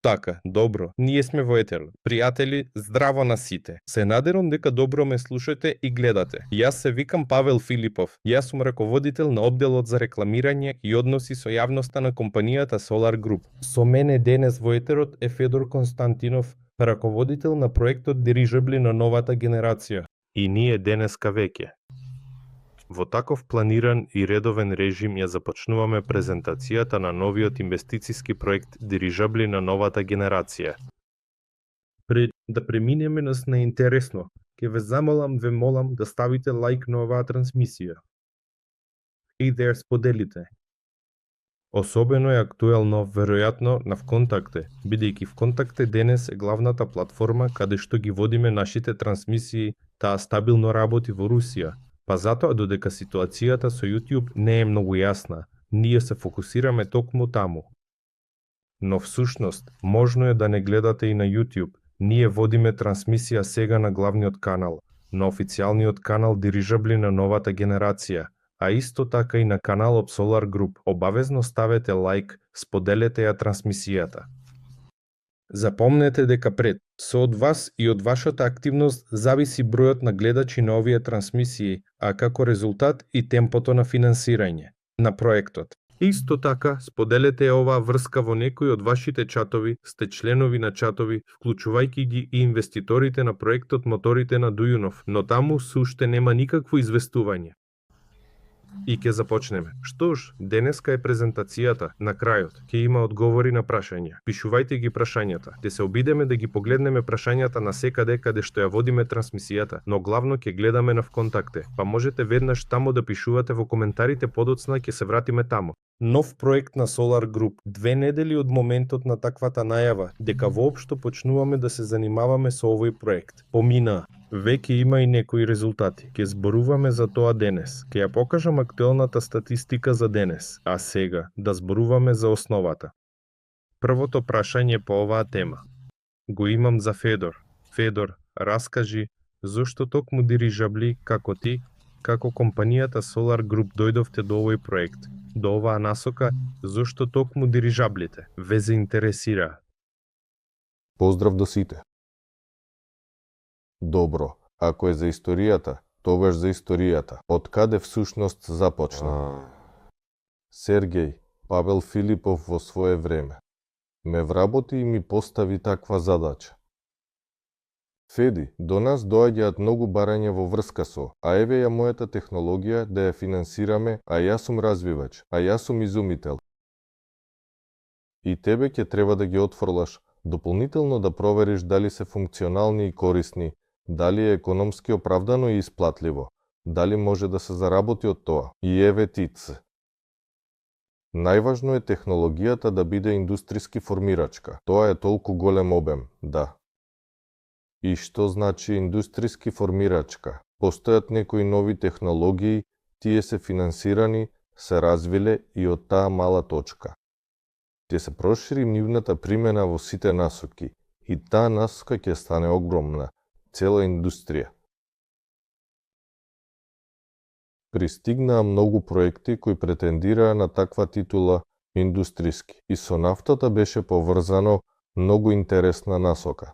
Така, добро, ние сме во етер. Пријатели, здраво на сите. Се надевам дека добро ме слушате и гледате. Јас се викам Павел Филипов. Јас сум раководител на одделот за рекламирање и односи со јавноста на компанијата Solar Group. Со мене денес во етерот е Федор Константинов, раководител на проектот Дирижабли на новата генерација. И ние денеска веќе во таков планиран и редовен режим ја започнуваме презентацијата на новиот инвестициски проект Дирижабли на новата генерација. Пред да преминеме на интересно, ќе ве молам да ставите лайк на оваа трансмисија. И да ја споделите. Особено е актуелно, веројатно, на Вконтакте, бидејќи Вконтакте денес е главната платформа каде што ги водиме нашите трансмисии, таа стабилно работи во Русија. Па затоа додека ситуацијата со YouTube не е многу јасна, ние се фокусираме токму таму. Но всушност, можно е да не гледате и на YouTube. Ние водиме трансмисија сега на главниот канал, на официјалниот канал Дирижабли на новата генерација, а исто така и на каналот Solar Group. Обавезно ставете лайк, споделете ја трансмисијата. Запомнете дека со од вас и од вашата активност зависи бројот на гледачи на овие трансмисии, а како резултат и темпото на финансирање на проектот. Исто така, споделете оваа врска во некои од вашите чатови, сте членови на чатови, вклучувајќи ги и инвеститорите на проектот Моторите на Дујунов, но таму се уште нема никакво известување. И ќе започнеме. Штош, денеска е презентацијата, на крајот ќе има одговори на прашања. Пишувајте ги прашањата. Ќе се обидеме да ги погледнеме прашањата на секаде каде што ја водиме трансмисијата, но главно ќе гледаме на Вконтакте. Па можете веднаш таму да пишувате во коментарите, подоцна ќе се вратиме таму. Нов проект на Solar Group. 2 недели од моментот на таквата најава, дека воопшто почнуваме да се занимаваме со овој проект. Помина. Веќе има и некои резултати. Ќе зборуваме за тоа денес. Ќе ја покажам актуелната статистика за денес, а сега да зборуваме за основата. Првото прашање по оваа тема го имам за Федор. Федор, раскажи зошто токму Дирижабли, како ти, како компанијата Solar Group дојдовте до овој проект, до оваа насока, зошто токму дирижаблите ве заинтересираа? Поздрав до сите. Добро, ако е за историјата, тогаш за историјата. Од каде всушност започна? Сергеј Павел Филипов во свое време ме вработи и ми постави таква задача. Феди, до нас доаѓаат многу барања во врска со, а еве ја мојата технологија да ја финансираме, а јас сум развивач, а јас сум изумител. И тебе ќе треба да ги отфрлаш, дополнително да провериш дали се функционални и корисни, дали е економски оправдано и исплатливо, дали може да се заработи од тоа. И еве тиц. Најважно е технологијата да биде индустријски формирачка. Тоа е толку голем обем, да. И што значи индустријски формирачка? Постојат некои нови технологии, тие се финансирани, се развиле и од таа мала точка ќе се прошири нивната примена во сите насоки и таа насока ќе стане огромна, цела индустрија. Пристигнаа многу проекти кои претендираа на таква титула индустријски и со нафтата беше поврзано многу интересна насока.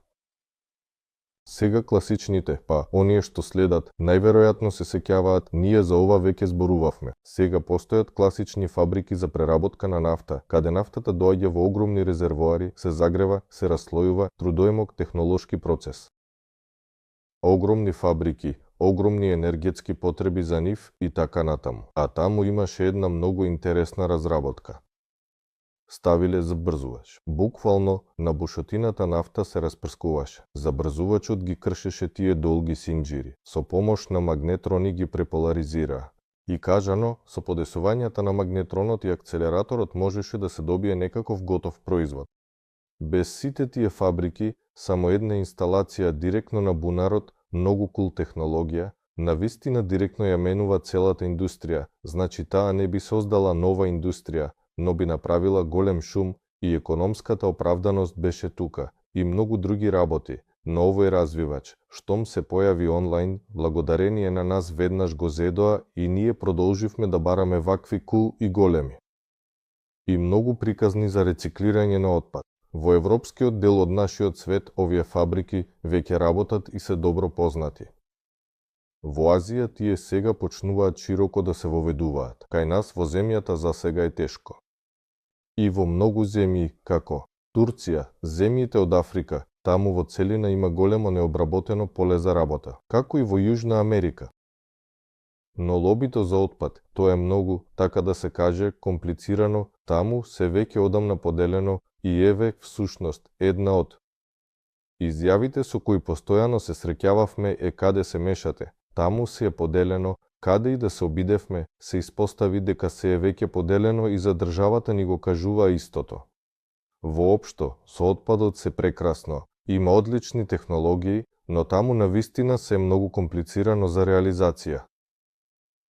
Сега класичните, па оние што следат, најверојатно се сеќаваат, ние за ова веќе зборувавме. Сега постојат класични фабрики за преработка на нафта, каде нафтата доаѓа во огромни резервоари, се загрева, се расслојува, трудоемок технолошки процес. Огромни фабрики, огромни енергетски потреби за нив и така натаму. А таму имаше една многу интересна разработка. Ставиле забрзувач. Буквално на бушотината нафта се распрскуваше. Забрзувачот ги кршеше тие долги синџири. Со помош на магнетрони ги преполаризираа. И кажано, со подесувањата на магнетронот и акцелераторот можеше да се добие некаков готов производ. Без сите тие фабрики, само една инсталација директно на бунарот, многу кул технологија, навистина директно ја менува целата индустрија, значи таа не би создала нова индустрија, но би направила голем шум и економската оправданост беше тука и многу други работи, но овој развивач, штом се појави онлайн, благодарение на нас веднаш го зедоа и ние продолживме да бараме вакви кул и големи. И многу приказни за рециклирање на отпад. Во европскиот дел од нашиот свет овие фабрики веќе работат и се добро познати. Во Азија тие сега почнуваат широко да се воведуваат. Кај нас во земјата за сега е тешко. И во многу земји како Турција, земјите од Африка, таму во целина има големо необработено поле за работа, како и во Јужна Америка. Но лобито за отпад, тоа е многу, така да се каже, комплицирано, таму се веќе одамна поделено и еве всушност една од изјавите со кои постојано се среќававме е каде се мешате. Таму се е поделено, каде и да се обидевме, се испостави дека се е веќе поделено и за државата ни го кажува истото. Воопшто, со отпадот се прекрасно, има одлични технологии, но таму навистина се е многу комплицирано за реализација.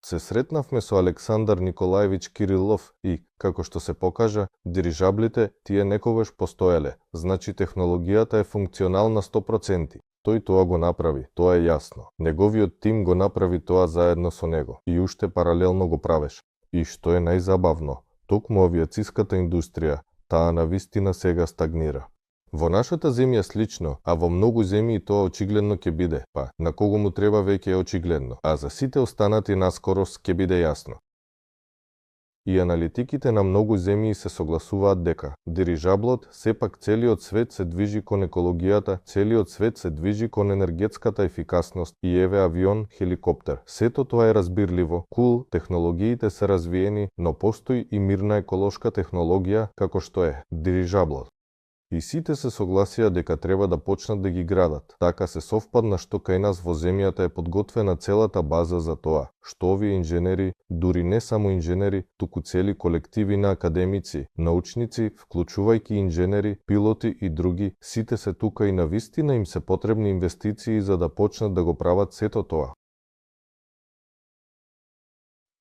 Се сретнавме со Александар Николаевич Кирилов и, како што се покажа, дирижаблите тие некогаш постоеле, значи технологијата е функционална 100%. Тој тоа го направи, тоа е јасно. Неговиот тим го направи тоа заедно со него и уште паралелно го правеше. И што е најзабавно, токму авијациската индустрија, таа навистина сега стагнира. Во нашата земја слично, а во многу земји тоа очигледно ќе биде, па на кого му треба веќе е очигледно, а за сите останати наскоро ќе биде јасно. И аналитиките на многу земји се согласуваат дека дирижаблот сепак целиот свет се движи кон екологијата, целиот свет се движи кон енергетската ефикасност и еве авион, хеликоптер. Сето тоа е разбирливо, кул, технологиите се развиени, но постои и мирна еколошка технологија како што е дирижаблот. И сите се согласија дека треба да почнат да ги градат. Така се совпадна што кај нас во земјата е подготвена целата база за тоа, што овие инженери, дури не само инженери, туку цели колективи на академици, научници, вклучувајќи инженери, пилоти и други, сите се тука и навистина им се потребни инвестиции за да почнат да го прават сето тоа.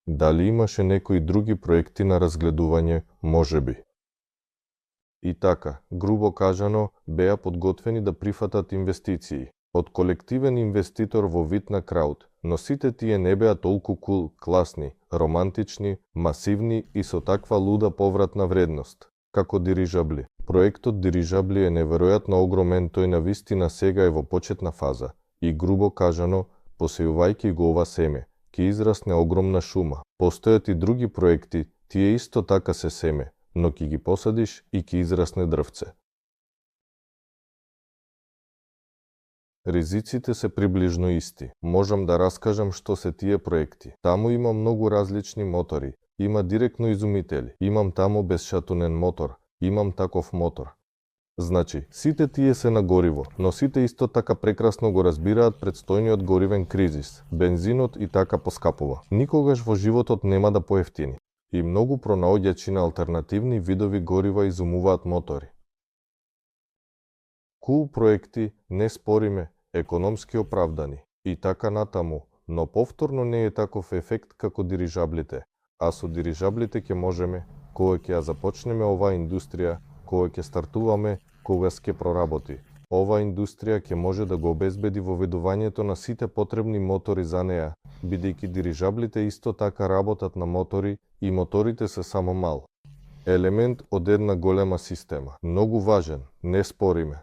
Дали имаше некои други проекти на разгледување? Можеби. И така, грубо кажано, беа подготвени да прифатат инвестиции од колективен инвеститор во вид на крауд, но сите тие не беа толку кул, класни, романтични, масивни и со таква луда повратна вредност, како дирижабли. Проектот дирижабли е неверојатно огромен, тој навистина сега е во почетна фаза и грубо кажано, посејувајќи го ова семе, ќе израсне огромна шума. Постојат и други проекти, тие исто така се семе, но ќе ги посадиш и ќе израсне дрвце. Ризиците се приближно исти. Можам да раскажам што се тие проекти. Таму има многу различни мотори, има директно изумители, имам таму безшатунен мотор, имам таков мотор. Значи, сите тие се на гориво, но сите исто така прекрасно го разбираат предстојниот горивен кризис, бензинот и така поскапува. Никогаш во животот нема да поевтини. И многу пронаоѓачи на алтернативни видови горива изумуваат мотори. Кул проекти, не спориме, економски оправдани и така натаму, но повторно не е таков ефект како дирижаблите, а со дирижаблите ќе можеме, кога ќе ја започнеме оваа индустрија, кога ќе стартуваме, кога ќе проработи. Оваа индустрија ќе може да го обезбеди воведувањето на сите потребни мотори за неа, бидејќи дирижаблите исто така работат на мотори и моторите се само мал елемент од една голема система. Многу важен, не спориме.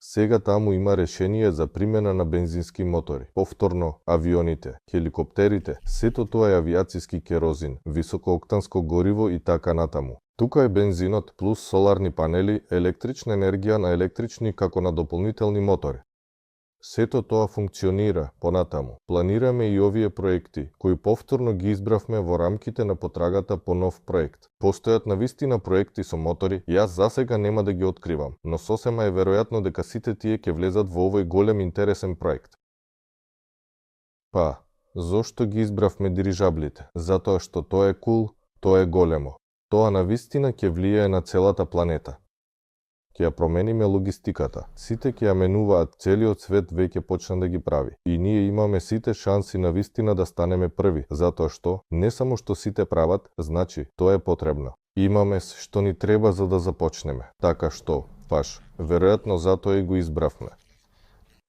Сега таму има решение за примена на бензински мотори. Повторно, авионите, хеликоптерите, сето тоа е авијациски керозин, високооктанско гориво и така натаму. Тука е бензинот плюс соларни панели, електрична енергија на електрични како на дополнителни мотори. Сето тоа функционира понатаму. Планираме и овие проекти, кои повторно ги избравме во рамките на потрагата по нов проект. Постојат навистина проекти со мотори, јас засега нема да ги откривам, но сосема е веројатно дека сите тие ќе влезат во овој голем интересен проект. Па, зошто ги избравме дирижаблите? Затоа што тоа е кул, тоа е големо. Тоа навистина ќе влијае на целата планета. Ќе ја промениме логистиката. Сите ќе ја менуваат, целиот свет веќе почна да ги прави. И ние имаме сите шанси навистина да станеме први, затоа што не само што сите прават, значи тоа е потребно. Имаме што ни треба за да започнеме. Така што, паш, веројатно затоа и го избравме.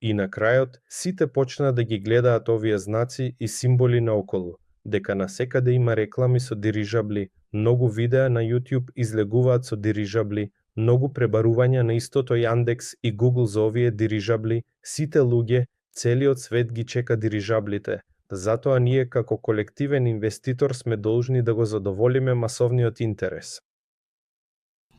И на крајот, сите почнаа да ги гледаат овие знаци и символи наоколу, дека насекаде има реклами со дирижабли, многу видеа на YouTube излегуваат со дирижабли, Многу пребарувања на истото Јандекс и Google за овие дирижабли, сите луѓе, целиот свет ги чека дирижаблите. Затоа ние како колективен инвеститор сме должни да го задоволиме масовниот интерес.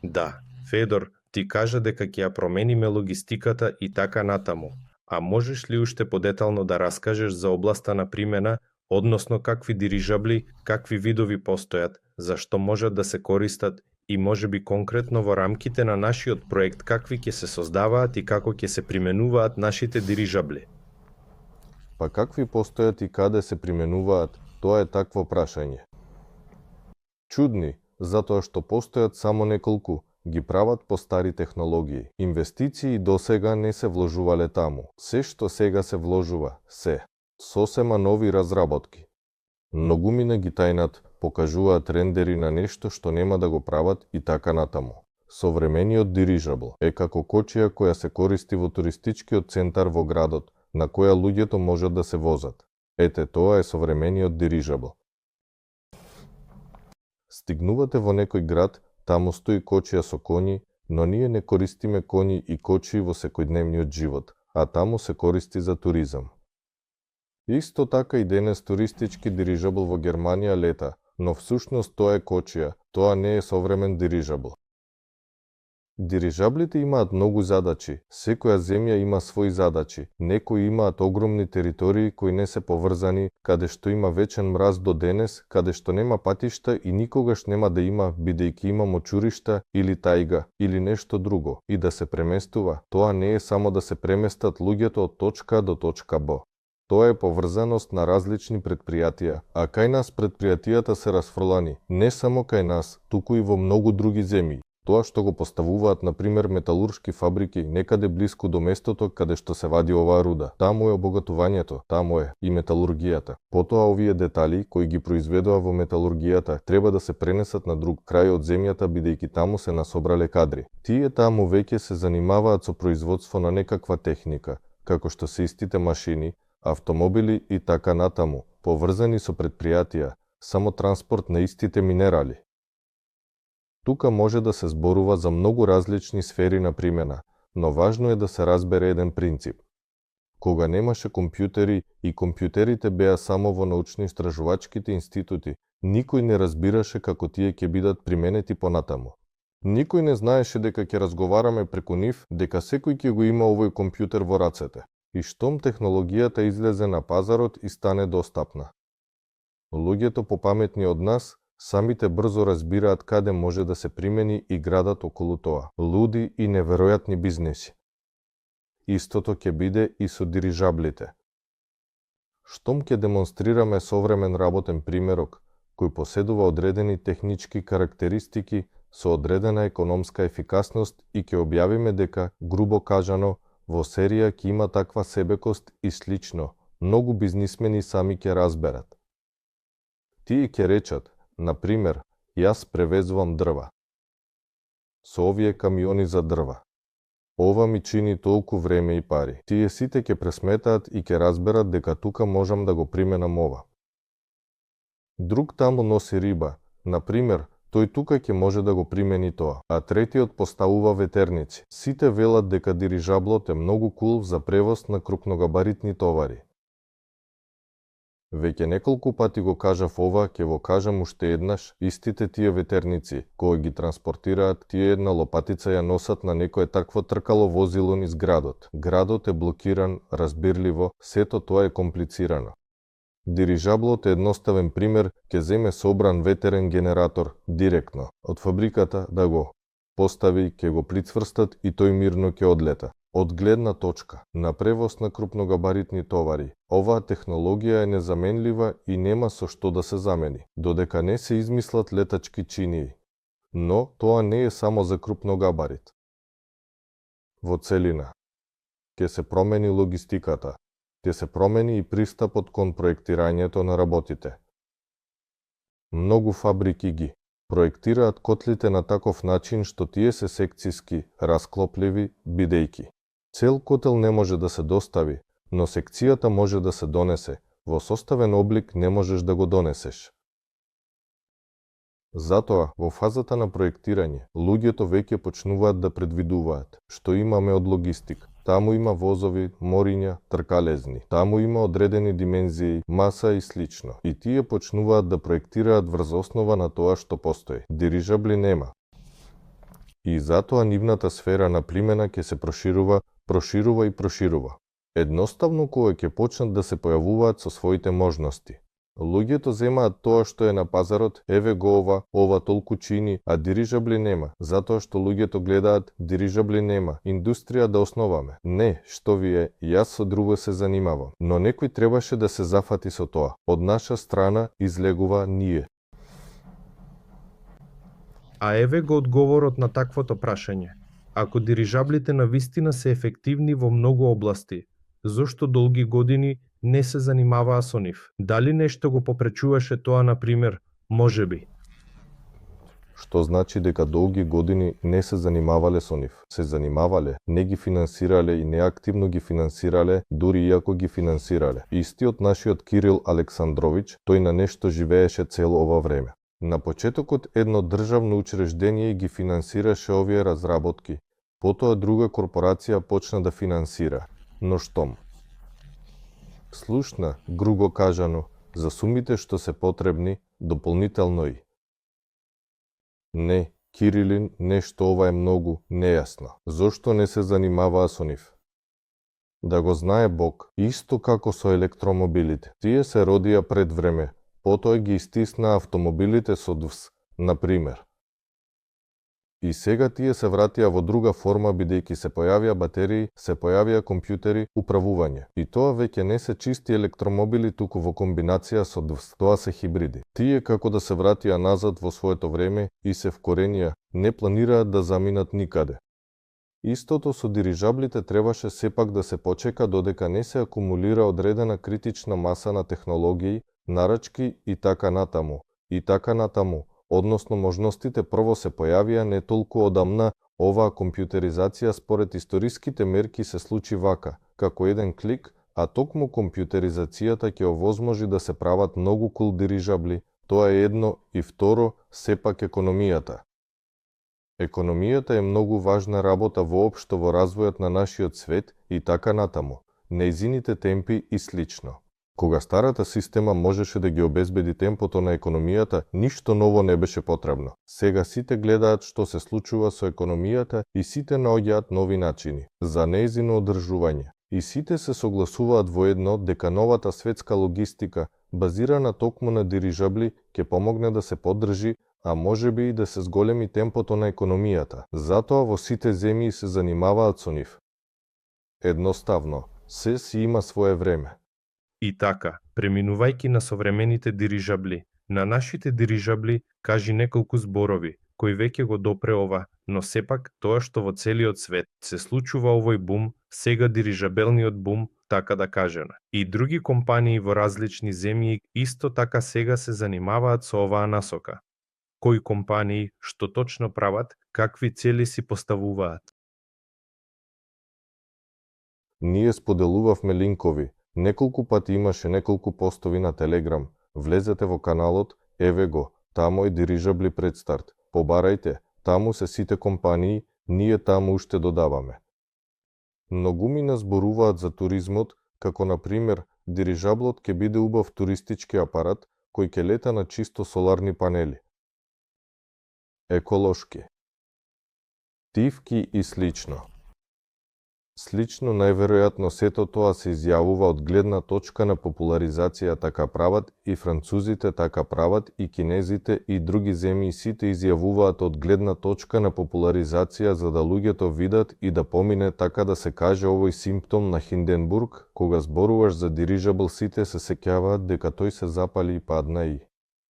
Да, Федор, ти кажа дека ќе ја промениме логистиката и така натаму. А можеш ли уште подетално да раскажеш за областа на примена, односно какви дирижабли, какви видови постојат, зашто можат да се користат и можеби конкретно во рамките на нашиот проект какви ќе се создаваат и како ќе се применуваат нашите дирижабли? Па какви постојат и каде се применуваат, тоа е такво прашање. Чудни, затоа што постојат само неколку, ги прават по стари технологии. Инвестиции досега не се вложувале таму. Се што сега се вложува, се. Сосема нови разработки. Многумина ги тајнат, покажуваат рендери на нешто што нема да го прават и така натаму. Современиот дирижабл е како кочија која се користи во туристичкиот центар во градот, на која луѓето можат да се возат. Ете, тоа е современиот дирижабл. Стигнувате во некој град, таму стои кочија со коњи, но ние не користиме коњи и кочии во секојдневниот живот, а таму се користи за туризам. Исто така и денес туристички дирижабл во Германија лета, но всушност тоа е кочија, тоа не е современ дирижабл. Дирижаблите имаат многу задачи, секоја земја има свои задачи, некои имаат огромни територии кои не се поврзани, каде што има вечен мраз до денес, каде што нема патишта и никогаш нема да има бидејќи има мочуришта или тајга или нешто друго, и да се преместува, тоа не е само да се преместат луѓето од точка до точка Б. Тоа е поврзаност на различни предпријатија, а кај нас предпријатијата се расфрлани, не само кај нас, туку и во многу други земји. Тоа што го поставуваат, например, металуршки фабрики некаде блиску до местото каде што се вади оваа руда. Таму е обогатувањето, таму е и металургијата. Потоа овие детали кои ги произведува во металургијата треба да се пренесат на друг крај од земјата бидејќи таму се насобрале кадри. Тие таму веќе се занимаваат со производство на некаква техника, како што се истите машини, автомобили и така натаму, поврзани со предпријатија, само транспорт на истите минерали. Тука може да се зборува за многу различни сфери на примена, но важно е да се разбере еден принцип. Кога немаше компјутери и компјутерите беа само во научно-истражувачките институти, никој не разбираше како тие ќе бидат применети понатаму. Никој не знаеше дека ќе разговараме преку нив, дека секој ќе го има овој компјутер во рацете. И штом технологијата излезе на пазарот и стане достапна. Луѓето попаметни од нас самите брзо разбираат каде може да се примени и градат околу тоа. Луди и неверојатни бизнеси. Истото ќе биде и со дирижаблите. Штом ќе демонстрираме современ работен примерок, кој поседува одредени технички карактеристики со одредена економска ефикасност и ќе објавиме дека, грубо кажано, во серија ќе има таква себекост и слично, многу бизнисмени сами ќе разберат. Тие ќе речат, например, јас превезувам дрва. Со овие камиони за дрва. Ова ми чини толку време и пари. Тие сите ќе пресметаат и ќе разберат дека тука можам да го применам ова. Друг таму носи риба, например, тој тука ќе може да го примени тоа, а третиот поставува ветерници. Сите велат дека дирижаблот е многу кул за превоз на крупногабаритни товари. Веќе неколку пати го кажав ова, ќе го кажам уште еднаш, истите тие ветерници, кои ги транспортираат, тие една лопатица ја носат на некое такво тркало возило низ градот. Градот е блокиран, разбирливо, сето тоа е комплицирано. Дирижаблот е едноставен пример, ќе земе собран ветерен генератор директно од фабриката да го постави, ќе го прицврстат и тој мирно ќе одлета. Од гледна точка на превоз на крупногабаритни товари, оваа технологија е незаменлива и нема со што да се замени, додека не се измислат летачки чинии. Но тоа не е само за крупногабарит. Во целина, ќе се промени логистиката, ќе се промени и пристапот кон проектирањето на работите. Многу фабрики ги проектираат котлите на таков начин што тие се секцијски, расклопливи, бидејќи цел котел не може да се достави, но секцијата може да се донесе, во составен облик не можеш да го донесеш. Затоа, во фазата на проектирање, луѓето веќе почнуваат да предвидуваат што имаме од логистика. Таму има возови, мориња, тркалезни. Таму има одредени димензии, маса и слично. И тие почнуваат да проектираат врз основа на тоа што постои. Дирижабли нема. И затоа нивната сфера на примена ќе се проширува и проширува. Едноставно кога ќе почнат да се појавуваат со своите можности. Луѓето земаат тоа што е на пазарот, еве го ова толку чини, а дирижабли нема, затоа што луѓето гледаат дирижабли нема, индустрија да основаме. Не, што вие, јас со друго се занимавам, но некој требаше да се зафати со тоа. Од наша страна излегува ние. А еве го одговорот на таквото прашање. Ако дирижаблите навистина се ефективни во многу области, зошто долги години не се занимаваа со нив? Дали нешто го попречуваше тоа, например, можеби? Што значи дека долги години не се занимавале со нив? Се занимавале, не ги финансирале и неактивно ги финансирале, дури иако ги финансирале. Истиот нашиот Кирил Александрович, тој на нешто живееше цело ова време. На почетокот едно државно учреждение ги финансираше овие разработки, потоа друга корпорација почна да финансира. Но штом слушна, грубо кажано, за сумите што се потребни, дополнително и. Не, Кирилин, нешто ова е многу нејасно. Зошто не се занимаваа со нив? Да го знае Бог, исто како со електромобилите. Тие се родија пред време, потоа ги истиснаа автомобилите со ДВС, например. И сега тие се вратија во друга форма бидејќи се појавија батерии, се појавија компјутери, управување. И тоа веќе не се чисти електромобили туку во комбинација со ДВС. Тоа се хибриди. Тие како да се вратија назад во своето време и се вкоренија, не планираат да заминат никаде. Истото со дирижаблите требаше сепак да се почека додека не се акумулира одредена критична маса на технологии, нарачки и така натаму. Односно можностите прво се појавија не толку одамна, оваа компјутеризација според историските мерки се случи вака, како еден клик, а токму компјутеризацијата ќе овозможи да се прават многу кул дирижабли, тоа е едно и второ, сепак економијата. Економијата е многу важна работа воопшто во развојот на нашиот свет и така натаму, нејзините темпи и слично. Кога старата система можеше да ги обезбеди темпото на економијата, ништо ново не беше потребно. Сега сите гледаат што се случува со економијата и сите наоѓаат нови начини за нејзино одржување. И сите се согласуваат воедно дека новата светска логистика, базирана токму на дирижабли, ќе помогне да се поддржи, а можеби и да се зголеми темпото на економијата. Затоа во сите земји се занимаваат со нив. Едноставно, се си има свое време. И така, преминувајќи на современите дирижабли, на нашите дирижабли кажи неколку зборови, кои веќе го допре ова, но сепак тоа што во целиот свет се случува овој бум, сега дирижабелниот бум, така да кажеме. И други компании во различни земји исто така сега се занимаваат со оваа насока. Кои компании, што точно прават, какви цели си поставуваат? Ние споделувавме линкови. Неколку пати имаше неколку постови на Телеграм. Влезете во каналот, еве го, таму е дирижабли предстарт. Побарајте, таму се сите компании, ние таму уште додаваме. Многумина зборуваат за туризмот, како на пример, дирижаблот ќе биде убав туристички апарат кој ќе лета на чисто соларни панели. Еколошки. Тивки и слично. Слично најверојатно сето тоа се изјавува од гледна точка на популаризација, така прават и французите, така прават и кинезите и други земји, сите изјавуваат од гледна точка на популаризација за да луѓето видат и да помине, така да се каже, овој симптом на Хинденбург, кога зборуваш за дирижабл сите се сеќаваат дека тој се запали и падна и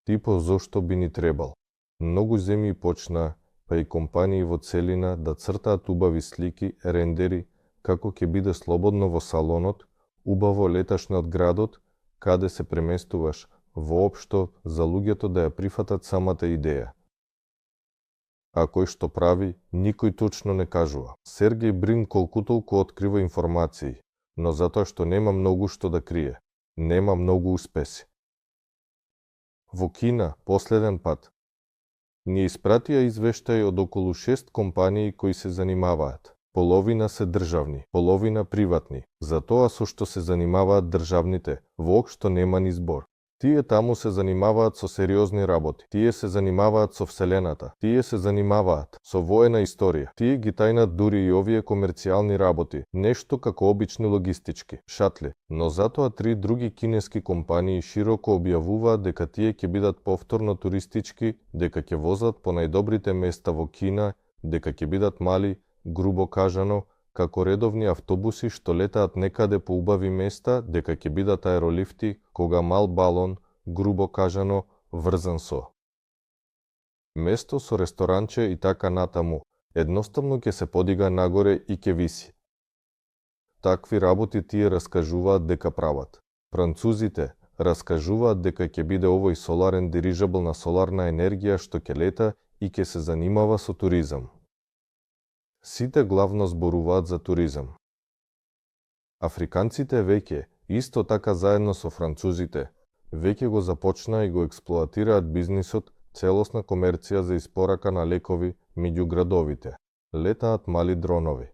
типо зошто би ни требал. Многу земји почнаа, па и компании во целина да цртаат убави слики, рендери, како ќе биде слободно во салонот, убаво леташ над градот, каде се преместуваш, воопшто за луѓето да ја прифатат самата идеја. А кој што прави, никој точно не кажува. Сергеј Брин колку толку открива информации, но затоа што нема многу што да крие, нема многу успеси. Во Кина, последен пат, Ни испратија извештај од околу 6 компании кои се занимаваат. Половина се државни, половина приватни. За тоа со што се занимаваат државните, воопшто нема ни збор. Тие таму се занимаваат со сериозни работи. Тие се занимаваат со Вселената. Тие се занимаваат со воена историја. Тие ги тајнат дури и овие комерцијални работи. Нешто како обични логистички, шатли. Но затоа 3 други кинески компании широко објавуваат дека тие ќе бидат повторно туристички, дека ќе возат по најдобрите места во Кина, дека ќе бидат мали, грубо кажано, како редовни автобуси што летаат некаде по убави места, дека ќе бидат аеролифти, кога мал балон, грубо кажано, врзан со место со ресторанче и така натаму, едноставно ќе се подига нагоре и ќе виси. Такви работи тие раскажуваат дека прават. Французите раскажуваат дека ќе биде овој соларен дирижабл на соларна енергија што ќе лета и ќе се занимава со туризам. Сите главно зборуваат за туризам. Африканците веќе, исто така заедно со французите, веќе го започнаа и го експлоатираат бизнисот, целосна комерција за испорака на лекови меѓу градовите. Летаат мали дронови.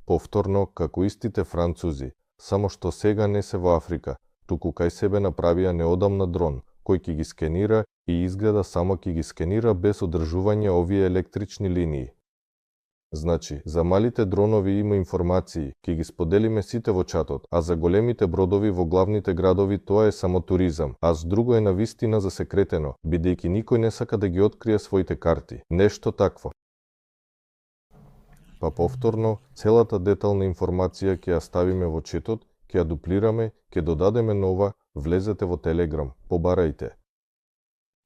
Повторно, како истите французи, само што сега не се во Африка, туку кај себе направија неодамна дрон, кој ќе ги скенира и изгледа само ќе ги скенира без одржување овие електрични линии. Значи, за малите дронови има информации, ќе ги споделиме сите во чатот, а за големите бродови во главните градови тоа е само туризам, а с друго е навистина засекретено, бидејќи никој не сака да ги открие своите карти. Нешто такво. Па повторно, целата детална информација ќе ја ставиме во четот, ќе ја дуплираме, ќе додадеме нова, влезете во Телеграм, побарајте.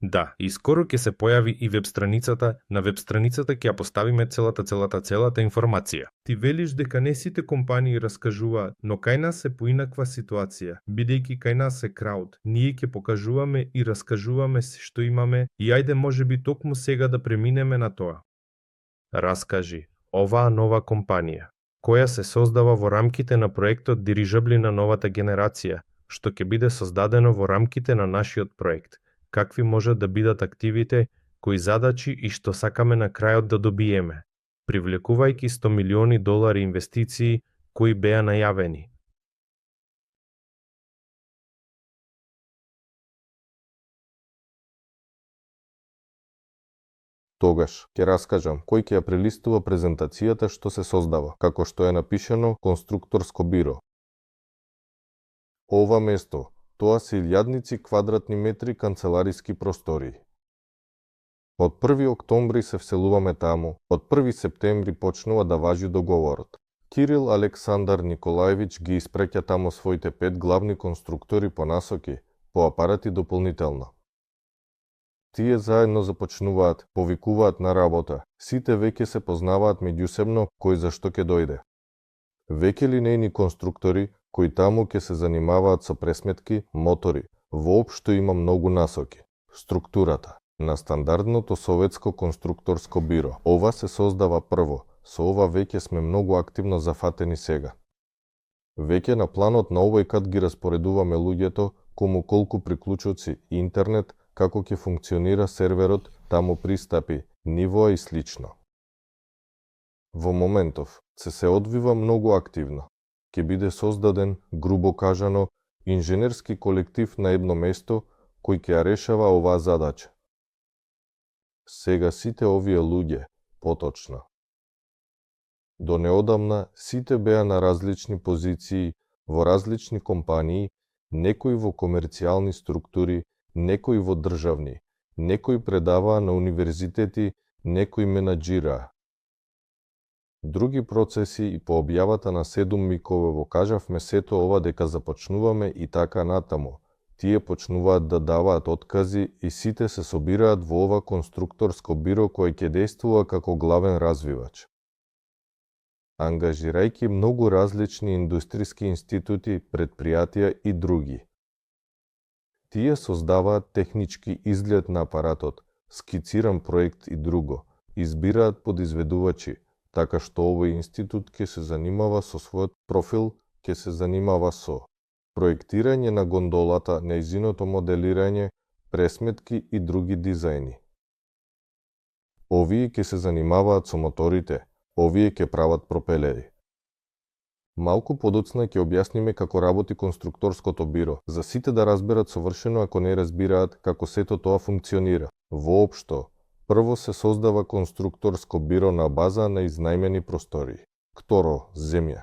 Да, и скоро ќе се појави и веб страницата, на веб страницата ќе ја поставиме целата информација. Ти велиш дека не сите компании раскажуваат, но кај нас е поинаква ситуација, бидејќи кај нас е крауд. Ние ќе покажуваме и раскажуваме се што имаме и ајде можеби токму сега да преминеме на тоа. Раскажи, оваа нова компанија, која се создава во рамките на проектот Дирижабли на новата генерација, што ќе биде создадено во рамките на нашиот проект. Какви можат да бидат активите, кои задачи и што сакаме на крајот да добиеме, привлекувајќи $100 милиони инвестиции кои беа најавени. Тогаш ќе раскажам кој ќе ја прелистува презентацијата што се создава, како што е напишано конструкторско биро. Ова место, тоа се илјадници квадратни метри канцелариски простории. Од 1 октомври се вселуваме таму, од 1 септември почнува да важи договорот. Кирил Александар Николаевич ги испреќа таму своите 5 главни конструктори по насоки, по апарати дополнително. Тие заедно започнуваат, повикуваат на работа, сите веќе се познаваат меѓусебно кој за што ќе дојде. Веќе линејни конструктори, кои таму ќе се занимаваат со пресметки, мотори, воопшто има многу насоки. Структурата на стандардното советско конструкторско биро. Ова се создава прво, со ова веќе сме многу активно зафатени сега. Веќе на планот на овој кат ги распоредуваме луѓето, кому колку приклучоци и интернет, како ќе функционира серверот, таму пристапи, нивоа и слично. Во моментов се одвива многу активно. Ќе биде создаден, грубо кажано, инженерски колектив на едно место кој ќе ја решава оваа задача. Сега сите овие луѓе, поточно. До неодамна сите беа на различни позиции, во различни компании, некои во комерцијални структури, некои во државни, некои предаваа на универзитети, некои менаџираа. Други процеси и по објавата на 7 микове во кажавме сето ова дека започнуваме и така натаму. Тие почнуваат да даваат откази и сите се собираат во ова конструкторско биро кое ќе действува како главен развивач. Ангажирајќи многу различни индустријски институти, предпријатија и други. Тие создаваат технички изглед на апаратот, скициран проект и друго, избираат подизведувачи, така што овој институт ќе се занимава со својот профил, ќе се занимава со проектирање на гондолата, нејзиното моделирање, пресметки и други дизајни. Овие ќе се занимаваат со моторите, овие ќе прават пропелери. Малку подоцна ќе објасниме како работи конструкторското биро, за сите да разберат совршено ако не разбираат како сето тоа функционира. Воопшто, прво се создава конструкторско биро на база на изнајмени простории. Второ, земја.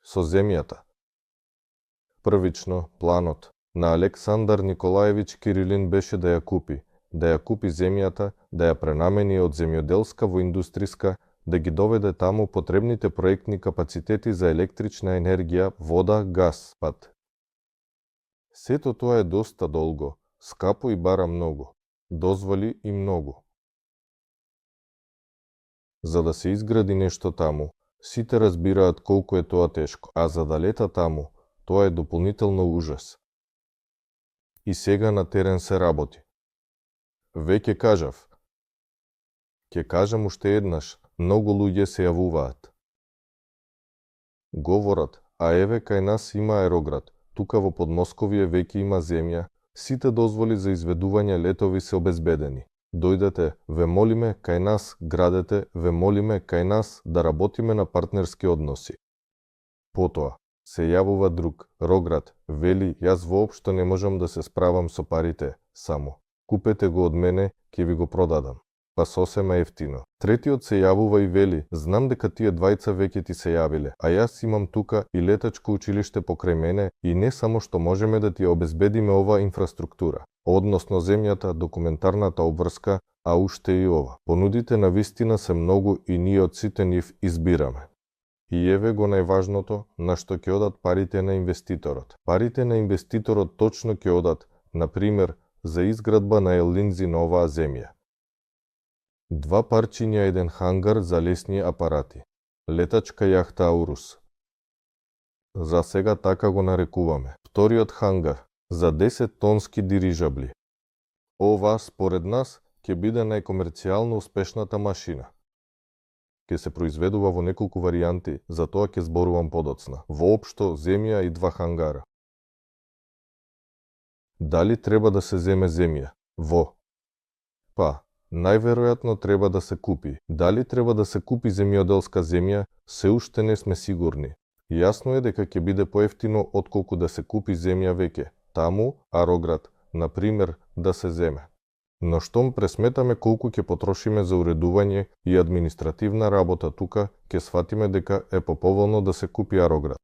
Со земјата. Првично, планот на Александар Николаевич Кирилин беше да ја купи земјата, да ја пренамени од земјоделска во индустријска, да ги доведе таму потребните проектни капацитети за електрична енергија, вода, газ, пат. Сето тоа е доста долго, скапо и бара многу, дозволи и многу. За да се изгради нешто таму, сите разбираат колку е тоа тешко, а за да лета таму, тоа е дополнително ужас. И сега на терен се работи. Веќе кажав. Ќе кажам уште еднаш, многу луѓе се јавуваат. Говорат, а еве кај нас има аероград, тука во Подмосковје веќе има земја, сите дозволи за изведување летови се обезбедени. Дојдете, ве молиме кај нас, градете, ве молиме кај нас да работиме на партнерски односи. Потоа, се јавува друг, Роград, вели, јас воопшто не можам да се справам со парите, само. Купете го од мене, ќе ви го продадам. Па сосема ефтино. Третиот се јавува и вели, знам дека тие двајца веќе ти се јавиле, а јас имам тука и летачко училиште покрај мене и не само што можеме да ти ја обезбедиме ова инфраструктура, односно земјата, документарната обврска, а уште и ова. Понудите на вистина се многу и ние од сите нив избираме. И еве го најважното, на што ќе одат парите на инвеститорот. Парите на инвеститорот точно ќе одат, на пример, за изградба на елинзи на оваа земја. 2 парчиња, еден хангар за лесни апарати. Летачка јахта Аурус. За сега така го нарекуваме. Вториот хангар за 10 тонски дирижабли. Ова, според нас, ќе биде најкомерцијално успешната машина. Ќе се произведува во неколку варијанти, за тоа ќе зборувам подоцна. Воопшто, земја и 2 хангара. Дали треба да се земе земја? Па, најверојатно треба да се купи. Дали треба да се купи земјоделска земја, се уште не сме сигурни. Јасно е дека ќе биде поевтино отколку да се купи земја веќе. Таму, Ароград, на пример, да се земе. Но штом пресметаме колку ќе потрошиме за уредување и административна работа тука, ќе сватиме дека е поповолно да се купи Ароград.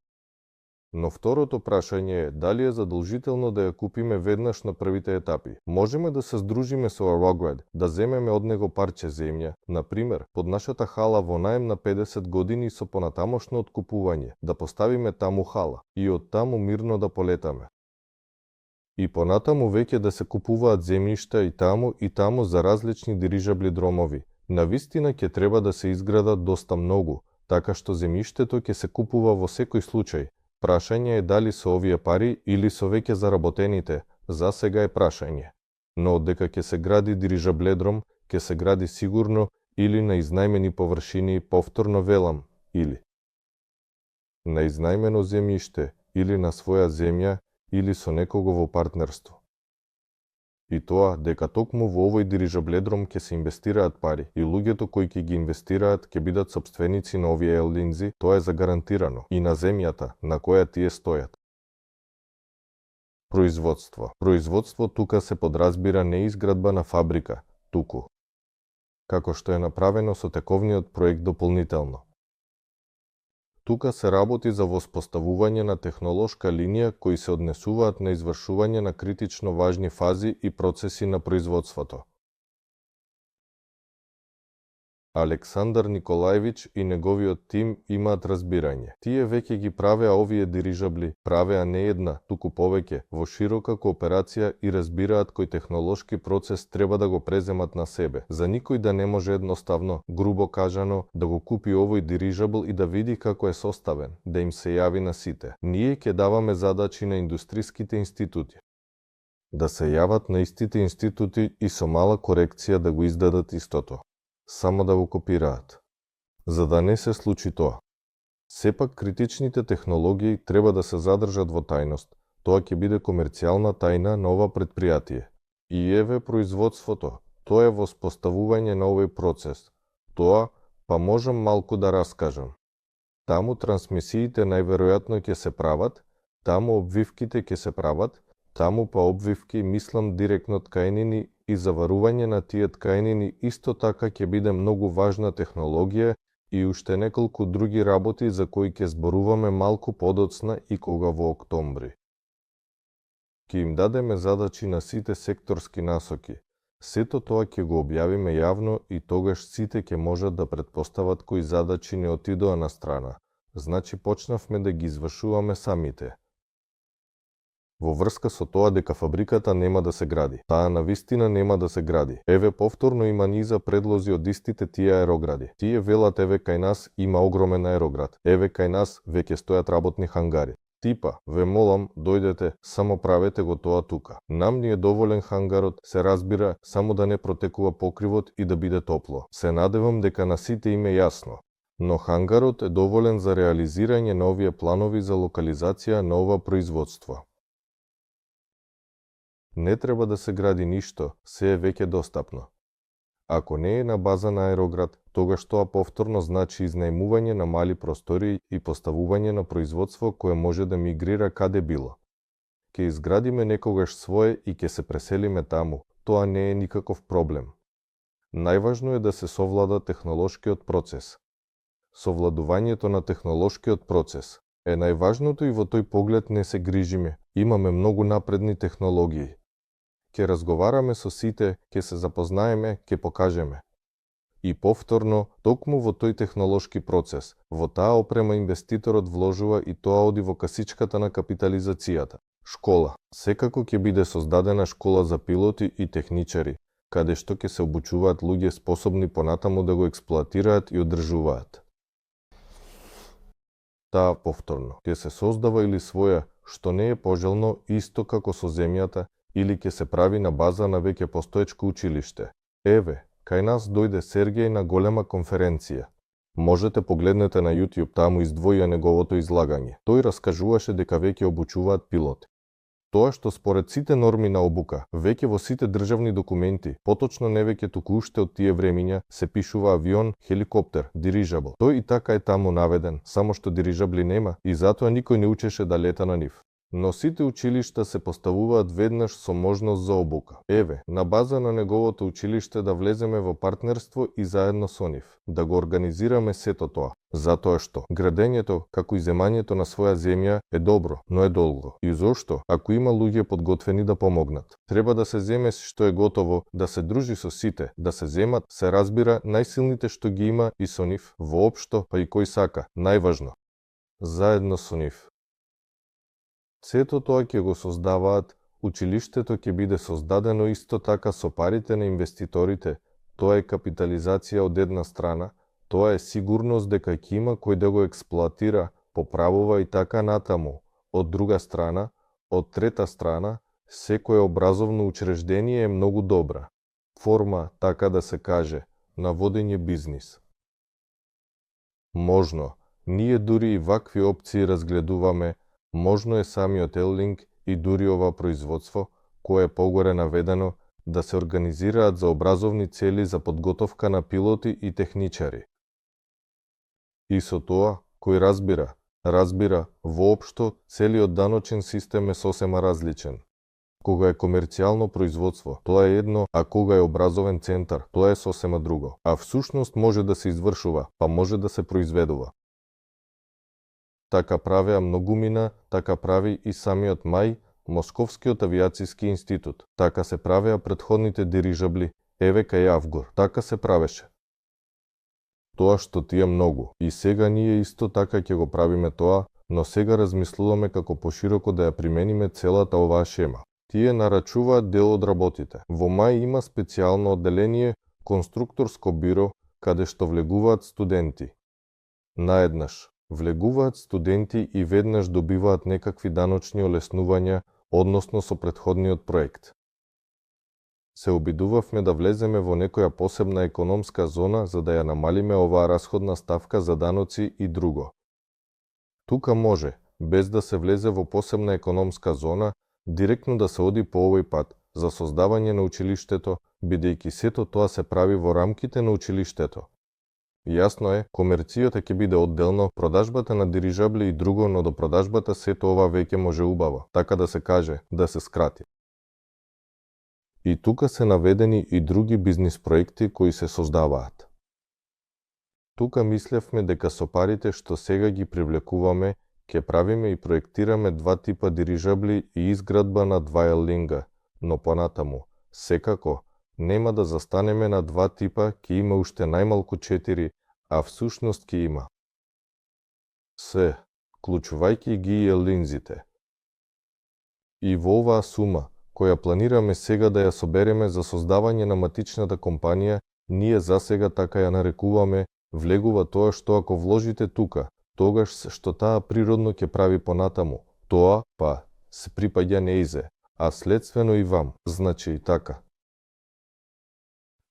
Но второто прашање е дали е задолжително да ја купиме веднаш на првите етапи. Можеме да се здружиме со Ароград, да земеме од него парче земја, на пример, под нашата хала во наем на 50 години со понатамошно откупување, да поставиме таму хала и од таму мирно да полетаме. И понатаму веќе да се купуваат земјишта и таму за различни дирижабли дромови. Навистина ќе треба да се изградат доста многу, така што земјиштето ќе се купува во секој случај. Прашање е дали со овие пари или со веќе заработените, за сега е прашање. Но дека ќе се гради дирижабледром, ќе се гради сигурно или на изнајмени површини, повторно велам, или на изнајмено земјиште, или на своја земја, или со некого во партнерство. И тоа дека токму во овој дирижабледром ќе се инвестираат пари и луѓето кои ќе ги инвестираат ќе бидат сопственици на овие елинзи, тоа е загарантирано и на земјата на која тие стојат. Производство. Производство тука се подразбира не изградба на фабрика, туку, како што е направено со тековниот проект дополнително. Тука се работи за воспоставување на технолошка линија кои се однесуваат на извршување на критично важни фази и процеси на производството. Александар Николаевич и неговиот тим имаат разбирање. Тие веќе ги правеа овие дирижабли, правеа не една, туку повеќе, во широка кооперација и разбираат кој технолошки процес треба да го преземат на себе. За никој да не може едноставно, грубо кажано, да го купи овој дирижабл и да види како е составен, да им се јави на сите. Ние ќе даваме задачи на индустриските институти. Да се јават на истите институти и со мала корекција да го издадат истото. Само да го копираат. За да не се случи тоа. Сепак критичните технологии треба да се задржат во тајност, Тоа ќе биде комерцијална тајна на ова предпријатие. И еве производството. Тоа е воспоставување на овој процес. Тоа, па можам малку да раскажам. Таму трансмисиите најверојатно ќе се прават, таму обвивките ќе се прават, таму па обвивки мислам директно ткаенини и заварување на тие ткаенини исто така ќе биде многу важна технологија и уште неколку други работи за кои ќе зборуваме малку подоцна и кога во октомври. Ќе им дадеме задачи на сите секторски насоки. Сето тоа ќе го објавиме јавно и тогаш сите ќе можат да претпостават кои задачи не отидоа на страна. Значи почнавме да ги извршуваме самите. Во врска со тоа дека фабриката нема да се гради. Таа навистина нема да се гради. Еве повторно има низа предлози од истите тие аерогради. Тие велат еве кај нас има огромен аероград. Еве кај нас веќе стојат работни хангари. Типа, ве молам, дојдете, само правете го тоа тука. Нам ни е доволен хангарот, се разбира, само да не протекува покривот и да биде топло. Се надевам дека на сите им е јасно. Но хангарот е доволен за реализирање на овие планови за локализација на ова производство. Не треба да се гради ништо, се е веќе достапно. Ако не е на база на аероград, тогаш тоа повторно значи изнајмување на мали простории и поставување на производство кое може да мигрира каде било. Ке изградиме некогаш свое и ке се преселиме таму, тоа не е никаков проблем. Најважно е да се совлада технолошкиот процес. Совладувањето на технолошкиот процес е најважното и во тој поглед не се грижиме, имаме многу напредни технологии. Ке разговараме со сите, ке се запознаеме, ке покажеме. И повторно, токму во тој технолошки процес, во таа опрема инвеститорот вложува и тоа оди во касичката на капитализацијата. Школа. Секако ќе биде создадена школа за пилоти и техничари, каде што ќе се обучуваат луѓе способни понатаму да го експлоатираат и одржуваат. Таа повторно ќе се создава или своја, што не е пожелно исто како со земјата, или ќе се прави на база на веќе постоечко училиште. Еве, кај нас дојде Сергеј на голема конференција. Можете погледнете на YouTube, таму издвоја неговото излагање. Тој раскажуваше дека веќе обучуваат пилоти. Тоа што според сите норми на обука, веќе во сите државни документи, поточно не веќе туку уште од тие времиња, се пишува авион, хеликоптер, дирижабл. Тој и така е таму наведен, само што дирижабли нема и затоа никој не учеше да лета на нив. Но сите училишта се поставуваат веднаш со можност за обука. Еве, на база на неговото училиште да влеземе во партнерство и заедно со нив, да го организираме сето тоа. Затоа што градењето, како и земањето на своја земја е добро, но е долго. И зошто, ако има луѓе подготвени да помогнат, треба да се земе што е готово, да се дружи со сите, да се земат, се разбира најсилните што ги има и со нив, воопшто, па и кој сака, најважно, заедно со нив. Сето тоа ќе го создаваат, училиштето ќе биде создадено исто така со парите на инвеститорите, тоа е капитализација од една страна, тоа е сигурност дека ќе има кој да го експлоатира, поправува и така натаму. Од друга страна, од трета страна, секое образовно учреждение е многу добра форма, така да се каже, на водење бизнис. Можно, ние дури и вакви опции разгледуваме. Можно е самиот Еллинг и дури ова производство, кое е погоре наведено, да се организираат за образовни цели за подготовка на пилоти и техничари. И со тоа, кој разбира, воопшто целиот даночен систем е сосема различен. Кога е комерцијално производство, тоа е едно, а кога е образовен центар, тоа е сосема друго. А всушност може да се извршува, па може да се произведува. Така правеа многумина, така прави и самиот МАј, Московскиот авиациски институт. Така се правеа претходните дирижабли, еве кај Авгур, така се правеше. Тоа што тие многу. И сега ние исто така ќе го правиме тоа, но сега размислуваме како пошироко да ја примениме целата оваа шема. Тие нарачуваат дел од работите. Во МАј има специјално одделение, конструкторско биро, каде што влегуваат студенти. Наеднаш влегуваат студенти и веднаш добиваат некакви даночни олеснувања, односно со претходниот проект. Се обидувавме да влеземе во некоја посебна економска зона за да ја намалиме оваа расходна ставка за даноци и друго. Тука може, без да се влезе во посебна економска зона, директно да се оди по овој пат за создавање на училиштето, бидејќи сето тоа се прави во рамките на училиштето. Јасно е, комерцијата ќе биде одделно, продажбата на дирижабли и друго, но до продажбата сето ова веќе може убаво, така да се каже, да се скрати. И тука се наведени и други бизнис проекти кои се создаваат. Тука мислевме дека со парите што сега ги привлекуваме, ќе правиме и проектираме два типа дирижабли и изградба на два елинга, но понатаму, секако, нема да застанеме на два типа, ќе има уште најмалку 4, а всушност ќе има се, клучувајќи ги и елинзите. И во оваа сума, која планираме сега да ја собереме за создавање на матичната компанија, ние засега така ја нарекуваме, влегува тоа што ако вложите тука, тогаш што таа природно ќе прави понатаму, тоа, па, се припаѓа неизе, а следствено и вам, значи и така.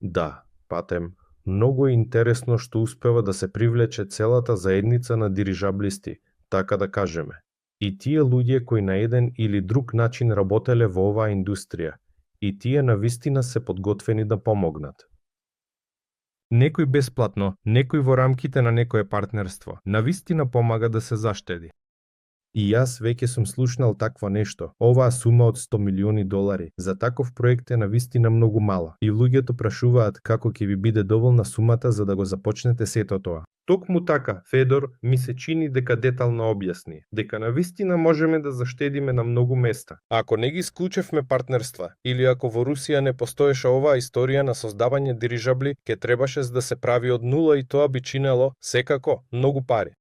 Да, Патем, многу е интересно што успева да се привлече целата заедница на дирижаблисти, така да кажеме. И тие луѓе кои на еден или друг начин работеле во оваа индустрија, и тие навистина се подготвени да помогнат. Некој бесплатно, некој во рамките на некое партнерство, навистина помага да се заштеди. И јас веќе сум слушнал такво нешто. Оваа сума од $100 милиони за таков проект е навистина многу мала. И луѓето прашуваат како ќе ви биде доволна сумата за да го започнете сето тоа. Токму така, Федор ми се чини дека детално објасни, дека навистина можеме да заштедиме на многу места. Ако не ги склучевме партнерства, или ако во Русија не постоеше оваа историја на создавање дирижабли, ќе требаше да се прави од нула и тоа би чинело, секако, многу пари.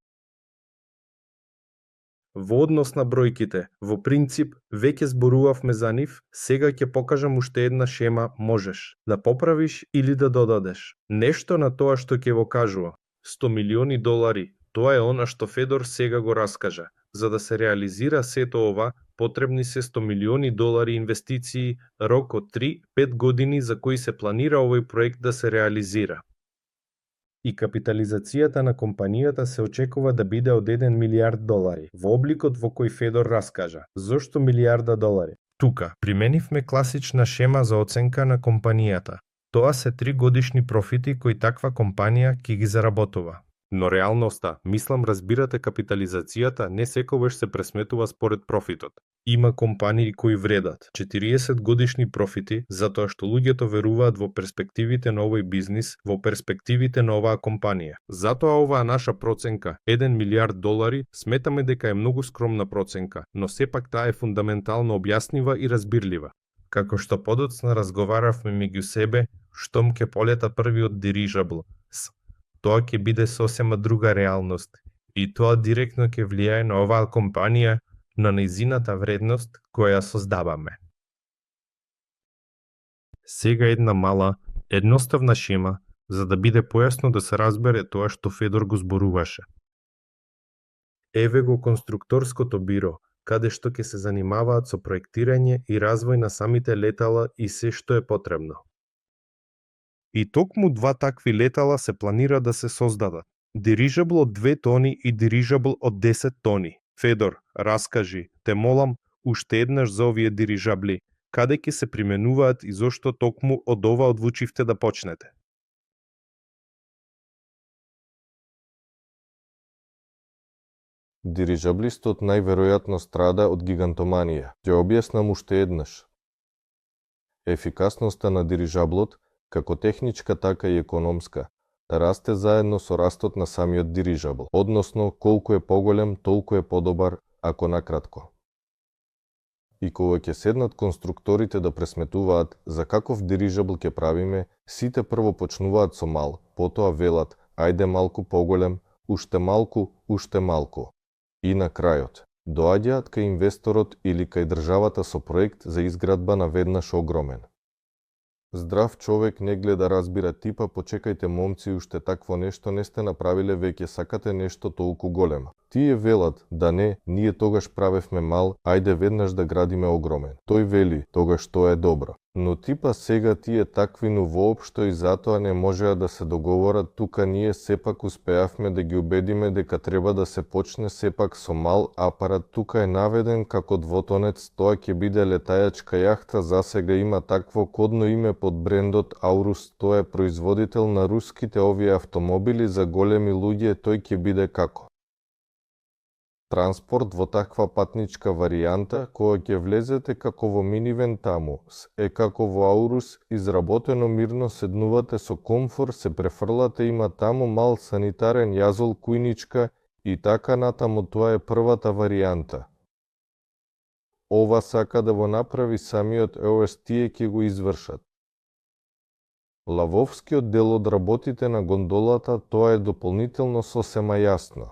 Во однос на бројките, во принцип, веќе зборувавме за нив, сега ќе покажам уште една шема можеш, да поправиш или да додадеш. Нешто на тоа што ќе го кажува. $100 милиони, тоа е она што Федор сега го раскажа. За да се реализира сето ова, потребни се $100 милиони инвестиции, рок од 3-5 години за кои се планира овој проект да се реализира. И капитализацијата на компанијата се очекува да биде од $1 милиард, во обликот во кој Федор раскажа. Зошто $1 милиарда? Тука, применивме класична шема за оценка на компанијата. Тоа се 3 годишни профити кои таква компанија ќе ги заработува. Но реалноста, мислам разбирате капитализацијата, не секогаш се пресметува според профитот. Има компании кои вредат 40 годишни профити затоа што луѓето веруваат во перспективите на овој бизнис, во перспективите на оваа компанија. Затоа оваа наша проценка, $1 милиард, сметаме дека е многу скромна проценка, но сепак таа е фундаментално објаснива и разбирлива. Како што подоцна разговаравме меѓу себе, штом ќе полета првиот дирижабл, тоа ќе биде сосема друга реалност и тоа директно ќе влијае на оваа компанија, на нејзината вредност која создаваме. Сега една мала, едноставна шема, за да биде појасно да се разбере тоа што Федор го зборуваше. Еве го конструкторското биро, каде што ќе се занимаваат со проектирање и развој на самите летала и се што е потребно. И токму два такви летала се планира да се создадат. Дирижабл од 2 тони и дирижабл од 10 тони. Федор, раскажи, те молам, уште еднаш за овие дирижабли, каде ќе се применуваат и зошто токму од ова одлучивте да почнете? Дирижаблистот најверојатно страда од гигантоманија. Ќе објаснам уште еднаш. Ефикасноста на дирижаблот, како техничка така и економска, расте заедно со растот на самиот дирижабл, односно колку е поголем, толку е подобар, ако накратко. И кога ќе седнат конструкторите да пресметуваат за каков дирижабл ќе правиме, сите прво почнуваат со мал, потоа велат, ајде малку поголем, уште малку. И на крајот, доаѓаат кај инвесторот или кај државата со проект за изградба на веднаш огромен. Здрав човек не гледа разбира типа, почекајте момци, уште такво нешто не сте направиле, веќе сакате нешто толку големо. Тие велат да не, ние тогаш правевме мал, ајде веднаш да градиме огромен. Тој вели, тогаш тоа е добро. Но типа сега тие таквину воопшто и затоа не можеа да се договорат, тука ние сепак успеавме да ги убедиме дека треба да се почне сепак со мал апарат. Тука е наведен како двотонец, тоа ќе биде летајачка јахта, засега има такво кодно име под брендот Aurus, тоа е производител на руските овие автомобили за големи луѓе, тој ќе биде како транспорт во таква патничка варијанта, која ќе влезете како во минивен таму, е како во Аурус, изработено мирно седнувате со комфор, се префрлате, има таму мал санитарен јазол, кујничка и така натаму, тоа е првата варијанта. Ова сака да го направи самиот EOS, тие ќе го извршат. Лавовскиот дел од работите на гондолата, тоа е дополнително сосема јасно.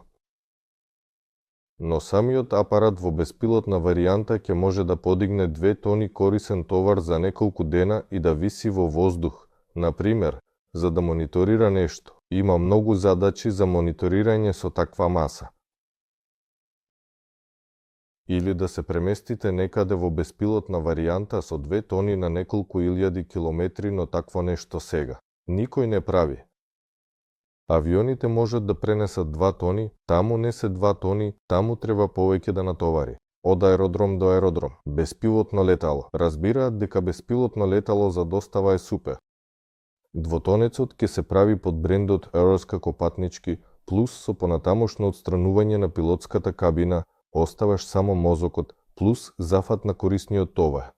Но самиот апарат во беспилотна варијанта ќе може да подигне 2 тони корисен товар за неколку дена и да виси во воздух, например, за да мониторира нешто. Има многу задачи за мониторирање со таква маса. Или да се преместите некаде во беспилотна варијанта со 2 тони на неколку илјади километри, но такво нешто сега никој не прави. Авионите можат да пренесат 2 тони, таму не се 2 тони, таму треба повеќе да натовари. Од аеродром до аеродром. Беспилотно летало. Разбираат дека беспилотно летало за достава е супер. Двотонецот ќе се прави под брендот EOS како патнички, плюс со понатамошно отстранување на пилотската кабина, оставаш само мозокот, плюс зафат на корисниот товар.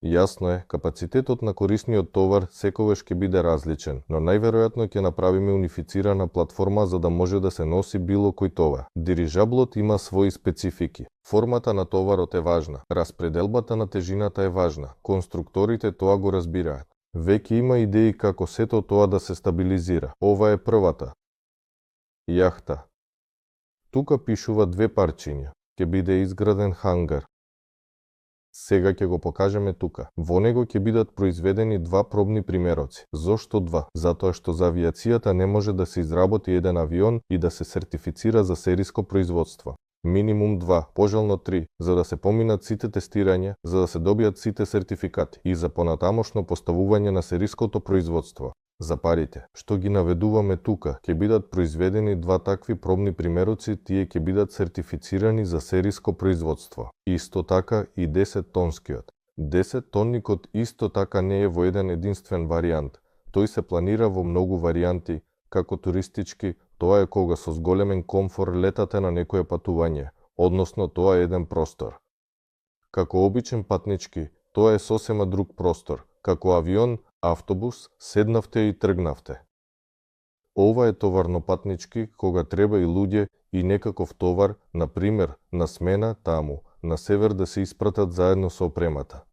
Јасно е, капацитетот на корисниот товар секогаш ќе биде различен, но најверојатно ќе направиме унифицирана платформа за да може да се носи било кој товар. Дирижаблот има своји специфики. Формата на товарот е важна, распределбата на тежината е важна, конструкторите тоа го разбираат. Веќе има идеи како сето тоа да се стабилизира. Ова е првата. Јахта. Тука пишува 2 парчиња. Ќе биде изграден хангар. Сега ќе го покажеме тука. Во него ќе бидат произведени 2 пробни примероци. Зошто 2? Затоа што за авиацијата не може да се изработи еден авион и да се сертифицира за сериско производство. Минимум 2, пожелно 3, за да се поминат сите тестирања, за да се добијат сите сертификати и за понатамошно поставување на сериското производство. За парите, што ги наведуваме тука, ќе бидат произведени 2 такви пробни примероци, тие ќе бидат сертифицирани за сериско производство. Исто така и 10 тонскиот. 10 тонникот исто така не е во еден единствен варијант. Тој се планира во многу варијанти, како туристички, тоа е кога со зголемен комфор летате на некое патување, односно тоа е еден простор. Како обичен патнички, тоа е сосема друг простор. Како авион, автобус, седнавте и тргнавте. Ова е товарно-патнички, кога треба и луѓе и некаков товар, например, на смена таму, на север да се испратат заедно со опремата.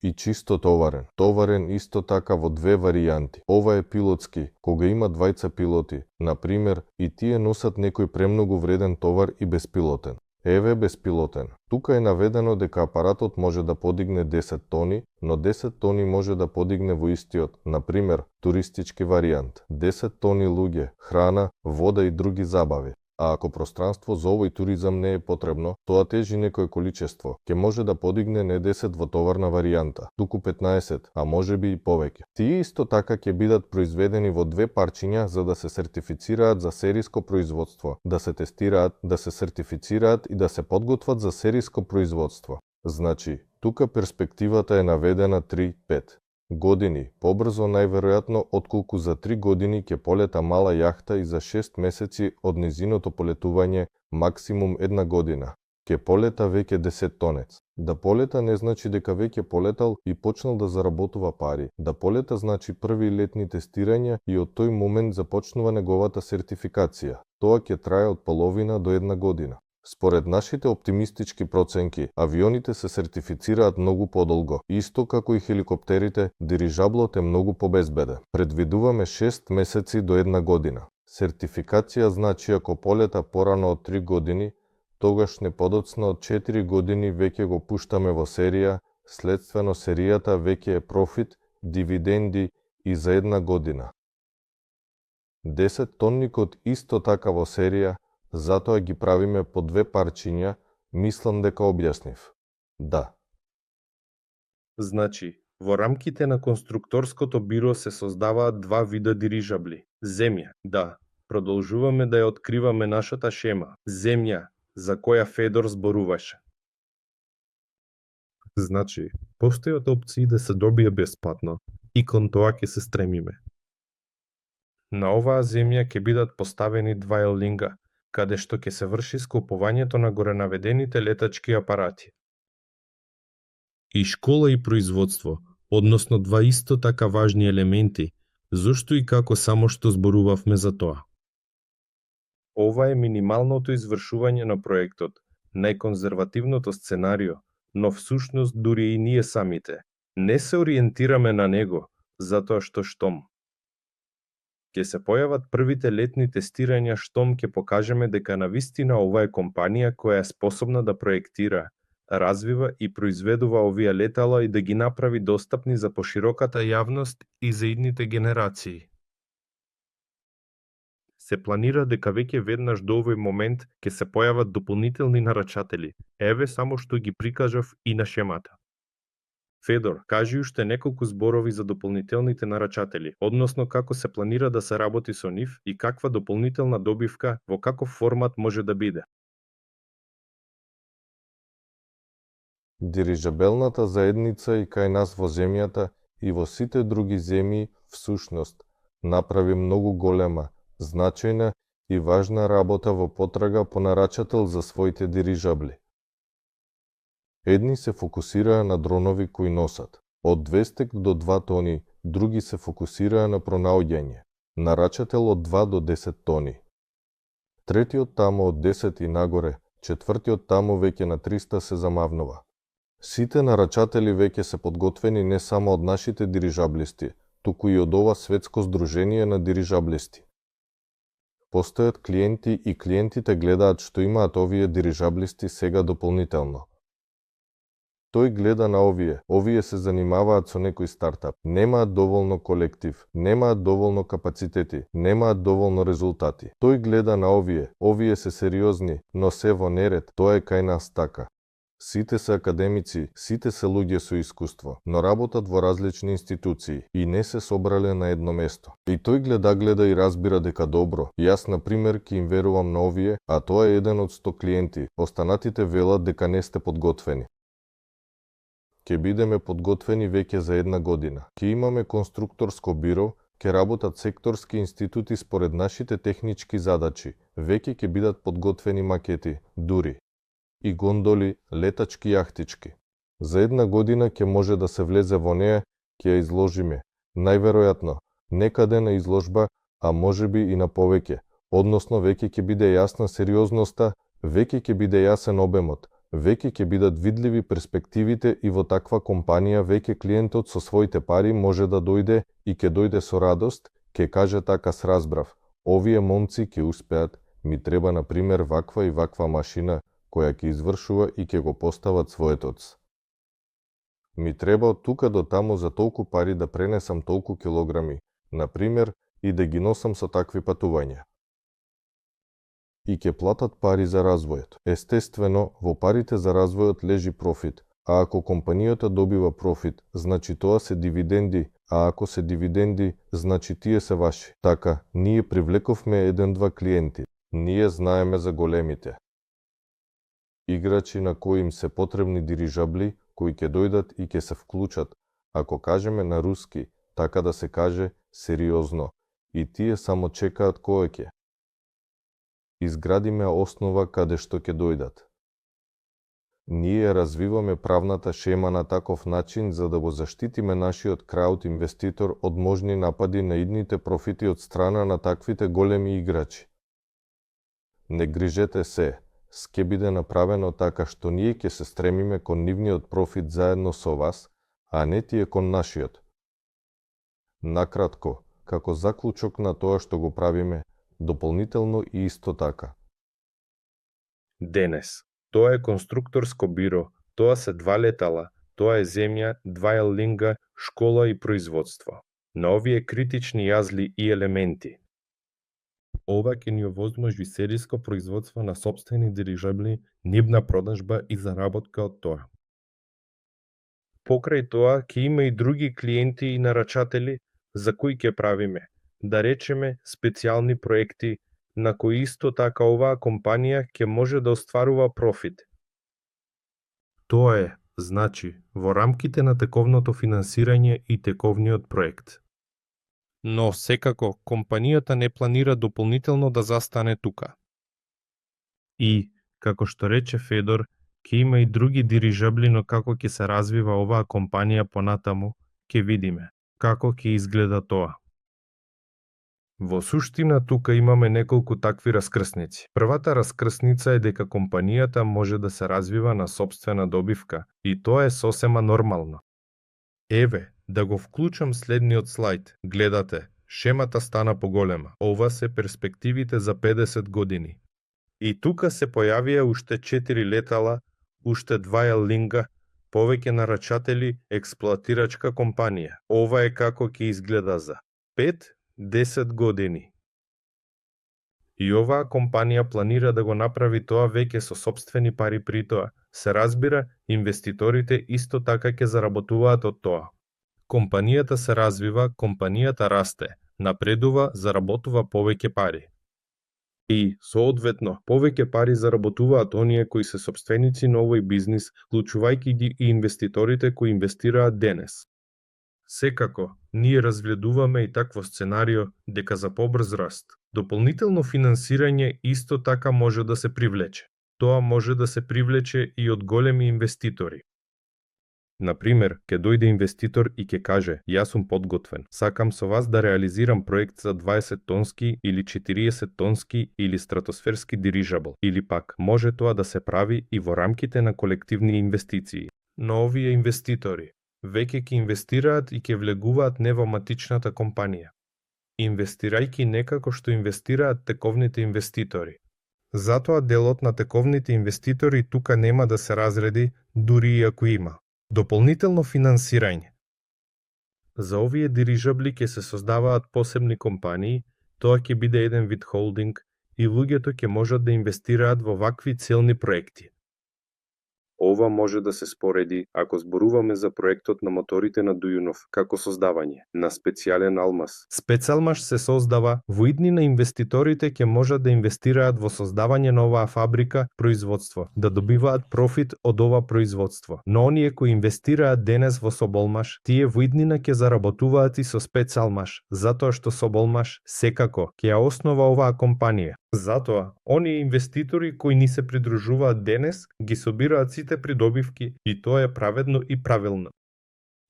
И чисто товарен. Товарен исто така во 2 варијанти. Ова е пилотски, кога има 2 пилоти, например, и тие носат некој премногу вреден товар и беспилотен. Еве беспилотен. Тука е наведено дека апаратот може да подигне 10 тони, но 10 тони може да подигне во истиот, например, туристички варијант. 10 тони луѓе, храна, вода и други забави. А ако пространство за овој туризам не е потребно, тоа тежи некое количество. Ке може да подигне не 10 во товарна варијанта, туку 15, а може би и повеќе. Тие исто така ќе бидат произведени во 2 парчиња за да се сертифицираат за сериско производство, да се тестираат, да се сертифицираат и да се подготват за сериско производство. Значи, тука перспективата е наведена 3-5 години, побрзо најверојатно отколку за 3 години ќе полета мала јахта и за 6 месеци од низиното полетување максимум 1 година. Ќе полета веќе 10 тонец. Да полета не значи дека веќе полетал и почнал да заработува пари. Да полета значи први летни тестирања и од тој момент започнува неговата сертификација. Тоа ќе трае од половина до 1 година. Според нашите оптимистички проценки, авионите се сертифицираат многу подолго. Исто како и хеликоптерите, дирижаблот е многу побезбеден. Предвидуваме 6 месеци до 1 година. Сертификација значи ако полета порано од 3 години, тогаш не подоцна од 4 години веќе го пуштаме во серија, следствено серијата веќе е профит, дивиденди и за 1 година. 10 тонникот исто така во серија, Затоа ги правиме по две парчиња, мислам дека објаснив. Да. Значи, во рамките на конструкторското биро се создаваат два вида дирижабли. Земја, да. Продолжуваме да ја откриваме нашата шема. Земја, за која Федор зборуваше. Значи, постојат опции да се добие бесплатно и кон тоа ќе се стремиме. На оваа земја ќе бидат поставени два елинга, каде што ќе се врши скопувањето на горенаведените летачки апарати. И школа и производство, односно два исто така важни елементи, зошто и како само што зборувавме за тоа. Ова е минималното извршување на проектот, најконзервативното сценарио, но всушност дури и ние самите не се ориентираме на него, затоа што штом ќе се појават првите летни тестирања, штом ќе покажеме дека навистина ова е компанија која е способна да проектира, развива и произведува овие летала и да ги направи достапни за пошироката јавност и за идните генерации. Се планира дека веќе веднаш до овој момент ќе се појават дополнителни нарачатели. Еве само што ги прикажав и на шемата. Федор, кажи уште неколку зборови за дополнителните нарачатели, односно како се планира да се работи со нив и каква дополнителна добивка во каков формат може да биде. Дирижабелната заедница и кај нас во земјата и во сите други земји всушност направи многу голема, значајна и важна работа во потрага по нарачател за своите дирижабли. Едни се фокусираа на дронови кои носат од 200 до 2 тони, други се фокусираа на пронаоѓање, нарачател од 2 до 10 тони. Третиот таму од 10 и нагоре, четвртиот таму веќе на 300 се замавнува. Сите нарачатели веќе се подготвени не само од нашите дирижаблисти, туку и од ова светско здружение на дирижаблисти. Постојат клиенти и клиентите гледаат што имаат овие дирижаблисти сега дополнително. Тој гледа на овие се занимаваат со некој стартап, немаат доволно колектив, немаат доволно капацитети, немаат доволно резултати. Тој гледа на овие се сериозни, но се во неред, тоа е кај нас така. Сите се академици, сите се луѓе со искуство, но работат во различни институции и не се собрале на едно место. И тој гледа и разбира дека добро. Јас, на пример, ќе им верувам на овие, а тоа е еден од 100 клиенти. Останатите велат дека не сте подготвени. Ќе бидеме подготвени веќе за 1 година. Ќе имаме конструкторско биро, ќе работат секторски институти според нашите технички задачи. Веќе ќе бидат подготвени макети, дури и гондоли, летачки јахтички. За 1 година ќе може да се влезе во неа, ќе ја изложиме. Најверојатно, некаде на изложба, а можеби и на повеќе. Односно, веќе ќе биде јасна сериозноста, веќе ќе биде јасен обемот, веќе ќе бидат видливи перспективите и во таква компанија веќе клиентот со своите пари може да дојде и ќе дојде со радост, ќе каже така с разбрав. Овие момци ќе успеат, ми треба на пример ваква и ваква машина, која ќе извршува и ќе го постават своетоц. Ми треба од тука до таму за толку пари да пренесам толку килограми, на пример, и да ги носам со такви патувања. И ќе платат пари за развојот. Естествено, во парите за развојот лежи профит, а ако компанијата добива профит, значи тоа се дивиденди, а ако се дивиденди, значи тие се ваши. Така, ние привлековме 1-2 клиенти. Ние знаеме за големите. Играчи на кои им се потребни дирижабли, кои ќе дојдат и ќе се вклучат, ако кажеме на руски, така да се каже, сериозно, и тие само чекаат кој ќе. Изградиме основа каде што ќе дојдат. Ние развиваме правната шема на таков начин за да го заштитиме нашиот крауд инвеститор од можни напади на идните профити од страна на таквите големи играчи. Не грижете се, ќе биде направено така што ние ќе се стремиме кон нивниот профит заедно со вас, а не тие кон нашиот. Накратко, како заклучок на тоа што го правиме, дополнително и исто така. Денес, тоа е конструкторско биро, тоа се 2 летала, тоа е земја, 2 елинга, школа и производство. На овие критични јазли и елементи Ова ќе ни овозможи сериско производство на сопствени дирижабли, нивна продажба и заработка од тоа. Покрај тоа, ќе има и други клиенти и нарачатели за кои ќе правиме, да речеме, специјални проекти, на кои исто така оваа компанија ќе може да остварува профит. Тоа е, значи, во рамките на тековното финансирање и тековниот проект. Но, секако, компанијата не планира дополнително да застане тука. И, како што рече Федор, ќе има и други дирижабли, но како ќе се развива оваа компанија понатаму, ќе видиме како ќе изгледа тоа. Во суштина тука имаме неколку такви раскрсници. Првата раскрсница е дека компанијата може да се развива на сопствена добивка и тоа е сосема нормално. Еве, да го вклучам следниот слайд. Гледате, шемата стана поголема. Ова се перспективите за 50 години. И тука се појавија уште 4 летала, уште 2 елинга, повеќе нарачатели, експлоатирачка компанија. Ова е како ќе изгледа за 5-10 години. И оваа компанија планира да го направи тоа веќе со сопствени пари при тоа. Се разбира, инвеститорите исто така ќе заработуваат од тоа. Компанијата се развива, компанијата расте, напредува, заработува повеќе пари. И, соодветно, повеќе пари заработуваат оние кои се сопственици на овој бизнис, вклучувајќи ги и инвеститорите кои инвестираат денес. Секако, ние разгледуваме и такво сценарио дека за побрз раст, дополнително финансирање исто така може да се привлече. Тоа може да се привлече и од големи инвеститори. Например, ќе дојде инвеститор и ќе каже: "Јас сум подготвен. Сакам со вас да реализирам проект за 20 тонски или 40 тонски или стратосферски дирижабл, или пак може тоа да се прави и во рамките на колективни инвестиции." Но овие инвеститори веќе ќе инвестираат и ќе влегуваат не во матичната компанија, инвестирајќи некако што инвестираат тековните инвеститори. Затоа делот на тековните инвеститори тука нема да се разреди, дури и ако има дополнително финансирање. За овие дирижабли ќе се создаваат посебни компании, тоа ќе биде еден вид холдинг и луѓето ќе можат да инвестираат во вакви целни проекти. Ова може да се спореди ако зборуваме за проектот на моторите на Дујунов како создавање на специјален алмаз. Специјалмаш се создава, во иднина инвеститорите ќе можат да инвестираат во создавање на оваа фабрика, производство, да добиваат профит од ова производство. Но оние кои инвестираат денес во Соболмаш, тие во иднина ќе заработуваат и со специјалмаш, затоа што Соболмаш секако ќе ја основа оваа компанија. Затоа, оние инвеститори кои ни се придружуваат денес, ги собираат сите придобивки и тоа е праведно и правилно.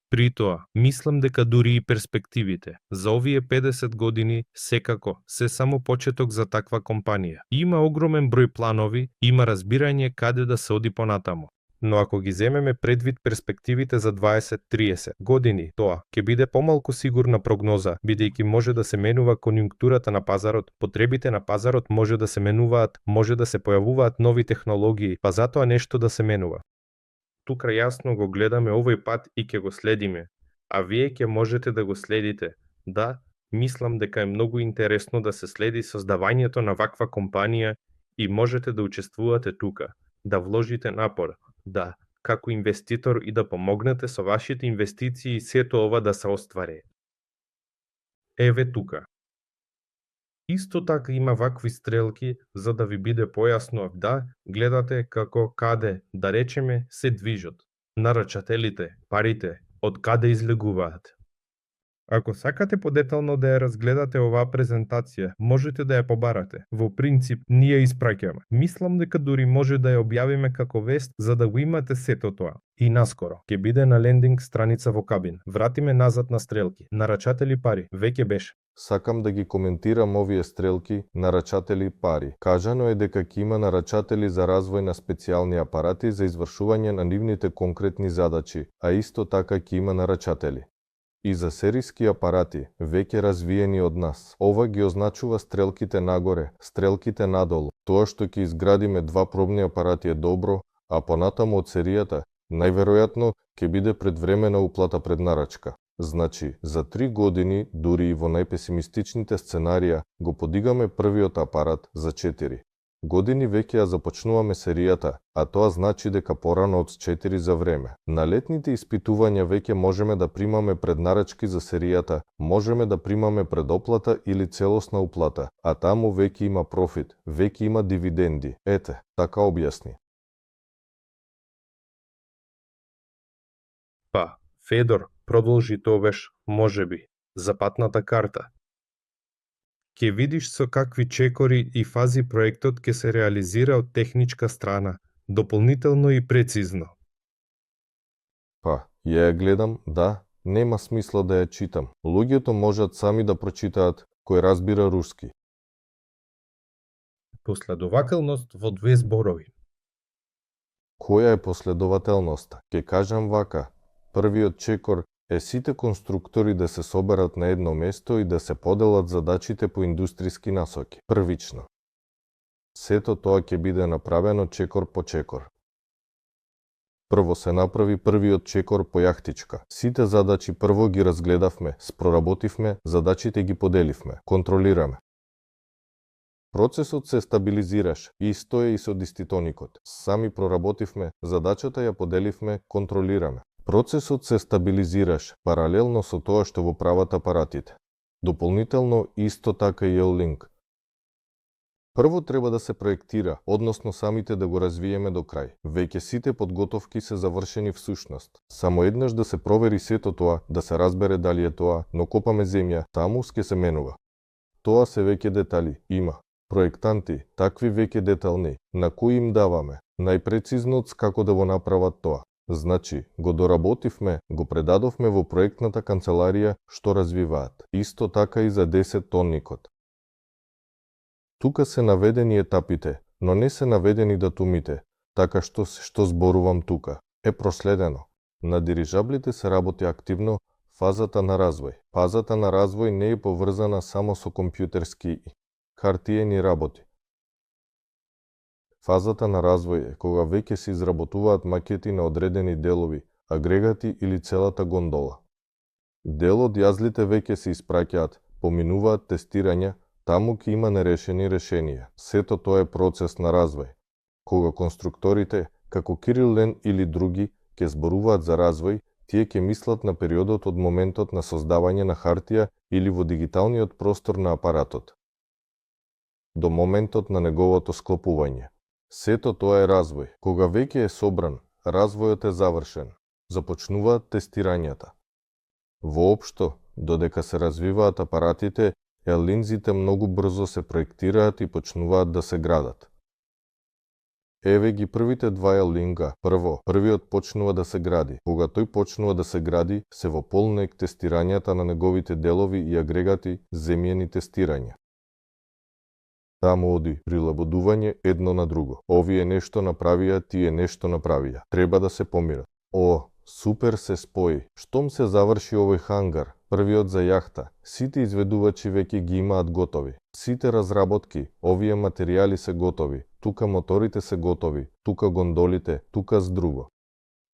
При тоа, мислам дека дури и перспективите за овие 50 години секако се само почеток за таква компанија. Има огромен број планови, има разбирање каде да се оди понатаму. Но ако ги земеме предвид перспективите за 20-30 години, тоа ќе биде помалку сигурна прогноза, бидејќи може да се менува конјунктурата на пазарот, потребите на пазарот може да се менуваат, може да се појавуваат нови технологии, па затоа нешто да се менува. Тука јасно го гледаме овој пат и ќе го следиме, а вие ќе можете да го следите. Да, мислам дека е многу интересно да се следи создавањето на ваква компанија и можете да учествувате тука, да вложите напор, да, како инвеститор и да помогнете со вашите инвестиции сето ова да се оствари. Еве тука. Исто така има вакви стрелки за да ви биде појасно, да, гледате како каде, да речеме, се движат. Нарачателите, парите, од каде излегуваат. Ако сакате подетално да ја разгледате оваа презентација, можете да ја побарате. Во принцип, ние испраќаме. Мислам дека дури може да ја објавиме како вест за да го имате сето тоа. И наскоро, ќе биде на лендинг страница во Кабин. Вратиме назад на стрелки. Нарачатели пари, веќе беше. Сакам да ги коментирам овие стрелки нарачатели пари. Кажано е дека ќе има нарачатели за развој на специјални апарати за извршување на нивните конкретни задачи, а исто така ќе има нарачатели и за сериски апарати, веќе развиени од нас. Ова ги означува стрелките нагоре, стрелките надолу. Тоа што ќе изградиме 2 пробни апарати е добро, а понатаму од серијата, најверојатно ќе биде предвремена уплата пред нарачка. Значи, за 3 години, дури и во најпесимистичните сценарија, го подигаме првиот апарат за 4 години веќе ја започнуваме серијата, а тоа значи дека порано од 4 за време. На летните испитувања веќе можеме да примаме преднарачки за серијата, можеме да примаме предоплата или целосна уплата, а таму веќе има профит, веќе има дивиденди. Ете, така објасни. Па, Федор, продолжи тогаш, можеби, за патната карта. Ќе видиш со какви чекори и фази проектот ќе се реализира од техничка страна, дополнително и прецизно. Па, ја гледам, да, нема смисла да ја читам. Луѓето можат сами да прочитаат кој разбира руски. Последователност во две зборови. Која е последователноста? Ке кажам вака. Првиот чекор е сите конструктори да се соберат на едно место и да се поделат задачите по индустријски насоки. Првично. Сето тоа ќе биде направено чекор по чекор. Прво се направи првиот чекор по јахтичка. Сите задачи прво ги разгледавме, спроработивме, задачите ги поделивме, контролираме. Процесот се стабилизираш, исто е и со диститоникот. Сами проработивме, задачата ја поделивме, контролираме. Процесот се стабилизираш, паралелно со тоа што го прават апаратите. Дополнително, исто така и Еолинк. Прво треба да се проектира, односно самите да го развиеме до крај. Веќе сите подготовки се завршени всушност. Само еднаш да се провери сето тоа, да се разбере дали е тоа, но копаме земја, таму ќе се менува. Тоа се веќе детали, има. Проектанти, такви веќе детални, на кои им даваме, најпрецизноц како да го направат тоа. Значи, го доработивме, го предадовме во проектната канцеларија што развиваат. Исто така и за 10 тонникот. Тука се наведени етапите, но не се наведени датумите, така што зборувам тука е проследено. На дирижаблите се работи активно фазата на развој. Фазата на развој не е поврзана само со компјутерски и хартиени работи. Фазата на развој е кога веќе се изработуваат макети на одредени делови, агрегати или целата гондола. Дел од јазлите веќе се испраќаат, поминуваат тестирања, таму ќе има нерешени решенија. Сето тоа е процес на развој. Кога конструкторите, како Кирил Лен или други, ќе зборуваат за развој, тие ќе мислат на периодот од моментот на создавање на хартија или во дигиталниот простор на апаратот, до моментот на неговото склопување. Сето тоа е развој. Кога веќе е собран, развојот е завршен. Започнуваат тестирањата. Воопшто, додека се развиваат апаратите, елинзите многу брзо се проектираат и почнуваат да се градат. Еве ги првите два елинга. Првиот почнува да се гради. Кога тој почнува да се гради, се во полнек тестирањата на неговите делови и агрегати, земјени тестирања. Таму оди прилагодување едно на друго. Овие нешто направија, тие нешто направија. Треба да се помират. О, супер се спои. Штом се заврши овој хангар, првиот за јахта, сите изведувачи веќе ги имаат готови. Сите разработки, овие материјали се готови. Тука моторите се готови, тука гондолите, тука с друго.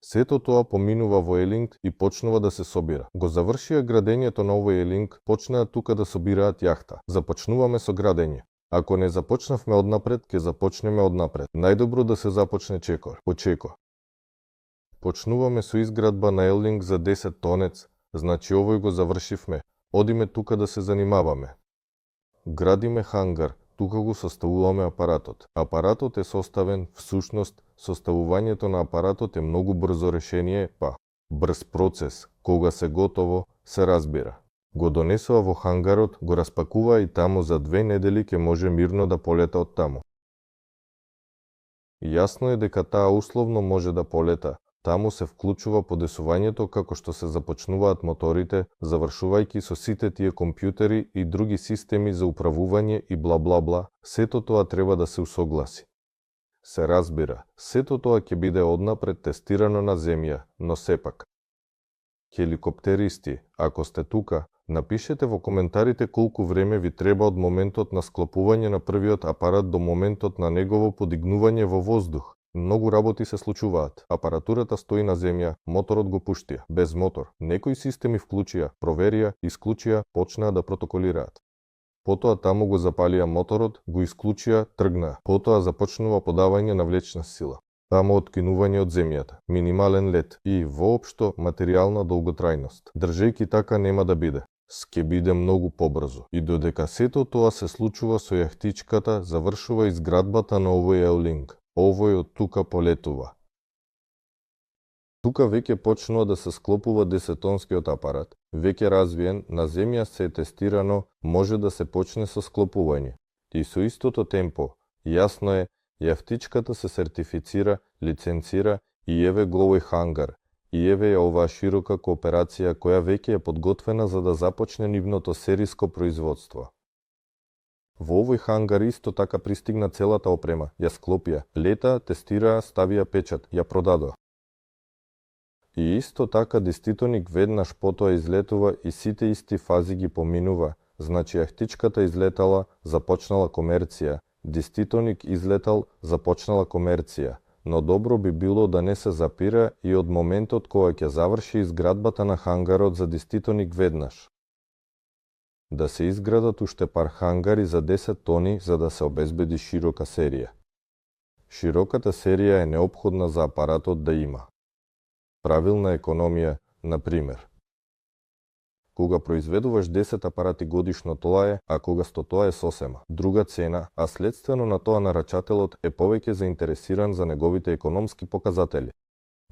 Сето тоа поминува во Елинг и почнува да се собира. Го завршија градењето на овој Елинг, почнаа тука да собираат јахта. Започнуваме со градење. Ако не започнавме однапред, ќе започнеме однапред. Најдобро да се започне чекор, по чекор. Почнуваме со изградба на Елинг за 10 тонец, значи овој го завршивме. Одиме тука да се занимаваме. Градиме хангар, тука го составуваме апаратот. Апаратот е составен, всушност, составувањето на апаратот е многу брзо решение, брз процес. Кога се готово, се разбира. Го донесува во хангарот, го распакува и таму за 2 недели ќе може мирно да полета од таму. Јасно е дека таа условно може да полета. Таму се вклучува подесувањето како што се започнуваат моторите, завршувајќи со сите тие компјутери и други системи за управување и бла бла бла, сето тоа треба да се усогласи. Се разбира, сето тоа ќе биде однапред тестирано на земја, но сепак. Хеликоптеристи, ако сте тука, напишете во коментарите колку време ви треба од моментот на склопување на првиот апарат до моментот на негово подигнување во воздух. Многу работи се случуваат. Апаратурата стои на земја, моторот го пуштија, без мотор. Некои системи вклучија, проверија, исклучија, почнаа да протоколираат. Потоа таму го запалија моторот, го исклучија, тргнаа. Потоа започнува подавање на влечна сила. Таму откинување од земјата, минимален лет и, воопшто, материјална долготрајност. Држејќи така нема да биде. Ке биде многу побрзо. И додека сето тоа се случува со јахтичката, завршува изградбата на овој еолинг. Овој од тука полетува. Тука веќе почнува да се склопува 10-тонскиот апарат, веќе развиен, на земја се е тестирано, може да се почне со склопување. И со истото темпо, јасно е, јахтичката се сертифицира, лиценцира и еве го овој хангар, и еве е оваа широка кооперација која веќе е подготвена за да започне нивното сериско производство. Во овој хангар исто така пристигна целата опрема, ја склопија, лета, тестираа, ставија печат, ја продадоа. И исто така Деститоник веднаш потоа излетува и сите исти фази ги поминува, значи јахтичката излетала, започнала комерција, Деститоник излетал, започнала комерција, но добро би било да не се запира и од моментот кога ќе заврши изградбата на хангарот за Деститоник веднаш. Да се изградат уште пар хангари за 10 тони за да се обезбеди широка серија. Широката серија е неопходна за апаратот да има правилна економија, на пример. Кога произведуваш 10 апарати годишно тоа е, а кога 100 тоа е сосема. Друга цена, а следствено на тоа нарачателот е повеќе заинтересиран за неговите економски показатели.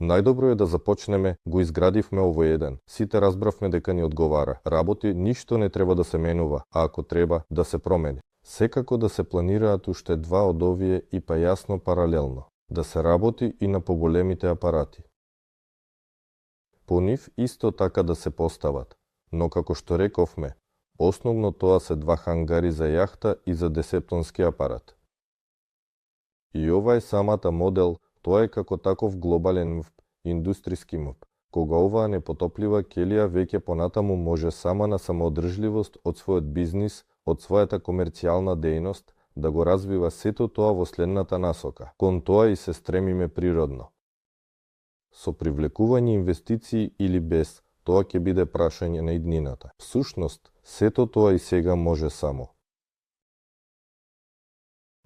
Најдобро е да започнеме, го изградивме овој еден. Сите разбравме дека ни одговара. Работи, ништо не треба да се менува, а ако треба, да се промени. Секако да се планираат уште два од овие и па јасно паралелно. Да се работи и на поголемите апарати. По нив исто така да се постават, но како што рековме, основно тоа се два хангари за јахта и за 10-тонски апарат. И ова е самата модел, тоа е како таков глобален МВП, индустријски МВП. Кога оваа непотоплива келија веќе понатаму може сама на самоодржливост од својот бизнис, од својата комерцијална дејност, да го развива сето тоа во следната насока. Кон тоа и се стремиме природно. Со привлекување инвестиции или без, тоа ќе биде прашање на иднината. Всушност, сето тоа и сега може само.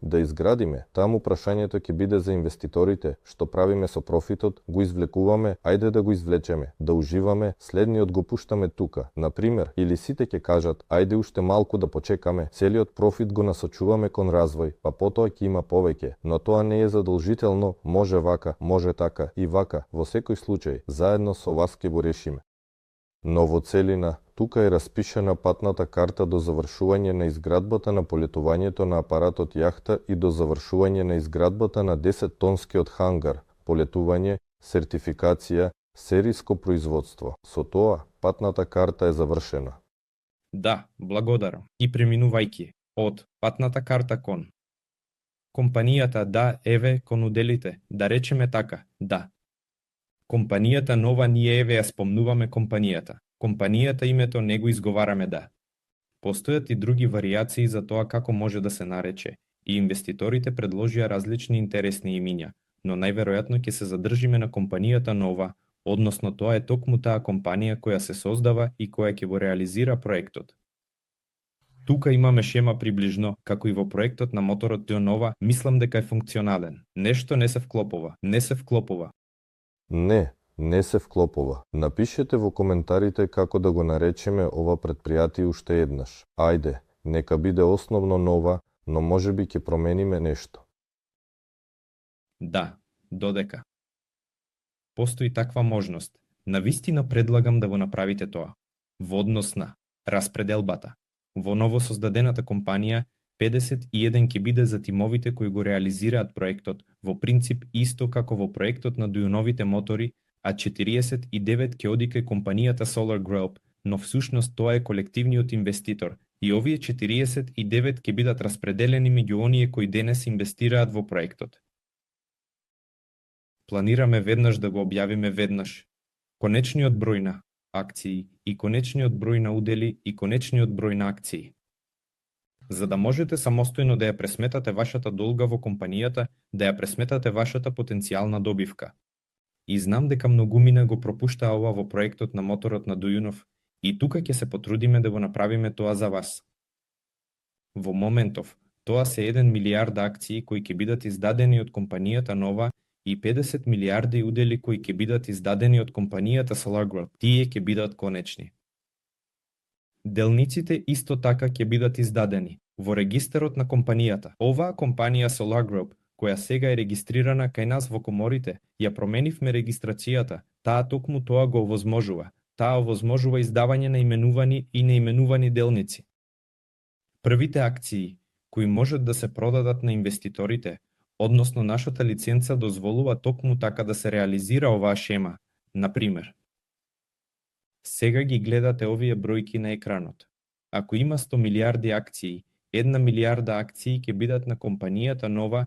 Да изградиме, таму прашањето ќе биде за инвеститорите, што правиме со профитот, го извлекуваме, ајде да го извлечеме, да уживаме, следниот го пуштаме тука. Например, или сите ќе кажат, ајде уште малку да почекаме, целиот профит го насочуваме кон развој, па потоа ќе има повеќе, но тоа не е задолжително, може вака, може така и вака, во секој случај, заедно со вас ќе го решиме. Но во целина, тука е распишена патната карта до завршување на изградбата на полетувањето на апаратот јахта и до завршување на изградбата на 10-тонскиот хангар, полетување, сертификација, сериско производство. Со тоа, патната карта е завршена. Да, благодарам. И преминувајќи од патната карта кон компанијата, да, еве, кон уделите, да речеме така, да. Компанијата нова, ние еве ја спомнуваме компанијата. Компанијата името не го изговараме, да. Постојат и други варијации за тоа како може да се нарече, и инвеститорите предложија различни интересни имиња, но најверојатно ќе се задржиме на компанијата нова, односно тоа е токму таа компанија која се создава и која ќе го реализира проектот. Тука имаме шема приближно, како и во проектот на моторот Нова, мислам дека е функционален. Нешто не се вклопува, не се вклопува. Не се вклопува. Напишете во коментарите како да го наречеме ова предпријатие уште еднаш. Ајде, нека биде основно нова, но можеби ќе промениме нешто. Да, додека постои таква можност, навистина предлагам да го направите тоа. Во однос на распределбата, во ново создадената компанија, 51 ќе биде за тимовите кои го реализираат проектот, во принцип исто како во проектот на дујоновите мотори, а 49 ќе оди кај компанијата Solar Group, но всушност тоа е колективниот инвеститор, и овие 49 ќе бидат распределени меѓу оние кои денес инвестираат во проектот. Планираме веднаш да го објавиме веднаш конечниот број на акции и конечниот број на удели и конечниот број на акции. за да можете самостојно да ја пресметате вашата долга во компанијата, да ја пресметате вашата потенцијална добивка. И знам дека многумина го пропуштаа ова во проектот на моторот на Дујунов, и тука ќе се потрудиме да го направиме тоа за вас. Во моментов, тоа се 1 милијарда акции кои ќе бидат издадени од компанијата Нова и 50 милијарди удели кои ќе бидат издадени од компанијата Solar Group. Тие ќе бидат конечни. Делниците исто така ќе бидат издадени во регистарот на компанијата. Оваа компанија Solar Group, која сега е регистрирана кај нас во коморите, ја променивме регистрацијата, таа токму тоа го овозможува. Таа овозможува издавање на именувани и неименувани делници. Првите акции, кои можат да се продадат на инвеститорите, односно нашата лиценца дозволува токму така да се реализира оваа шема. Например, сега ги гледате овие бројки на екранот. Ако има 100 милијарди акции, 1 милијарда акции ќе бидат на компанијата Нова,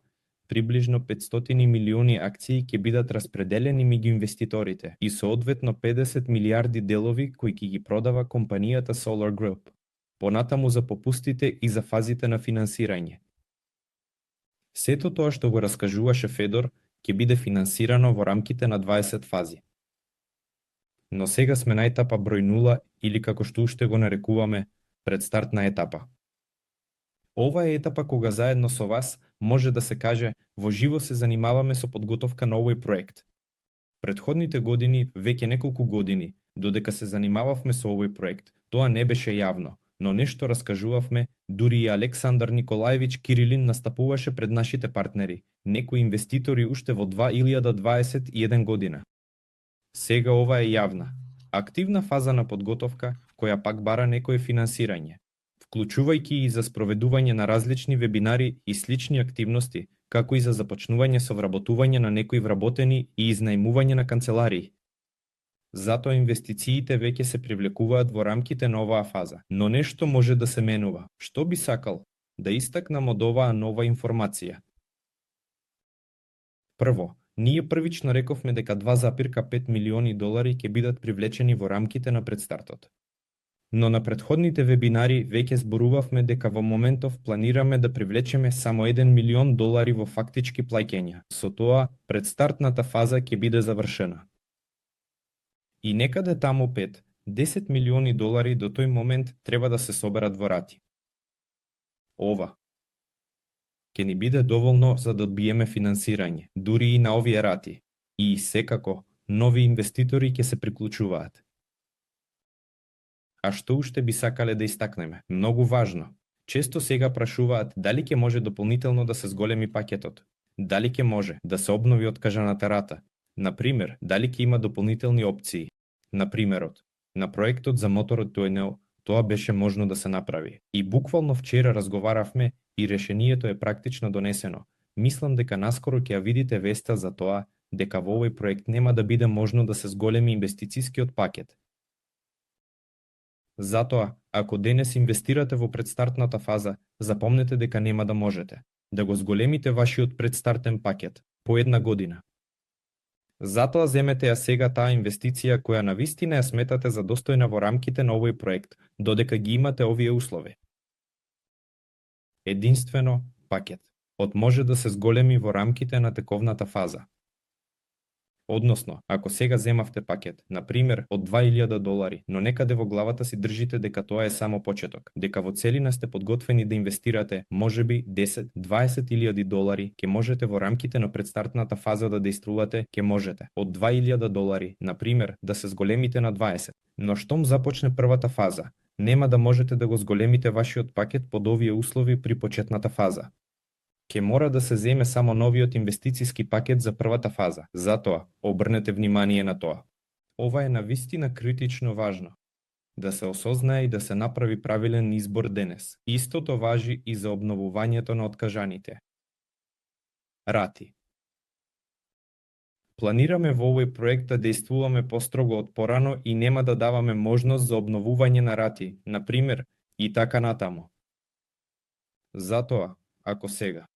приближно 500 милиони акции ќе бидат распределени меѓу инвеститорите и соодветно 50 милијарди делови кои ќе ги продава компанијата Solar Group. Понатаму за попустите и за фазите на финансирање. Сето тоа што го раскажуваше Федор ќе биде финансирано во рамките на 20 фази. Но сега сме на етапа број 0 или како што уште го нарекуваме, предстартна етапа. Ова е етапа кога заедно со вас може да се каже во живо се занимаваме со подготовка на овој проект. Претходните години, веќе неколку години, додека се занимававме со овој проект, тоа не беше јавно, но нешто раскажувавме, дури и Александар Николаевич Кирилин настапуваше пред нашите партнери, некои инвеститори уште во 2021 година. Сега ова е јавна, активна фаза на подготовка, која пак бара некое финансирање, вклучувајќи и за спроведување на различни вебинари и слични активности, како и за започнување со вработување на некои вработени и изнајмување на канцеларии. Затоа инвестициите веќе се привлекуваат во рамките на оваа фаза, но нешто може да се менува. Што би сакал да истакнам од оваа нова информација? Прво, ние првично рековме дека 2,5 милиони долари ќе бидат привлечени во рамките на предстартот. Но на претходните вебинари веќе зборувавме дека во моментов планираме да привлечеме само 1 милион долари во фактички плаќања. Со тоа, предстартната фаза ќе биде завршена. И некаде таму 5-10 милиони долари до тој момент треба да се соберат во рати. Ова ќе ни биде доволно за да одбиеме финансирање, дури и на овие рати. И секако, нови инвеститори ќе се приклучуваат. А што уште би сакале да истакнеме? Многу важно. Често сега прашуваат дали ќе може дополнително да се зголеми пакетот, дали ќе може да се обнови откажаната рата, например, дали ќе има дополнителни опции. На примерот, на проектот за моторот Дујунов, тоа беше можно да се направи. И буквално вчера разговаравме и решението е практично донесено. Мислам дека наскоро ќе ја видите веста за тоа дека во овој проект нема да биде можно да се зголеми инвестицискиот пакет. Затоа, ако денес инвестирате во предстартната фаза, запомнете дека нема да можете да го зголемите вашиот предстартен пакет по една година. Затоа земете ја сега таа инвестиција која навистина ја сметате за достојна во рамките на овој проект, додека ги имате овие услови. Единствено пакет од може да се зголеми во рамките на тековната фаза. Односно, ако сега земавте пакет, на пример, од 2000 долари, но некаде во главата си држите дека тоа е само почеток, дека во целина сте подготвени да инвестирате, можеби 10-20 илјади долари, ќе можете во рамките на предстартната фаза да действувате, ќе можете од 2000 долари, на пример, да се зголемите на 20. Но штом започне првата фаза, нема да можете да го зголемите вашиот пакет под овие услови при почетната фаза. Ке мора да се земе само новиот инвестициски пакет за првата фаза. Затоа, обрнете внимание на тоа. Ова е навистина критично важно. Да се осознае и да се направи правилен избор денес. Истото важи и за обновувањето на откажаните рати. Планираме во овој проект да действуваме построго од порано и нема да даваме можност за обновување на рати, на пример, и така натаму. Затоа, ако сега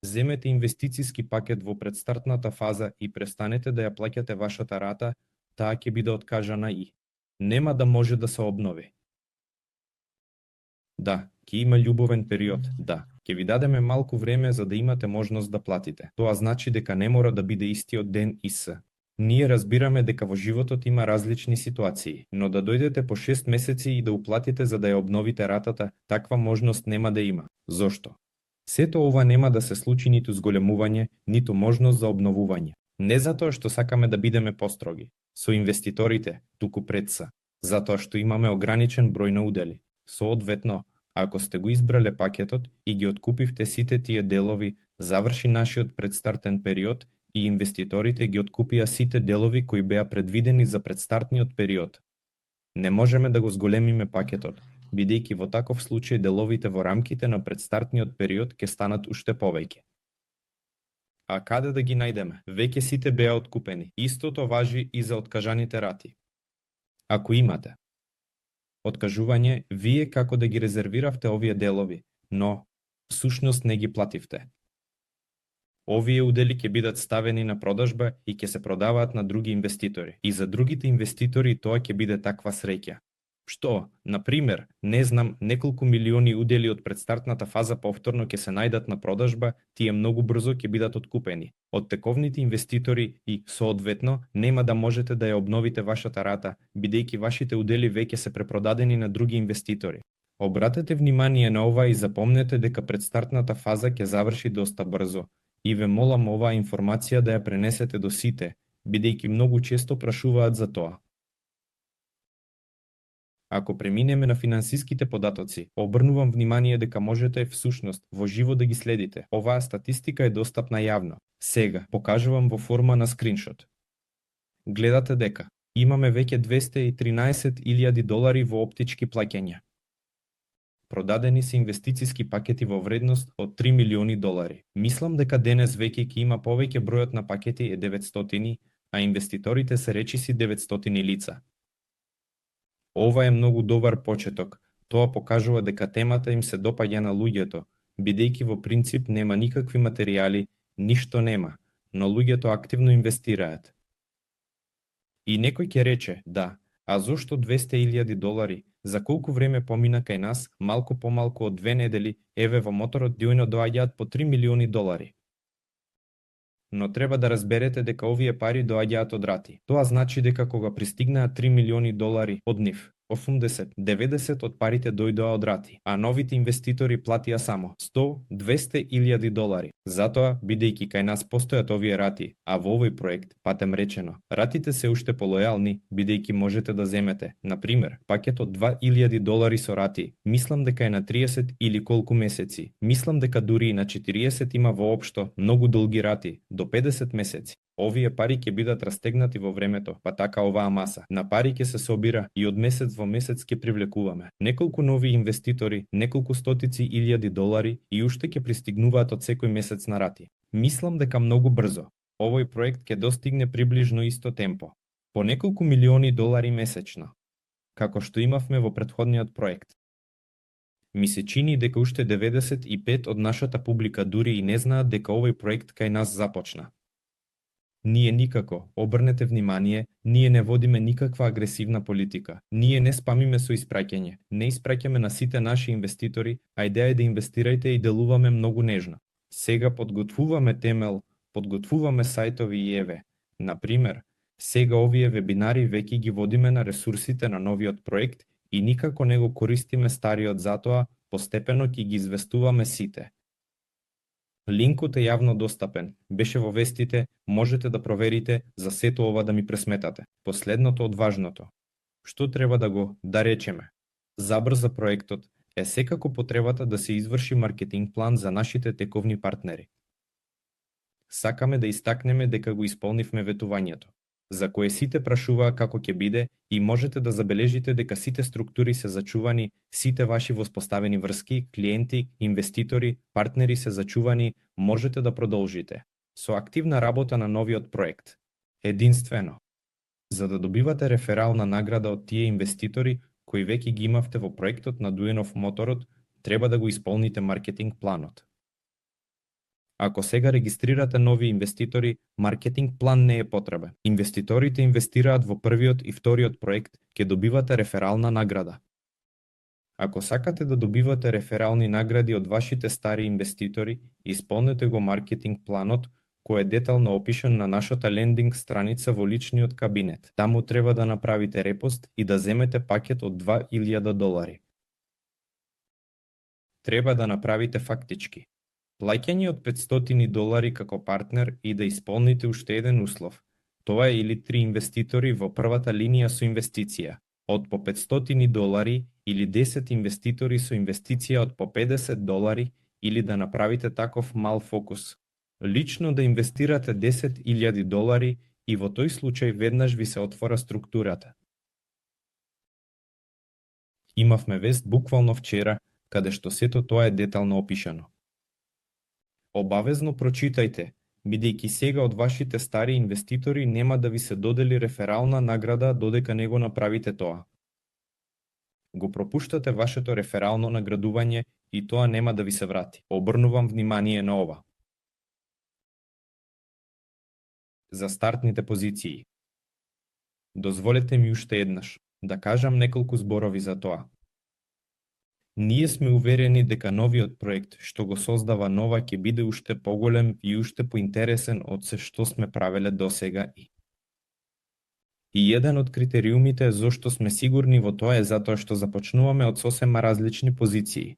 земете инвестициски пакет во предстартната фаза и престанете да ја плаќате вашата рата, таа ќе биде откажана и нема да може да се обнови. Да, ќе има љубовен период, да. Ќе ви дадеме малку време за да имате можност да платите. Тоа значи дека не мора да биде истиот ден и с. Ние разбираме дека во животот има различни ситуации, но да дојдете по 6 месеци и да уплатите за да ја обновите ратата, таква можност нема да има. Зошто? Сето ова нема да се случи ниту зголемување, ниту можност за обновување. Не затоа што сакаме да бидеме построги со инвеститорите, туку пред се, затоа што имаме ограничен број на удели. Соодветно, ако сте го избрале пакетот и ги откупивте сите тие делови, заврши нашиот предстартен период и инвеститорите ги откупија сите делови кои беа предвидени за предстартниот период. Не можеме да го зголемиме пакетот, бидејќи во таков случај деловите во рамките на предстартниот период ќе станат уште повеќе. А каде да ги најдеме? Веќе сите беа откупени. Истото важи и за откажаните рати. Ако имате откажување, вие како да ги резервиравте овие делови, но всушност не ги плативте. Овие удели ќе бидат ставени на продажба и ќе се продаваат на други инвеститори. И за другите инвеститори тоа ќе биде таква среќа. Што, на пример, не знам, неколку милиони удели од предстартната фаза повторно ќе се најдат на продажба, тие многу брзо ќе бидат откупени од тековните инвеститори и, соодветно, нема да можете да ја обновите вашата рата, бидејќи вашите удели веќе се препродадени на други инвеститори. Обратете внимание на ова и запомнете дека предстартната фаза ќе заврши доста брзо. И ве молам оваа информација да ја пренесете до сите, бидејќи многу често прашуваат за тоа. Ако преминеме на финансиските податоци, обрнувам внимание дека можете всушност во живо да ги следите. Оваа статистика е достапна јавно. Сега покажувам во форма на скриншот. Гледате дека имаме веќе $213,000 во оптички плаќања. Продадени се инвестициски пакети во вредност од $3 милиони. Мислам дека денес веќе ќе има повеќе, бројот на пакети е 900, а инвеститорите се речиси 900 лица. Ова е многу добар почеток. Тоа покажува дека темата им се допаѓа на луѓето, бидејќи во принцип нема никакви материјали, ништо нема, но луѓето активно инвестираат. И некој ќе рече, да, а зошто $200,000? За колку време помина кај нас, малку помалку од 2 недели, еве во моторот Дјојно доаѓаат по $3 милиони. Но треба да разберете дека овие пари доаѓаат од рати. Тоа значи дека кога пристигнаат $3 милиони од нив, 80-90 од парите дојдоа од рати, а новите инвеститори платија само $100-200,000. Затоа, бидејќи кај нас постојат овие рати, а во овој проект, патем речено, ратите се уште полојални, бидејќи можете да земете, на пример, пакет од $2,000 со рати, мислам дека е на 30 или колку месеци, мислам дека дури и на 40 има воопшто многу долги рати, до 50 месеци. Овие пари ќе бидат растегнати во времето, па така оваа маса на пари ќе се собира и од месец во месец ќе привлекуваме неколку нови инвеститори, неколку стотици илјади долари и уште ќе пристигнуваат од секој месец на рати. Мислам дека многу брзо овој проект ќе достигне приближно исто темпо, по неколку милиони долари месечно, како што имавме во претходниот проект. Ми се чини дека уште 95 од нашата публика дури и не знаат дека овој проект кај нас започна. Ние никако, обрнете внимание, ние не водиме никаква агресивна политика. Ние не спамиме со испраќање, не испраќаме на сите наши инвеститори, а идеја е да инвестирајте и делуваме многу нежно. Сега подготвуваме темел, подготвуваме сајтови и еве. Например, сега овие вебинари веќе ги водиме на ресурсите на новиот проект и никако не го користиме стариот, затоа постепено ќе ги известуваме сите. Линкот е јавно достапен, беше во вестите, можете да проверите за сето ова да ми пресметате. Последното од важното. Што треба да речеме? Забрза проектот е секако потребата да се изврши маркетинг план за нашите тековни партнери. Сакаме да истакнеме дека го исполнивме ветувањето, за кое сите прашуваа како ќе биде и можете да забележите дека сите структури се зачувани, сите ваши воспоставени врски, клиенти, инвеститори, партнери се зачувани, можете да продолжите со активна работа на новиот проект. Единствено, за да добивате реферална награда од тие инвеститори кои веќе ги имавте во проектот на Дуенов моторот, треба да го исполните маркетинг планот. Ако сега регистрирате нови инвеститори, маркетинг план не е потребен. Инвеститорите инвестираат во првиот и вториот проект, ќе добивате реферална награда. Ако сакате да добивате реферални награди од вашите стари инвеститори, исполнете го маркетинг планот, кој е детално опишан на нашата лендинг страница во личниот кабинет. Таму треба да направите репост и да земете пакет од $2,000. Треба да направите фактички плаќање од $500 како партнер и да исполните уште еден услов. Тоа е или 3 инвеститори во првата линија со инвестиција од по $500 или 10 инвеститори со инвестиција од по $50 или да направите таков мал фокус. Лично да инвестирате $10,000 и во тој случај веднаш ви се отвора структурата. Имавме вест буквално вчера, каде што сето тоа е детално опишано. Обавезно прочитајте, бидејќи сега од вашите стари инвеститори нема да ви се додели реферална награда додека не го направите тоа. Го пропуштате вашето реферално наградување и тоа нема да ви се врати. Обрнувам внимание на ова. За стартните позиции. Дозволете ми уште еднаш да кажам неколку зборови за тоа. Ние сме уверени дека новиот проект што го создава Нова ќе биде уште поголем и уште поинтересен од се што сме правеле досега И еден од критериумите зошто сме сигурни во тоа е затоа што започнуваме од сосема различни позиции.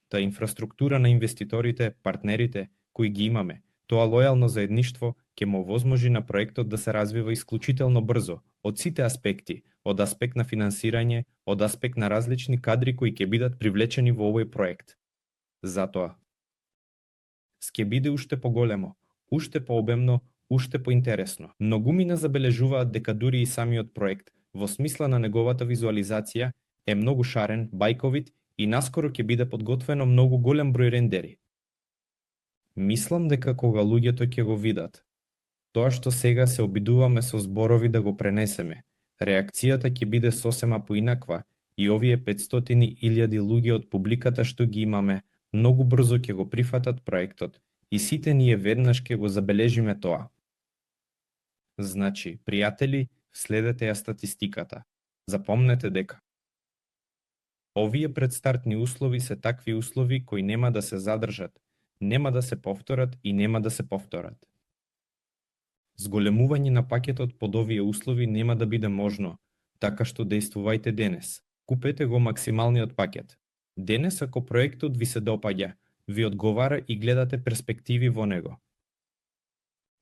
Та инфраструктура на инвеститорите, партнерите, кои ги имаме, тоа лојално заедништво ќе му возможи на проектот да се развива исклучително брзо, од сите аспекти, од аспект на финансирање, од аспект на различни кадри кои ќе бидат привлечени во овој проект. Затоа, ќе биде уште поголемо, уште пообемно, уште поинтересно. Многумина забележуваат дека дури и самиот проект, во смисла на неговата визуализација, е многу шарен, бајковит и наскоро ќе биде подготвено многу голем број рендери. Мислам дека кога луѓето ќе го видат, тоа што сега се обидуваме со зборови да го пренесеме, реакцијата ќе биде сосема поинаква и овие 500,000 луѓе од публиката што ги имаме, многу брзо ќе го прифатат проектот и сите ние веднаш ќе го забележиме тоа. Значи, пријатели, следете ја статистиката. Запомнете дека овие предстартни услови се такви услови кои нема да се задржат, нема да се повторат и нема да се повторат. Зголемување на пакетот под овие услови нема да биде можно, така што действувајте денес. Купете го максималниот пакет. Денес ако проектот ви се допаѓа, ви одговара и гледате перспективи во него.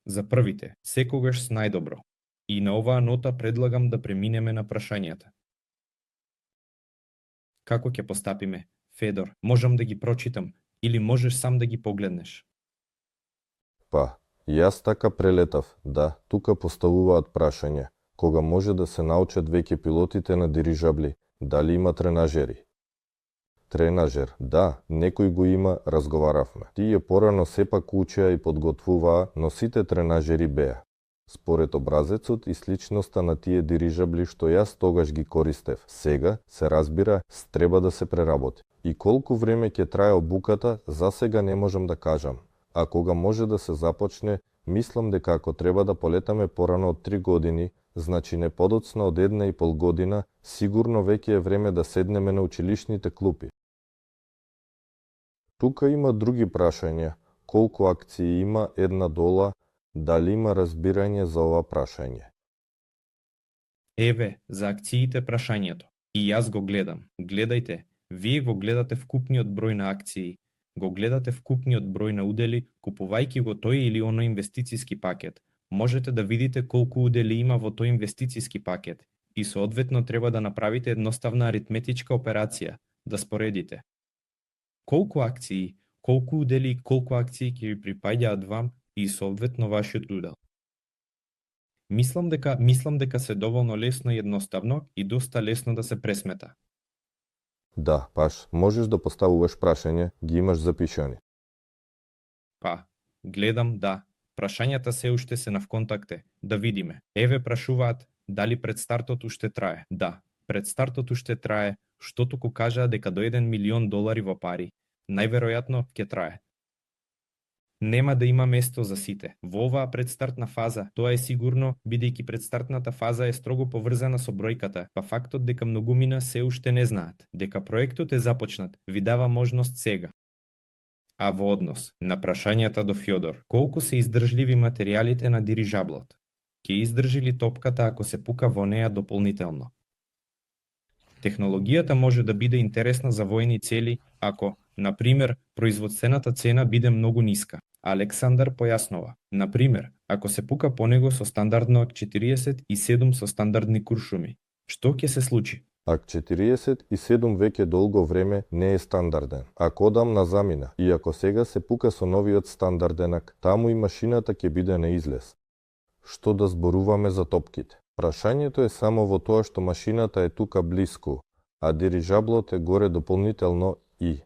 За првите, секогаш с најдобро. И на оваа нота предлагам да преминеме на прашањата. Како ќе постапиме? Федор, можам да ги прочитам или можеш сам да ги погледнеш? Па, јас така прелетав, да, тука поставуваат прашања. Кога може да се научат веќе пилотите на дирижабли? Дали има тренажери? Тренажер, да, некој го има, разговаравме. Тие порано сепак учеа и подготвуваа, но сите тренажери беа. Според образецот и сличноста на тие дирижабли што јас тогаш ги користев, сега, се разбира, треба да се преработи. И колку време ќе трае обуката, засега не можам да кажам. А кога може да се започне, мислам дека ако треба да полетаме порано од 3 години, значи не подоцна од 1,5 година, сигурно веќе е време да седнеме на училишните клупи. Тука има други прашања. Колку акции има $1? Дали има разбирање за ова прашање? Еве, за акциите прашањето. И јас го гледам. Гледајте, вие го гледате вкупниот број на акции, го гледате вкупниот број на удели, купувајќи го тој или оној инвестициски пакет. Можете да видите колку удели има во тој инвестициски пакет и соодветно треба да направите едноставна аритметичка операција, да споредите. Колку акции, колку удели и колку акции ќе ви припаѓаат вам и соодветно вашиот удел. Мислам дека се доволно лесно и едноставно и доста лесно да се пресмета. Да, паш, можеш да поставуваш прашање, ги имаш запишани. Па, гледам, да. Прашањата се уште се на вконтакте. Да видиме. Еве прашуваат дали предстартот уште трае. Да, предстартот уште трае, што туку кажаа дека до $1 милион во пари. Најверојатно ќе трае. Нема да има место за сите. Во оваа предстартна фаза, тоа е сигурно, бидејќи предстартната фаза е строго поврзана со бројката, па фактот дека многумина се уште не знаат. Дека проектот е започнат, ви дава можност сега. А во однос на прашањата до Фјодор, колку се издржливи материјалите на дирижаблот? Ќе издржи ли топката ако се пука во неа дополнително? Технологијата може да биде интересна за војни цели ако, на пример, производствената цена биде многу ниска. Александар појаснува. На пример, ако се пука по него со стандардно ак 47 со стандардни куршуми, што ќе се случи? ак 47 веќе долго време не е стандарден. Ако одам на замина и ако сега се пука со новиот стандарден ак, таму и машината ќе биде на излез. Што да зборуваме за топките? Прашањето е само во тоа што машината е тука блиску, а дирижаблот е горе дополнително и.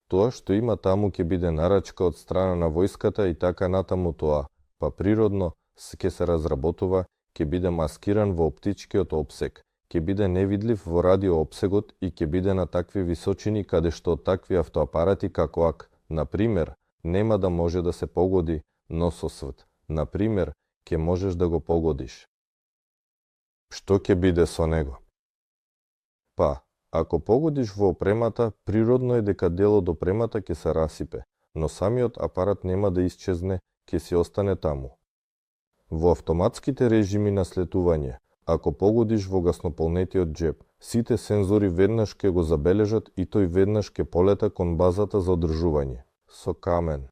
Тоа што има таму ќе биде нарачка од страна на војската и така натаму тоа, па природно ќе се разработува, ќе биде маскиран во оптичкиот опсек, ќе биде невидлив во радиоопсегот и ќе биде на такви височини каде што такви автоапарати како ак, на пример, нема да може да се погоди нососвт. На пример, ќе можеш да го погодиш. Што ќе биде со него? Па, ако погодиш во опремата, природно е дека дел од опремата ќе се расипе, но самиот апарат нема да исчезне, ќе си остане таму. Во автоматските режими на слетување, ако погодиш во гаснополнетиот джеп, сите сензори веднаш ќе го забележат и тој веднаш ќе полета кон базата за одржување, со камен.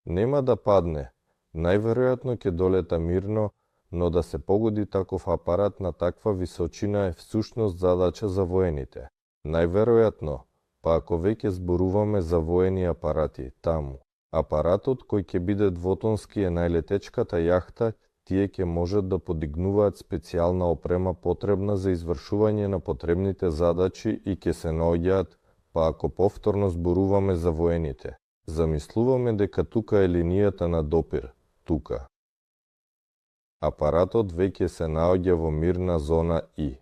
Нема да падне, најверојатно ќе долета мирно, но да се погоди таков апарат на таква височина е всушност задача за воените. Најверојатно, па ако веќе зборуваме за воени апарати, таму. Апаратот кој ќе биде двотонски е најлетечката јахта, тие ќе можат да подигнуваат специјална опрема потребна за извршување на потребните задачи и ќе се наоѓаат, па ако повторно зборуваме за воените. Замислуваме дека тука е линијата на допир, тука. Апаратот веќе се наоѓа во мирна зона и.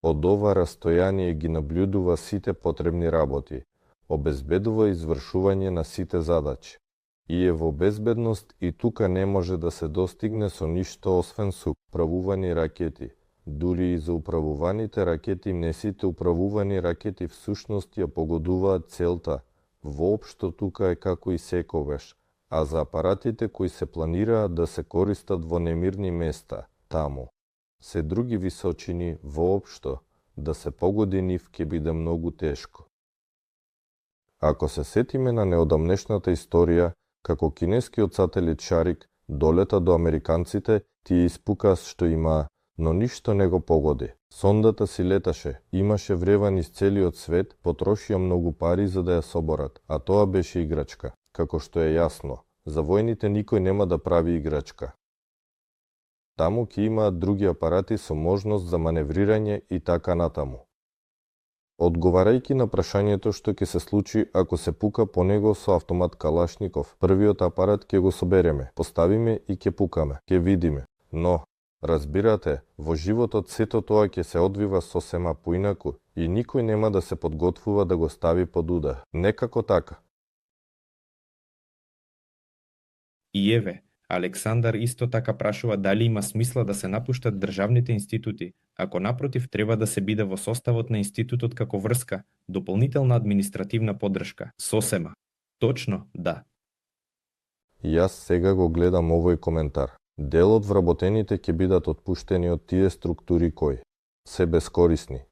Од ова растојание ги наблюдува сите потребни работи, обезбедува извршување на сите задачи. И е во безбедност и тука не може да се достигне со ништо освен со управувани ракети. Дури и за управуваните ракети, не сите управувани ракети всушност ја погодуваат целта. Воопшто тука е како и секогаш, а за апаратите кои се планираат да се користат во немирни места, таму, се други височини, воопшто, да се погоди нив ќе биде многу тешко. Ако се сетиме на неодамнешната историја, како кинескиот сателит Шарик долета до американците, тие испукаа што имаа, но ништо не го погоди. Сондата си леташе, имаше вреван из целиот свет, потрошија многу пари за да ја соборат, а тоа беше играчка. Како што е јасно, за војните никој нема да прави играчка. Таму ќе имаат други апарати со можност за маневрирање и така натаму. Одговарајќи на прашањето што ќе се случи ако се пука по него со автомат Калашников, првиот апарат ќе го собереме, поставиме и ќе пукаме, ќе видиме. Но, разбирате, во животот сето тоа ќе се одвива сосема поинаку и никој нема да се подготвува да го стави под удар. Некако така. И еве, Александар исто така прашува дали има смисла да се напуштат државните институти, ако напротив треба да се биде во составот на институтот како врска, дополнителна административна поддршка, сосема. Точно, да. Јас сега го гледам овој коментар. Дел од вработените ќе бидат отпуштени од тие структури кои се бескорисни.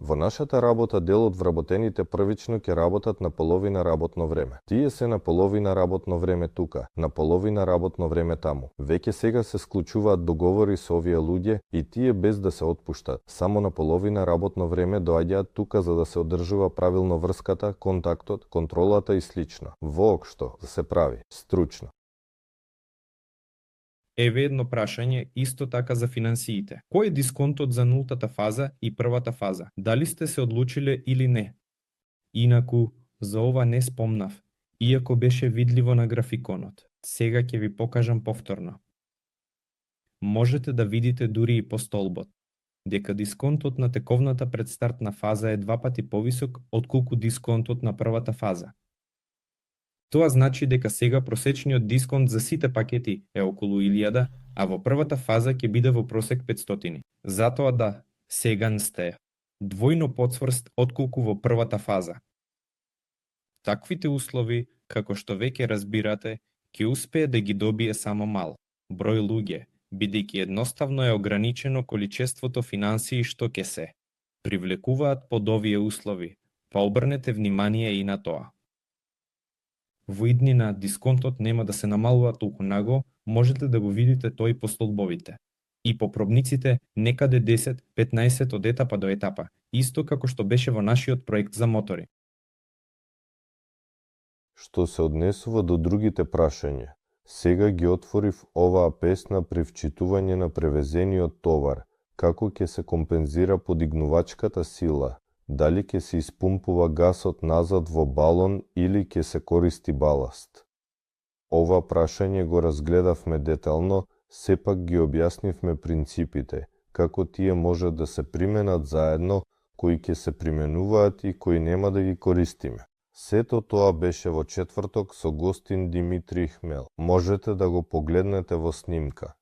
Во нашата работа дел од вработените првично ќе работат на половина работно време. Тие се на половина работно време тука, на половина работно време таму. Веќе сега се склучуваат договори со овие луѓе и тие без да се отпуштат. Само на половина работно време доаѓаат тука за да се одржува правилно врската, контактот, контролата и слично. Воопшто да се прави стручно. Еве едно прашање исто така за финансиите. Кој е дисконтот за нултата фаза и првата фаза? Дали сте се одлучиле или не? Инаку, за ова не спомнав, иако беше видливо на графиконот. Сега ќе ви покажам повторно. Можете да видите дури и по столбот. дека дисконтот на тековната предстартна фаза е 2 пати повисок отколку дисконтот на првата фаза. Тоа значи дека сега просечниот дисконт за сите пакети е околу 1000, а во првата фаза ќе биде во просек 500. Затоа да, сега сте двојно потврст отколку во првата фаза. Таквите услови, како што веќе разбирате, ќе успее да ги добие само мал број луѓе, бидејќи едноставно е ограничено количеството финансии што ќе се привлекуваат под овие услови, па обрнете внимание и на тоа. Во иднина дисконтот нема да се намалува толку нагло, можете да го видите тој по столбовите. И по пробниците некаде 10-15 од етапа до етапа, исто како што беше во нашиот проект за мотори. Што се однесува до другите прашања, сега ги отворив оваа песна при вчитување на превезениот товар, како ќе се компензира подигнувачката сила, дали ќе се испумпува гасот назад во балон или ќе се користи баласт. Ова прашање го разгледавме детално, сепак ги објаснивме принципите, како тие може да се применат заедно, кои ќе се применуваат и кои нема да ги користиме. Сето тоа беше во четврток со гостин Димитри Хмел. Можете да го погледнете во снимка.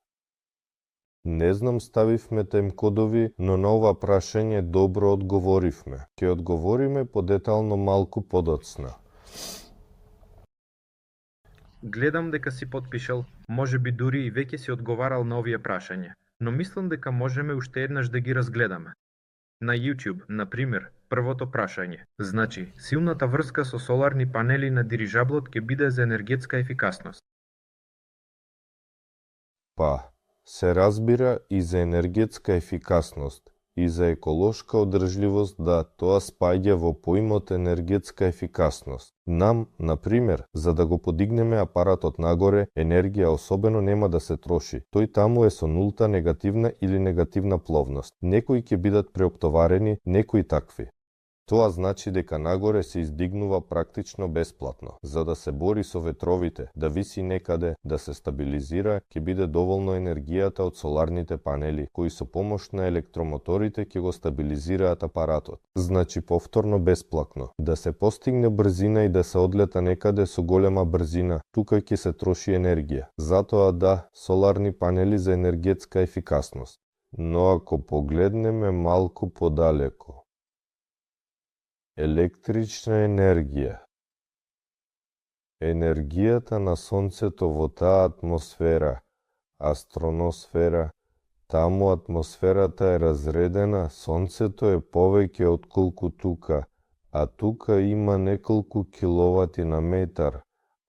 Не знам ставивме таймкодови, но на ова прашање добро одговоривме. Ќе одговориме подетално малку подоцна. Гледам дека си потпишал, може би дури и веќе си одговарал на овие прашања, но мислам дека можеме уште еднаш да ги разгледаме. На YouTube, на пример, првото прашање. Значи, силната врска со соларни панели на дирижаблот ќе биде за енергетска ефикасност. Па, се разбира и за енергетска ефикасност, и за еколошка одржливост, да, тоа спаѓа во поимот енергетска ефикасност. Нам, на пример, за да го подигнеме апаратот нагоре, енергија особено нема да се троши. Тој таму е со нулта негативна или негативна пловност. Некои ќе бидат преоптоварени, некои такви. Тоа значи дека нагоре се издигнува практично бесплатно. За да се бори со ветровите, да виси некаде, да се стабилизира, ќе биде доволно енергијата од соларните панели, кои со помош на електромоторите ќе го стабилизираат апаратот. Значи повторно бесплатно. Да се постигне брзина и да се одлета некаде со голема брзина, тука ќе се троши енергија. Затоа да, соларни панели за енергетска ефикасност. Но ако погледнеме малку подалеку, електрична енергија. Енергијата на Сонцето во таа атмосфера, астроносфера, таму атмосферата е разредена, Сонцето е повеќе отколку тука, а тука има неколку киловати на метар,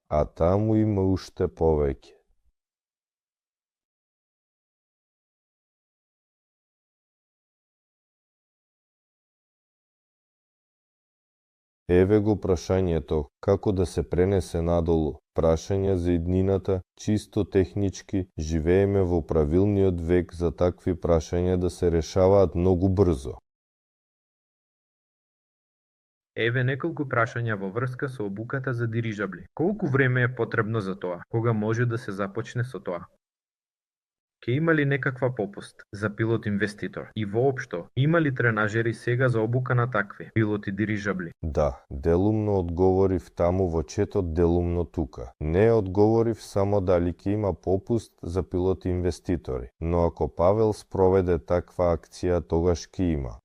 а таму има уште повеќе. Еве го прашањето, како да се пренесе надолу. Прашање за иднината, чисто технички, живееме во правилниот век за такви прашања да се решаваат многу брзо. Еве неколку прашања во врска со обуката за дирижабли. Колку време е потребно за тоа? Кога може да се започне со тоа? Ке има ли некаква попуст за пилот-инвеститор? И воопшто, има ли тренажери сега за обука на такви пилоти дирижабли? Да, делумно одговорив таму во четот, делумно тука. Не одговорив само дали ќе има попуст за пилоти-инвеститори, но ако Павел спроведе таква акција, тогаш ќе има.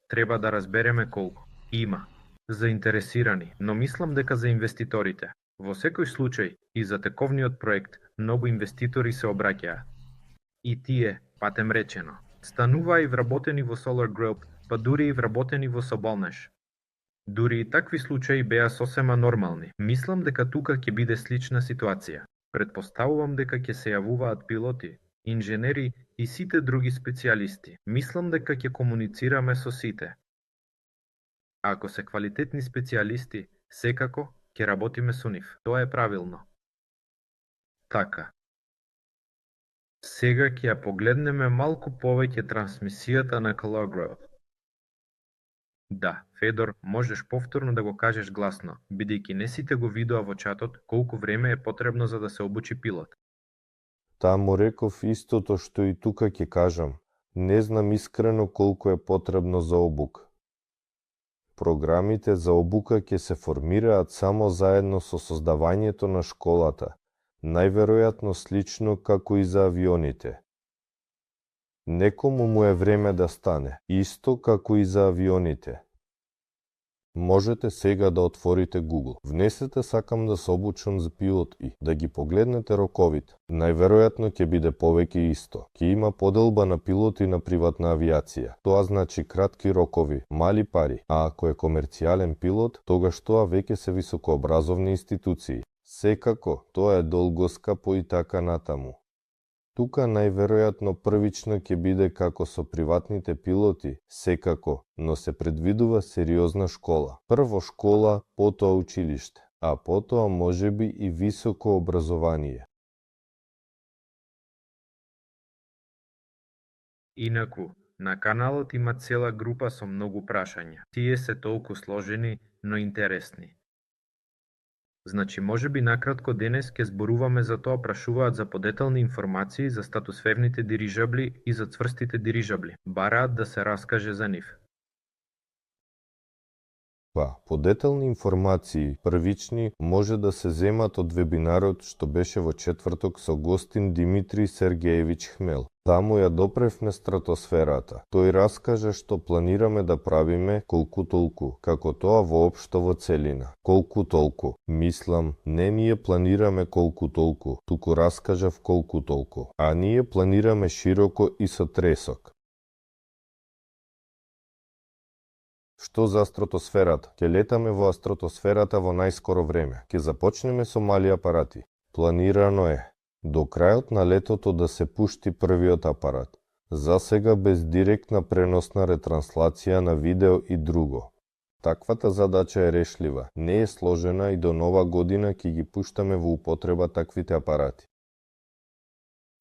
Треба да разбереме колку. Има. Заинтересирани, но мислам дека за инвеститорите. Во секој случај, и за тековниот проект, многу инвеститори се обраќаа. И тие, патем речено, стануваа и вработени во Solar Group, па дури и вработени во Соболнеш. Дури и такви случаи беа сосема нормални. Мислам дека тука ќе биде слична ситуација. Предпоставувам дека ќе се јавуваат пилоти, инженери и сите други специјалисти. Мислам дека ќе комуницираме со сите. Ако се квалитетни специјалисти, секако ќе работиме со нив. Тоа е правилно. Така. Сега ќе ја погледнеме малку повеќе трансмисијата на Color. Да, Федор, можеш повторно да го кажеш гласно, бидејќи не сите го видоа во чатот колку време е потребно за да се обучи пилот. Таа му реков истото што и тука ќе кажам. Не знам искрено колку е потребно за обука. Програмите за обука ќе се формираат само заедно со создавањето на школата, најверојатно слично како и за авионите. Некому му е време да стане, исто како и за авионите. Можете сега да отворите Google. Внесете "сакам да се обучам за пилот" и да ги погледнете роковите. Најверојатно ќе биде повеќе исто. Ќе има поделба на пилоти на приватна авиација. Тоа значи кратки рокови, мали пари, а ако е комерцијален пилот, тогаш тоа веќе се високообразовни институции. Секако, тоа е долго скапо и така натаму. Тука најверојатно првично ќе биде како со приватните пилоти, секако, но се предвидува сериозна школа. Прво школа, потоа училиште, а потоа можеби и високо образование. Инаку, на каналот има цела група со многу прашања. Тие се толку сложени, но интересни. Значи, можеби накратко денес ќе зборуваме за тоа прашуваат за подетални информации за статосферните дирижабли и за цврстите дирижабли. Бараат да се раскаже за нив. Подетални информации, првични, може да се земат од вебинарот што беше во четврток со гостин Димитри Сергеевич Хмел. Таму ја допревме стратосферата. Тој раскажа што планираме да правиме колку толку, како тоа воопшто во целина. Колку толку. Мислам, не ние планираме колку толку, туку раскажав колку толку. А ние планираме широко и со тресок. Што за стратосферата? Ќе летаме во стратосферата во најскоро време. Ќе започнеме со мали апарати. Планирано е до крајот на летото да се пушти првиот апарат. За сега без директна преносна ретранслација на видео и друго. Таквата задача е решлива, не е сложена и до нова година ќе ги пуштаме во употреба таквите апарати.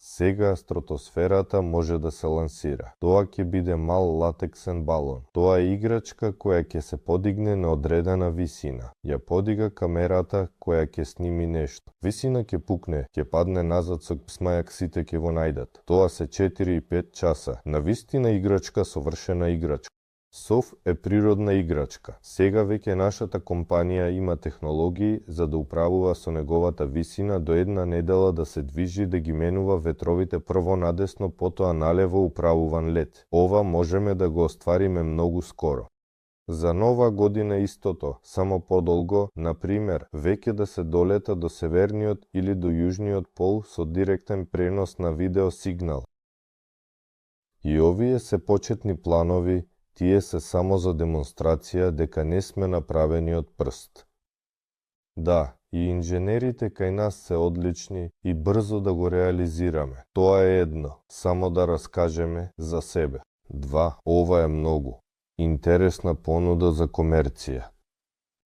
Сега стратосферата може да се лансира. Тоа ќе биде мал латексен балон. Тоа е играчка која ќе се подигне на одредена висина. Ја подига камерата која ќе сними нешто. Висина ќе пукне, ќе падне назад со смајак, сите ќе го најдат. Тоа се 4 и 5 часа. Навистина играчка, совршена играчка. СОВ е природна играчка. Сега веќе нашата компанија има технологии за да управува со неговата висина до една недела да се движи, да ги менува ветровите прво надесно, потоа налево управуван лет. Ова можеме да го оствариме многу скоро. За нова година истото, само подолго, например, веќе да се долета до северниот или до јужниот пол со директен пренос на видео сигнал. И овие се почетни планови, тие се само за демонстрација дека не сме направени од прст. Да, и инженерите кај нас се одлични и брзо да го реализираме. Тоа е едно, само да раскажеме за себе. 2. Ова е многу. Интересна понуда за комерција.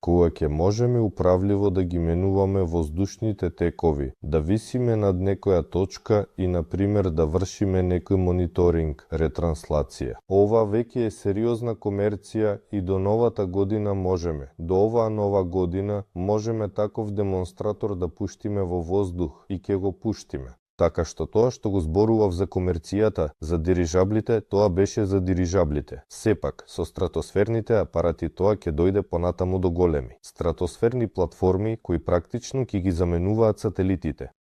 Кога ќе можеме управливо да ги менуваме воздушните текови, да висиме над некоја точка и, например, да вршиме некој мониторинг, ретранслација. Ова веќе е сериозна комерција и до новата година можеме. До оваа нова година можеме таков демонстратор да пуштиме во воздух и ќе го пуштиме. Така што тоа што го зборував за комерцијата, за дирижаблите, тоа беше за дирижаблите. Сепак, со стратосферните апарати тоа ќе дојде понатаму до големи. Стратосферни платформи кои практично ќе ги заменуваат сателитите.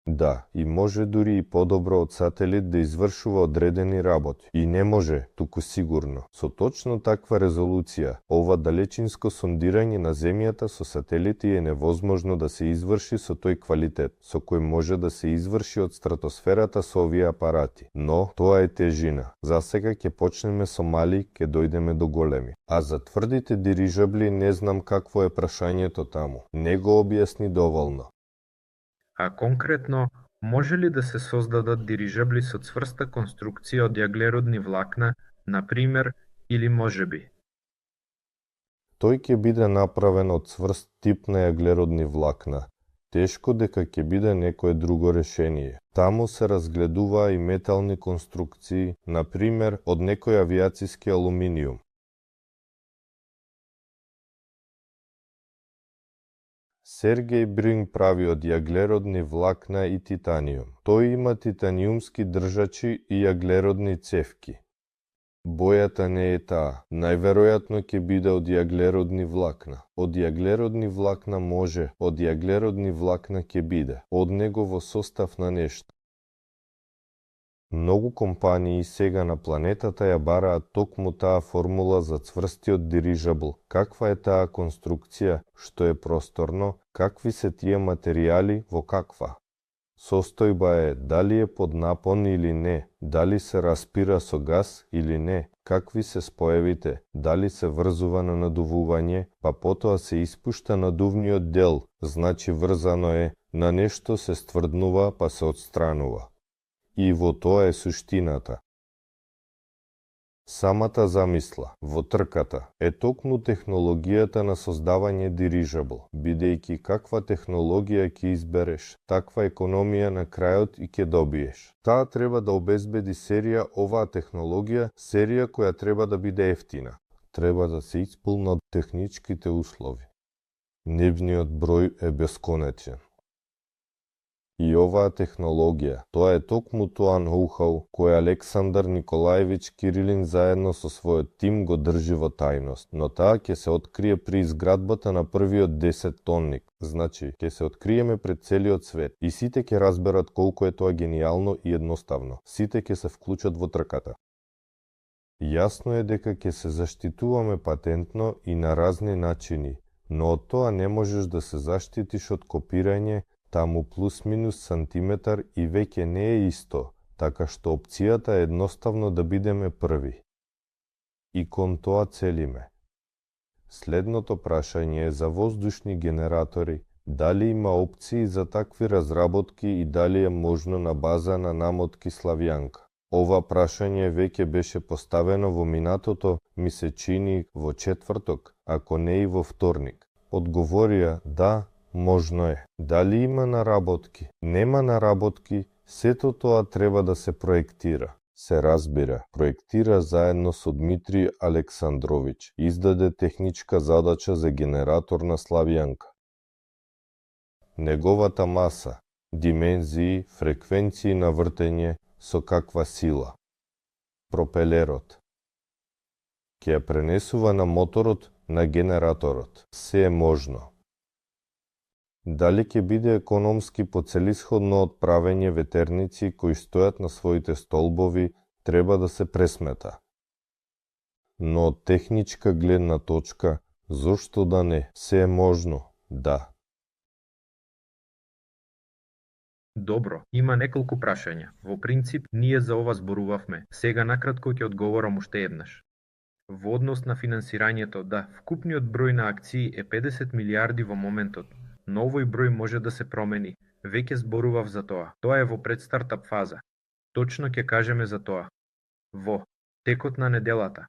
Да, и може дури и подобро од сателит да извршува одредени работи. И не може, туку сигурно. Со точно таква резолуција, ова далечинско сондирање на Земјата со сателити е невозможно да се изврши со тој квалитет, со кој може да се изврши од стратосферата со овие апарати. Но, тоа е тежина. Засега ќе почнеме со мали, ќе дојдеме до големи. А за тврдите дирижабли не знам какво е прашањето таму. Не го објасни доволно. А конкретно, може ли да се создадат дирижабли со цврста конструкција од јаглеродни влакна, например, или можеби? Тој ќе биде направен од цврст тип на јаглеродни влакна. Тешко дека ќе биде некое друго решение. Таму се разгледуваа и метални конструкции, например, од некој авиациски алуминиум. Сергеј Брин прави од јаглеродни влакна и титаниум. Тој има титаниумски држачи и јаглеродни цевки. Бојата не е таа. Најверојатно ќе биде од јаглеродни влакна. Од јаглеродни влакна може, од јаглеродни влакна ќе биде. Од него во состав на нешто. Многу компании сега на планетата ја бараат токму таа формула за цврстиот дирижабл. Каква е таа конструкција, што е просторно, какви се тие материјали, во каква состојба е, дали е под напон или не, дали се распира со газ или не, какви се споевите, дали се врзува на надувување, па потоа се испушта надувниот дел, значи врзано е, на нешто се стврднува па се отстранува. И во тоа е суштината. Самата замисла во трката е токму технологијата на создавање дирижабл, бидејќи каква технологија ќе избереш, таква економија на крајот и ќе добиеш. Таа треба да обезбеди серија оваа технологија, серија која треба да биде ефтина. Треба да се исполнат техничките услови. Нивниот број е бесконечен. И оваа технологија, тоа е токму тоа ноу-хау кој Александар Николаевич Кирилин заедно со својот тим го држи во тајност, но таа ќе се открие при изградбата на првиот 10 тонник, значи ќе се откриеме пред целиот свет и сите ќе разберат колку е тоа генијално и едноставно. Сите ќе се вклучат во трката. Јасно е дека ќе се заштитуваме патентно и на разни начини, но од тоа не можеш да се заштитиш од копирање, таму плюс-минус сантиметар и веќе не е исто, така што опцијата е едноставно да бидеме први. И кон тоа целиме. Следното прашање е за воздушни генератори, дали има опции за такви разработки и дали е можно на база на намотки Славјанка. Ова прашање веќе беше поставено во минатото, ми се чини во четврток, ако не и во вторник. Одговорија да, можно е. Дали има наработки? Нема наработки, сето тоа треба да се проектира. Се разбира, проектира заедно со Дмитрий Александрович. Издаде техничка задача за генератор на Славјанка. Неговата маса, димензии, фреквенции на вртење, со каква сила. Пропелерот. Ќе ја пренесува на моторот на генераторот. Се е можно. Дали ќе биде економски поцелисходно од правење ветерници кои стојат на своите столбови, треба да се пресмета. Но од техничка гледна точка, зошто да не, се е можно, да. Добро, има неколку прашања. Во принцип, ние за ова зборувавме. Сега накратко ќе одговорам уште еднаш. Во однос на финансирањето, да, вкупниот број на акции е 50 милиарди во моментот, но овој број може да се промени. Веќе зборував за тоа. Тоа е во предстартап фаза. Точно ќе кажеме за тоа. Во текот на неделата.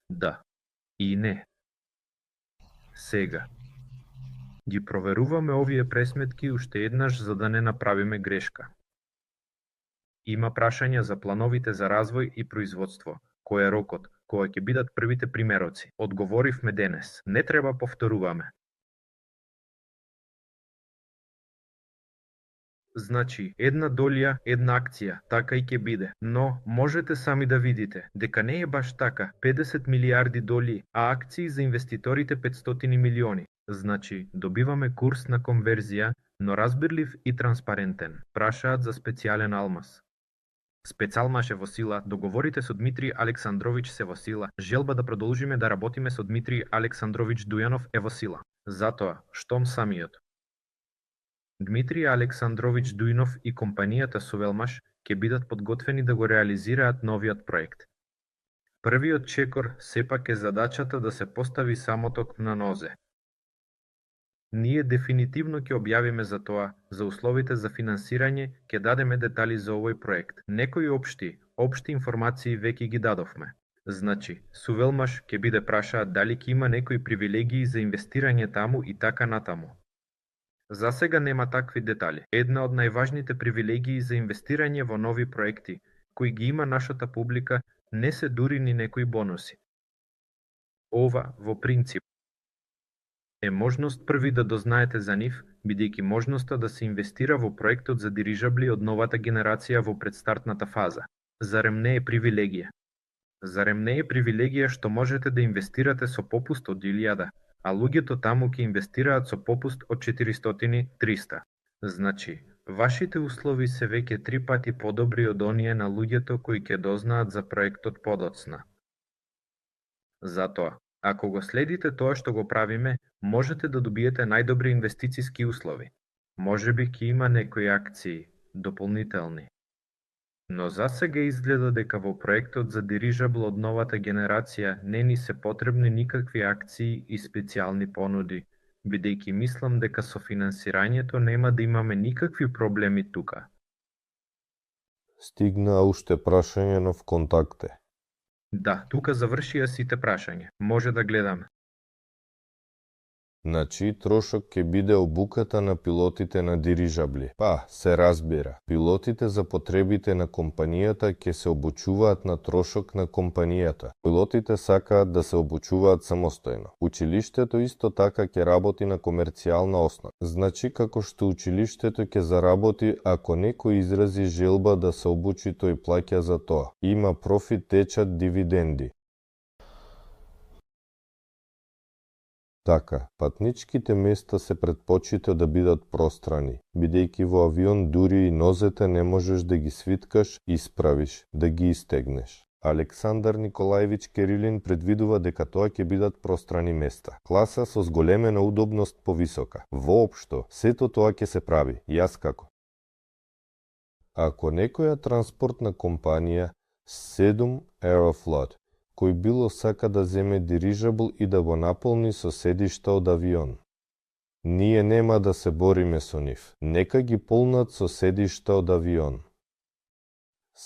Да. И не. Сега. Ги проверуваме овие пресметки уште еднаш за да не направиме грешка. Има прашања за плановите за развој и производство. Кој е рокот? Кога ќе бидат првите примероци? Одговоривме денес. Не треба повторуваме. Значи, една долија, една акција, така и ќе биде. Но, можете сами да видите, дека не е баш така, 50 милиарди долари, а акции за инвеститорите 500 милиони. Значи, добиваме курс на конверзија, но разбирлив и транспарентен. Прашаат за специјален алмаз. Специјалмаш е во сила, договорите со Дмитрий Александрович се во сила, желба да продолжиме да работиме со Дмитрий Александрович Дујанов е во сила. Затоа, штом самиот Дмитрий Александрович Дујнов и компанијата Сувелмаш ќе бидат подготвени да го реализираат новиот проект. Првиот чекор сепак е задачата да се постави самоток на нозе. Ние дефинитивно ќе објавиме за тоа, за условите за финансирање, ќе дадеме детали за овој проект. Некои општи информации веќе ги дадовме. Значи, Сувелмаш ќе биде прашаат дали ќе има некои привилегии за инвестирање таму и така натаму. За сега нема такви детали. Една од најважните привилегии за инвестирање во нови проекти, кои ги има нашата публика, не се дури ни некои бонуси. Ова, во принцип, Е можност први да дознаете за нив, бидејќи можноста да се инвестира во проектот за дирижабли од новата генерација во предстартната фаза. Зарем не е привилегија? Зарем не е привилегија што можете да инвестирате со попуст од 1000, а луѓето таму ќе инвестираат со попуст од 400-300? Значи, вашите услови се веќе 3 пати подобри од оние на луѓето кои ќе дознаат за проектот подоцна. Затоа, ако го следите тоа што го правиме, можете да добиете најдобри инвестициски услови. Можеби ќе има некои акции, дополнителни. Но засега изгледа дека во проектот за дирижабл од новата генерација не ни се потребни никакви акции и специјални понуди, бидејќи мислам дека со финансирањето нема да имаме никакви проблеми тука. Стигна уште прашање на ВКонтакте. Да, тука завршија сите прашања. Може да гледаме. На чии трошок ќе биде обуката на пилотите на дирижабли? Па, се разбира. Пилотите за потребите на компанијата ќе се обучуваат на трошок на компанијата. Пилотите сакаат да се обучуваат самостојно. Училиштето исто така ќе работи на комерцијална основа. Значи, како што училиштето ќе заработи ако некој изрази желба да се обучи, тој плаќа за тоа. Има профит, течат дивиденди. Така, патничките места се предпочита да бидат пространи, бидејќи во авион дури и нозете не можеш да ги свиткаш, исправиш, да ги истегнеш. Александар Николаевич Керилин предвидува дека тоа ќе бидат пространи места. Класа со зголемена удобност повисока. Воопшто, сето тоа ќе се прави. Јас како? Ако некоја транспортна компанија, 7 Aeroflot, кој било сака да земе дирижабл и да го наполни со седишта од авион. Ние нема да се бориме со нив. Нека ги полнат со седишта од авион.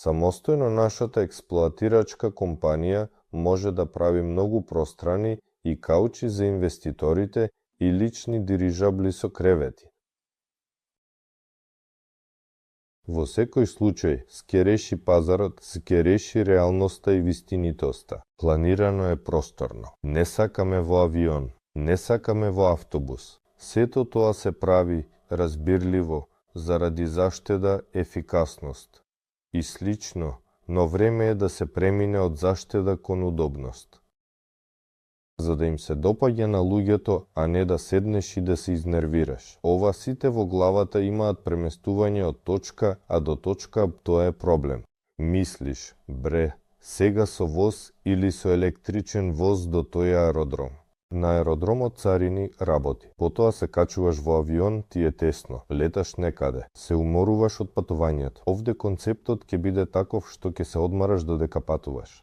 Самостојно нашата експлоатирачка компанија може да прави многу пространи и каучи за инвеститорите и лични дирижабли со кревети. Во секој случај, ке реши пазарот, ке реши реалноста и вистинитоста. Планирано е просторно. Не сакаме во авион, не сакаме во автобус. Сето тоа се прави разбирливо, заради заштеда, ефикасност и слично, но време е да се премине од заштеда кон удобност. За да им се допаѓа на луѓето, а не да седнеш и да се изнервираш. Ова сите во главата имаат преместување од точка А до точка Б, тоа е проблем. Мислиш, бре, сега со воз или со електричен воз до тој аеродром. На аеродромот царини работи. Потоа се качуваш во авион, ти е тесно, леташ некаде, се уморуваш од патувањето. Овде концептот ќе биде таков што ќе се одмараш додека патуваш.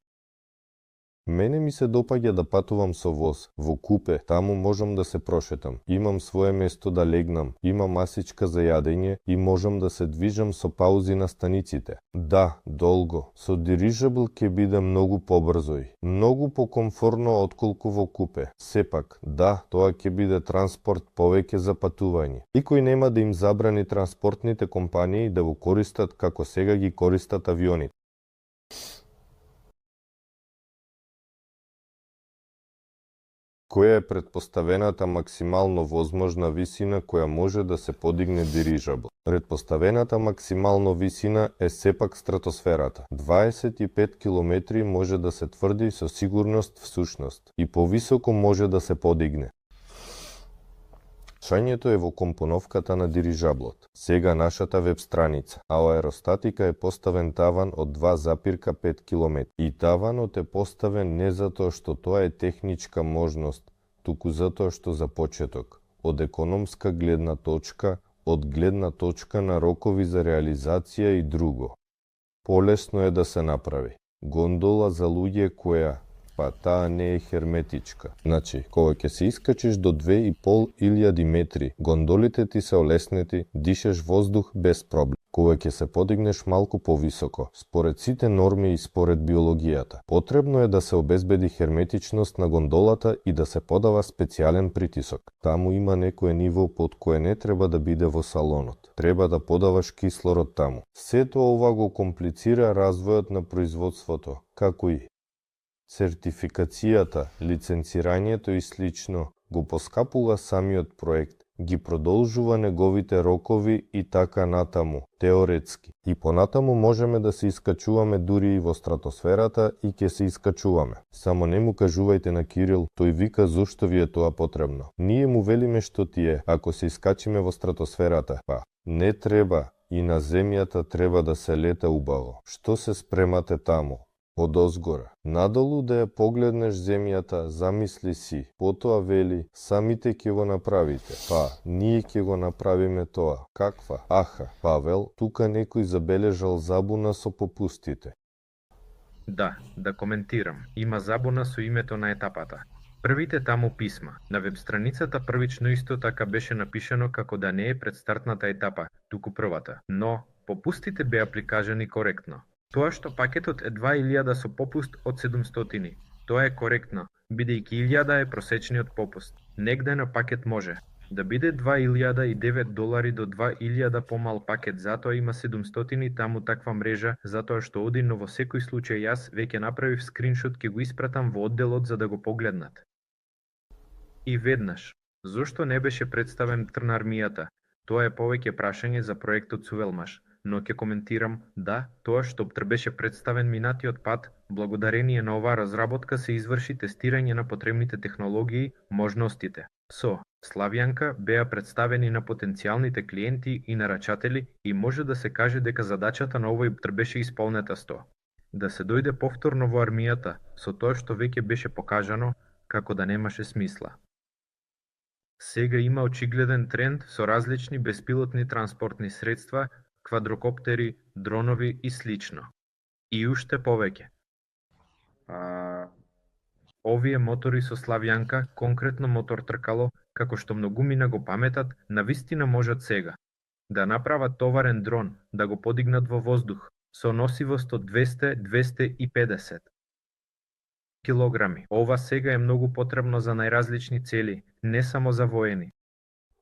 Мене ми се допаѓа да патувам со воз, во купе, таму можам да се прошетам, имам свое место да легнам, имам масичка за јадење и можам да се движам со паузи на станиците. Да, долго, со дирижабл ќе биде многу побрзо и многу покомфорно отколку во купе. Сепак, да, тоа ќе биде транспорт повеќе за патување. Никој нема да им забрани транспортните компании да го користат како сега ги користат авионите. Која е претпоставената максимално возможна висина која може да се подигне дирижабл? Претпоставената максимално висина е сепак стратосферата. 25 километри може да се тврди со сигурност всушност и повисоко може да се подигне. Шањето е во компоновката на дирижаблот. Сега нашата веб страница, а во аеростатика е поставен таван од 2,5 км. И таванот е поставен не затоа што тоа е техничка можност, туку затоа што за почеток, од економска гледна точка, од гледна точка на рокови за реализација и друго. Полесно е да се направи. Гондола за луѓе која па таа не е херметичка. Значи, кога ќе се искачиш до 2.500 метри, гондолите ти се олеснети, дишеш воздух без проблем. Кога ќе се подигнеш малку повисоко, според сите норми и според биологијата, потребно е да се обезбеди херметичност на гондолата и да се подава специјален притисок. Таму има некое ниво под кое не треба да биде во салонот. Треба да подаваш кислород таму. Сето ова го комплицира развојот на производството, како и сертификацијата, лиценцирањето и слично, го поскапува самиот проект, ги продолжува неговите рокови и така натаму, теоретски. И понатаму можеме да се искачуваме дури и во стратосферата и ќе се искачуваме. Само не му кажувајте на Кирил, тој вика зошто ви е тоа потребно. Ние му велиме што ти е, ако се искачиме во стратосферата, па не треба, и на земјата треба да се лета убаво. Што се спремате таму? Одозгора. Надолу да ја погледнеш земјата, замисли си, потоа вели, самите ќе го направите. Па, ние ќе го направиме тоа. Каква? Аха, Павел, тука некој забележал забуна со попустите. Да коментирам. Има забуна со името на етапата. Првите таму писма. На веб страницата првично исто така беше напишано како да не е предстартната етапа, туку првата. Но, попустите беа прикажани коректно. Тоа што пакетот е 2000 со попуст од 700, тоа е коректно, бидејќи 1000 е просечниот попуст. Негде на пакет може да биде $2009 до $2000 помал пакет, затоа има 700 таму таква мрежа, затоа што оди, но во секој случај јас веќе направив скриншот, ќе го испратам во одделот за да го погледнат. И веднаш, зошто не беше представен на армијата? Тоа е повеќе прашање за проектот Сувелмаш. Но ќе коментирам, да, тоа што беше представен минатиот пат, благодарение на оваа разработка се изврши тестирање на потребните технологии, можностите. Со Славјанка беа представени на потенцијалните клиенти и нарачатели и може да се каже дека задачата на овој беше исполнета 100. Да се дојде повторно во армијата, со тоа што веќе беше покажано, како да немаше смисла. Сега има очигледен тренд со различни беспилотни транспортни средства, квадрокоптери, дронови и слично. И уште повеќе. Овие мотори со Славјанка, конкретно мотор тркало, како што многумина го паметат, навистина можат сега да направат товарен дрон, да го подигнат во воздух, со носивост од 200-250 килограми. Ова сега е многу потребно за најразлични цели, не само за воени.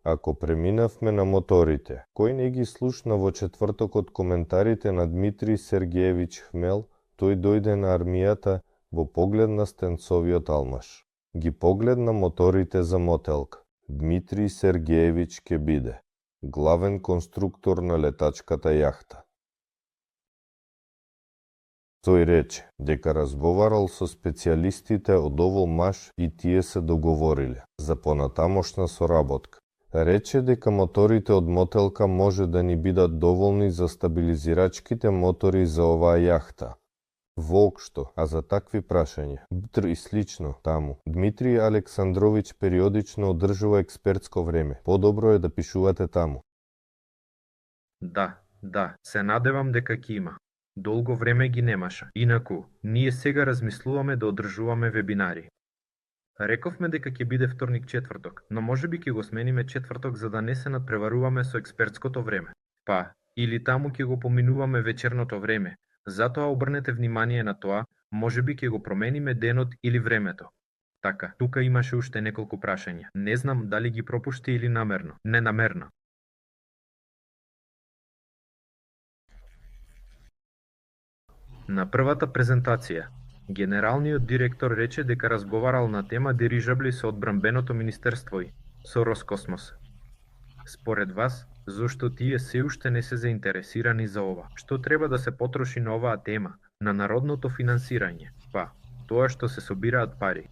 Ако преминавме на моторите, кој не ги слушна во четвртокот коментарите на Дмитрий Сергеевич Хмел, тој дојде на армијата во поглед на Стенцовиот алмаш. Ги погледна моторите за мотелка. Дмитрий Сергеевич ќе биде главен конструктор на летачката јахта. Тој рече дека разговарал со специјалистите од Оволмаш и тие се договориле за понатамошна соработка. Рече дека моторите од мотелка може да ни бидат доволни за стабилизирачките мотори за оваа јахта. Воопшто, а за такви прашања, и слично таму, Дмитрий Александрович периодично одржува експертско време. Подобро е да пишувате таму. Да, се надевам дека ќе има. Долго време ги немаше. Инаку, ние сега размислуваме да одржуваме вебинари. Рековме дека ќе биде вторник-четврток, но можеби ќе го смениме четврток за да не се надпреваруваме со експертското време. Па, или таму ќе го поминуваме вечерното време. Затоа обрнете внимание на тоа, можеби ќе го промениме денот или времето. Така, тука имаше уште неколку прашања. Не знам дали ги пропушти или намерно, ненамерно. На првата презентација, генералниот директор рече дека разговарал на тема дирижабли со одбранбеното министерство и со Роскосмос. Според вас, зошто тие се уште не се заинтересирани за ова? Што треба да се потроши на оваа тема, на народното финансирање? Па, тоа што се собираат пари.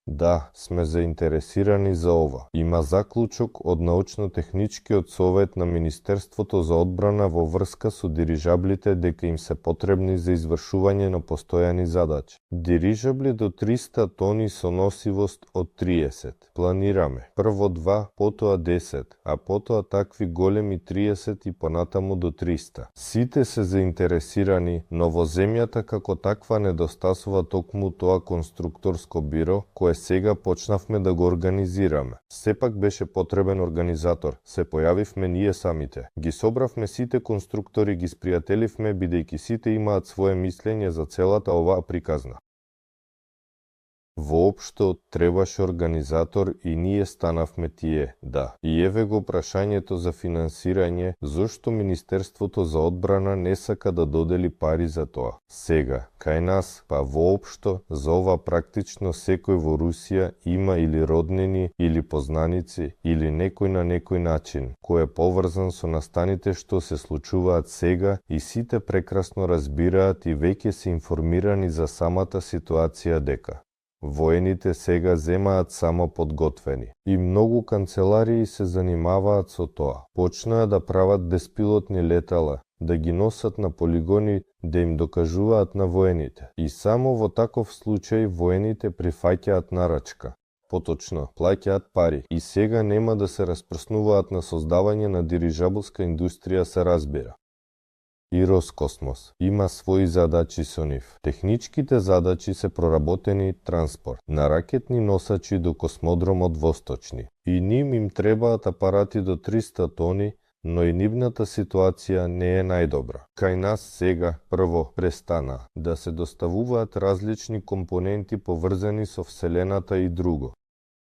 Да, сме заинтересирани за ова. Има заклучок од научно-техничкиот совет на Министерството за одбрана во врска со дирижаблите дека им се потребни за извршување на постојани задачи. Дирижабли до 300 тони со носивост од 30. Планираме прво 2, потоа 10, а потоа такви големи 30 и понатаму до 300. Сите се заинтересирани, но во земјата како таква недостасува токму тоа конструкторско биро, кое сега почнавме да го организираме. Сепак беше потребен организатор, се појавивме ние самите. Ги собравме сите конструктори, ги спријателивме, бидејќи сите имаат свое мислење за целата оваа приказна. Воопшто требаше организатор и ние станавме тие, да. И еве го прашањето за финансирање, зошто Министерството за одбрана не сака да додели пари за тоа. Сега, кај нас, па воопшто, за ова практично секој во Русија има или роднини, или познаници, или некој на некој начин, кој е поврзан со настаните што се случуваат сега и сите прекрасно разбираат и веќе се информирани за самата ситуација дека воените сега земаат само подготвени. И многу канцеларии се занимаваат со тоа. Почнаа да прават беспилотни летала, да ги носат на полигони, да им докажуваат на воените. И само во таков случај воените прифаќаат нарачка. Поточно, плаќаат пари. И сега нема да се распрснуваат на создавање на дирижаблска индустрија, се разбира. И Роскосмос има своји задачи со нив. Техничките задачи се проработени транспорт на ракетни носачи до космодромот Восточни. И ним им требаат апарати до 300 тони, но и нивната ситуација не е најдобра. Кај нас сега прво престана да се доставуваат различни компоненти поврзани со Вселената и друго.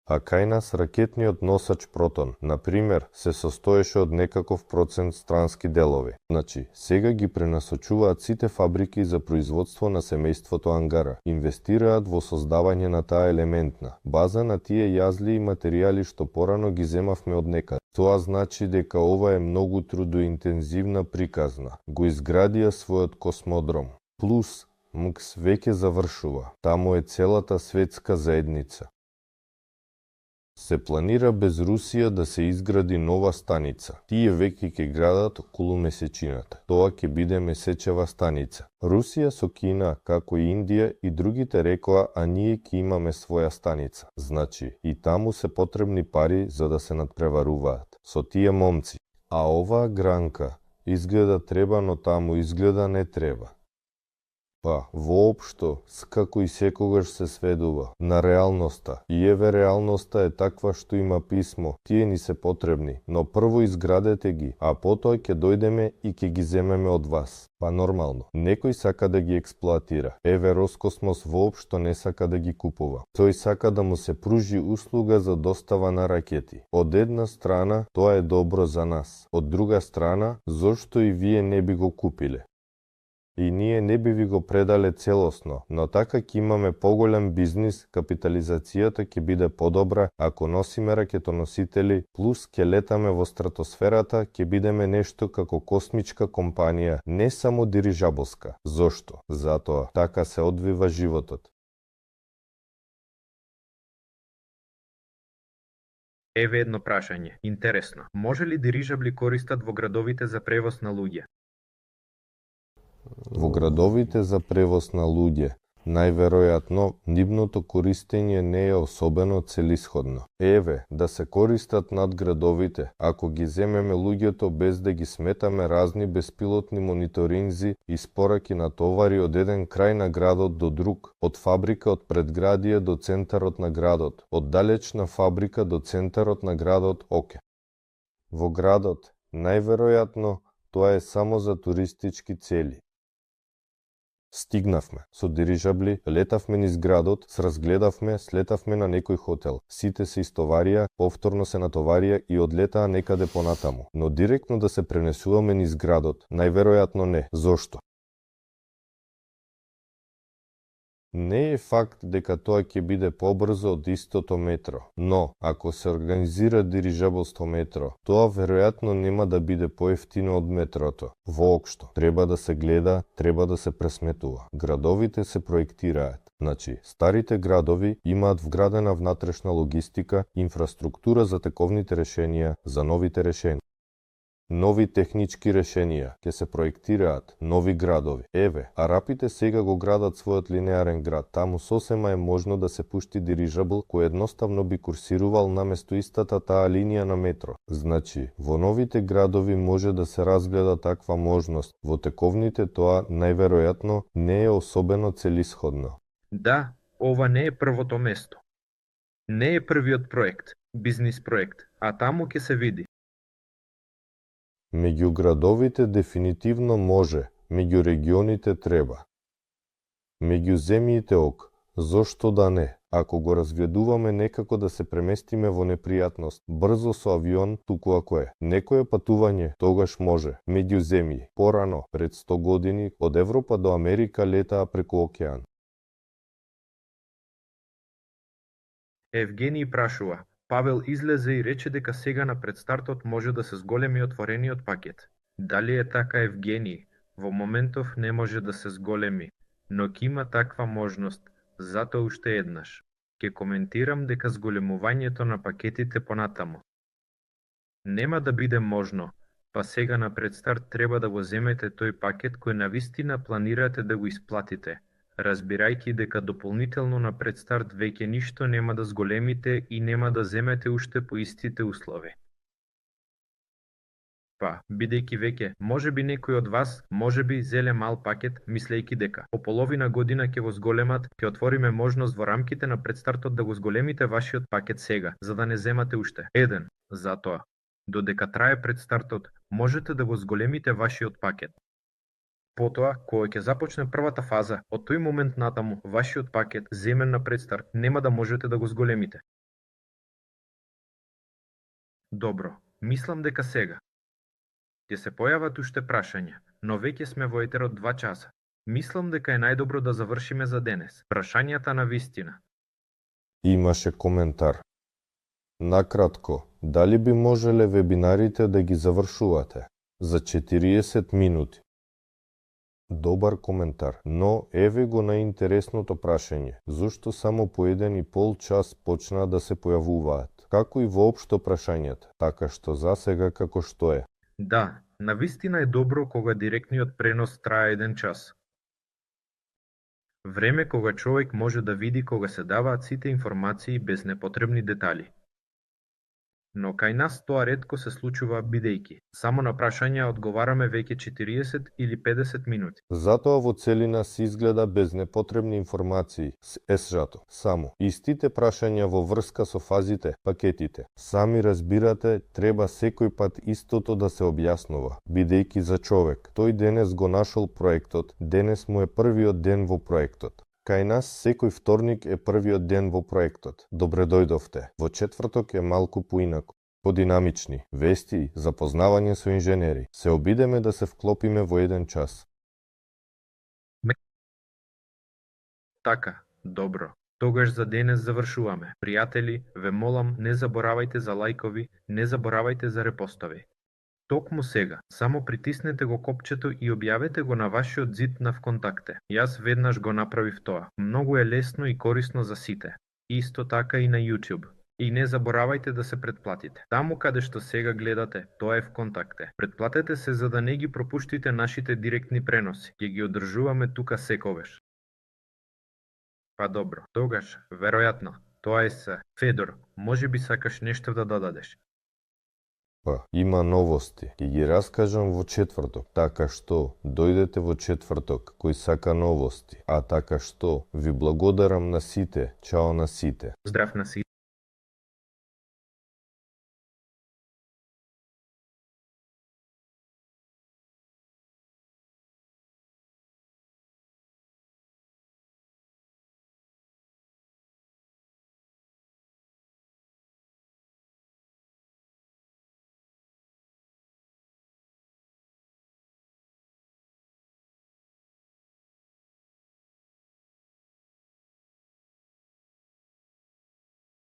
А кај нас ракетниот носач Протон, например, се состоеше од некаков процент странски делови. Значи, сега ги пренасочуваат сите фабрики за производство на семејството Ангара. Инвестираат во создавање на таа елементна база на тие јазли и материјали што порано ги земавме од некаде. Тоа значи дека ова е многу трудоинтензивна приказна. Го изградија својот космодром. Плюс, МКС веќе завршува. Таму е целата светска заедница. Се планира без Русија да се изгради нова станица. Тие веќе ќе градат околу месечината. Тоа ќе биде месечева станица. Русија со Кина, како и Индија и другите рекоа, а ние ќе имаме своја станица. Значи, и таму се потребни пари за да се надпреваруваат со тие момци. А оваа гранка изгледа треба, но таму изгледа не треба. Па, воопшто, скако и секогаш се сведува на реалноста. И еве реалноста е таква што има писмо. Тие ни се потребни, но прво изградете ги, а потоа ќе дојдеме и ќе ги земеме од вас. Па нормално, некој сака да ги експлоатира. Еве Роскосмос воопшто не сака да ги купува. Тој сака да му се пружи услуга за достава на ракети. Од една страна, тоа е добро за нас. Од друга страна, зошто и вие не би го купиле? И ние не би ви го предале целосно, но така ќе имаме поголем бизнис, капитализацијата ќе биде подобра, ако носиме ракетоносители, плюс ќе летаме во стратосферата, ќе бидеме нешто како космичка компанија, не само дирижаблска. Зошто? Затоа така се одвива животот. Еве едно прашање. Интересно. Може ли дирижабли користат во градовите за превоз на луѓе? Во градовите за превоз на луѓе, најверојатно, нивното користење не е особено целисходно. Еве, да се користат над градовите, ако ги земеме луѓето без да ги сметаме разни беспилотни мониторинзи и спораки на товари од еден крај на градот до друг, од фабрика од предградие до центарот на градот, од далечна фабрика до центарот на градот, оке. Во градот, најверојатно, тоа е само за туристички цели. Стигнавме со дирижабли, летавме низ градот, сразгледавме, слетавме на некој хотел. Сите се истоварија, повторно се натоварија и одлетаа некаде понатаму. Но директно да се пренесуваме низ градот, најверојатно не. Зошто? Не е факт дека тоа ќе биде побрзо од истото метро, но ако се организира дирижаблство метро, тоа веројатно нема да биде поевтино од метрото. Воопшто, треба да се гледа, треба да се пресметува. Градовите се проектираат. Значи, старите градови имаат вградена внатрешна логистика, инфраструктура за тековните решенија, за новите решенија. Нови технички решенија ќе се проектираат, нови градови. Еве, арапите сега го градат својот линеарен град. Таму сосема е можно да се пушти дирижабл кој едноставно би курсирувал наместо истата таа линија на метро. Значи, во новите градови може да се разгледа таква можност. Во тековните тоа најверојатно не е особено целисходно. Да, ова не е првото место. Не е првиот проект, бизнис проект, а таму ќе се види. Меѓу градовите дефинитивно може, меѓу регионите треба. Меѓу земјите ок, зошто да не? Ако го разведуваме некако да се преместиме во непријатност, брзо со авион, туку ако е некое патување, тогаш може. Меѓу земји, порано, пред 100 години, од Европа до Америка летаа преку океан. Евгений прашува. Павел излезе и рече дека сега на предстартот може да се зголеми отворениот пакет. Дали е така, Евгений? Во моментов не може да се зголеми, но ќе има таква можност, затоа уште еднаш. Ќе коментирам дека зголемувањето на пакетите понатаму нема да биде можно, па сега на предстарт треба да го земете тој пакет кој навистина планирате да го исплатите, разбирајќи дека дополнително на предстарт веќе ништо нема да зголемите и нема да земете уште по истите услови. Па, бидејќи веќе, можеби некој од вас, можеби зеле мал пакет, мислејќи дека по половина година ќе го зголемат, ќе отвориме можност во рамките на предстартот да го зголемите вашиот пакет сега, за да не земате уште. 1. Затоа, додека трае предстартот, можете да го зголемите вашиот пакет. Потоа, кога ќе започне првата фаза, од тој момент натаму, вашиот пакет, земен на предстарт, нема да можете да го зголемите. Добро, мислам дека сега ќе се појават уште прашања, но веќе сме во етерот 2 часа. Мислам дека е најдобро да завршиме за денес. Прашањата на вистина. Имаше коментар. Накратко, дали би можеле вебинарите да ги завршувате за 40 минути? Добар коментар, но еве го најинтересното прашање. Зошто само по 1,5 час почна да се појавуваат? Како и воопшто прашањата, така што засега како што е. Да, навистина е добро кога директниот пренос трае 1 час. Време кога човек може да види кога се даваат сите информации без непотребни детали. Но кај нас тоа ретко се случува бидејќи само на прашања одговараме веќе 40 или 50 минути. Затоа во целина се изгледа без непотребни информации, сжато, само. Истите прашања во врска со фазите, пакетите. Сами разбирате, треба секој пат истото да се објаснува, бидејќи за човек, тој денес го нашол проектот, денес му е првиот ден во проектот. Кај нас секој вторник е првиот ден во проектот. Добре дојдовте. Во четврток е малку поинаку. Подинамични, вести, запознавање со инженери. Се обидеме да се вклопиме во 1 час. Така, добро. Тогаш за денес завршуваме. Пријатели, ве молам, не заборавајте за лајкови, не заборавајте за репостови. Токму сега, само притиснете го копчето и објавете го на вашиот зид на ВКонтакте. Јас веднаш го направив тоа. Многу е лесно и корисно за сите. Исто така и на YouTube. И не заборавајте да се претплатите. Таму каде што сега гледате, тоа е ВКонтакте. Претплатете се за да не ги пропуштите нашите директни преноси. Ќе ги одржуваме тука секогаш. Па добро, тогаш, веројатно, тоа е се. Федор, можеби сакаш нешто да додадеш? Па, има новости. Ќе ги раскажам во четврток, така што дојдете во четврток кој сака новости. А така што ви благодарам на сите. Чао на сите. Здрав на сите.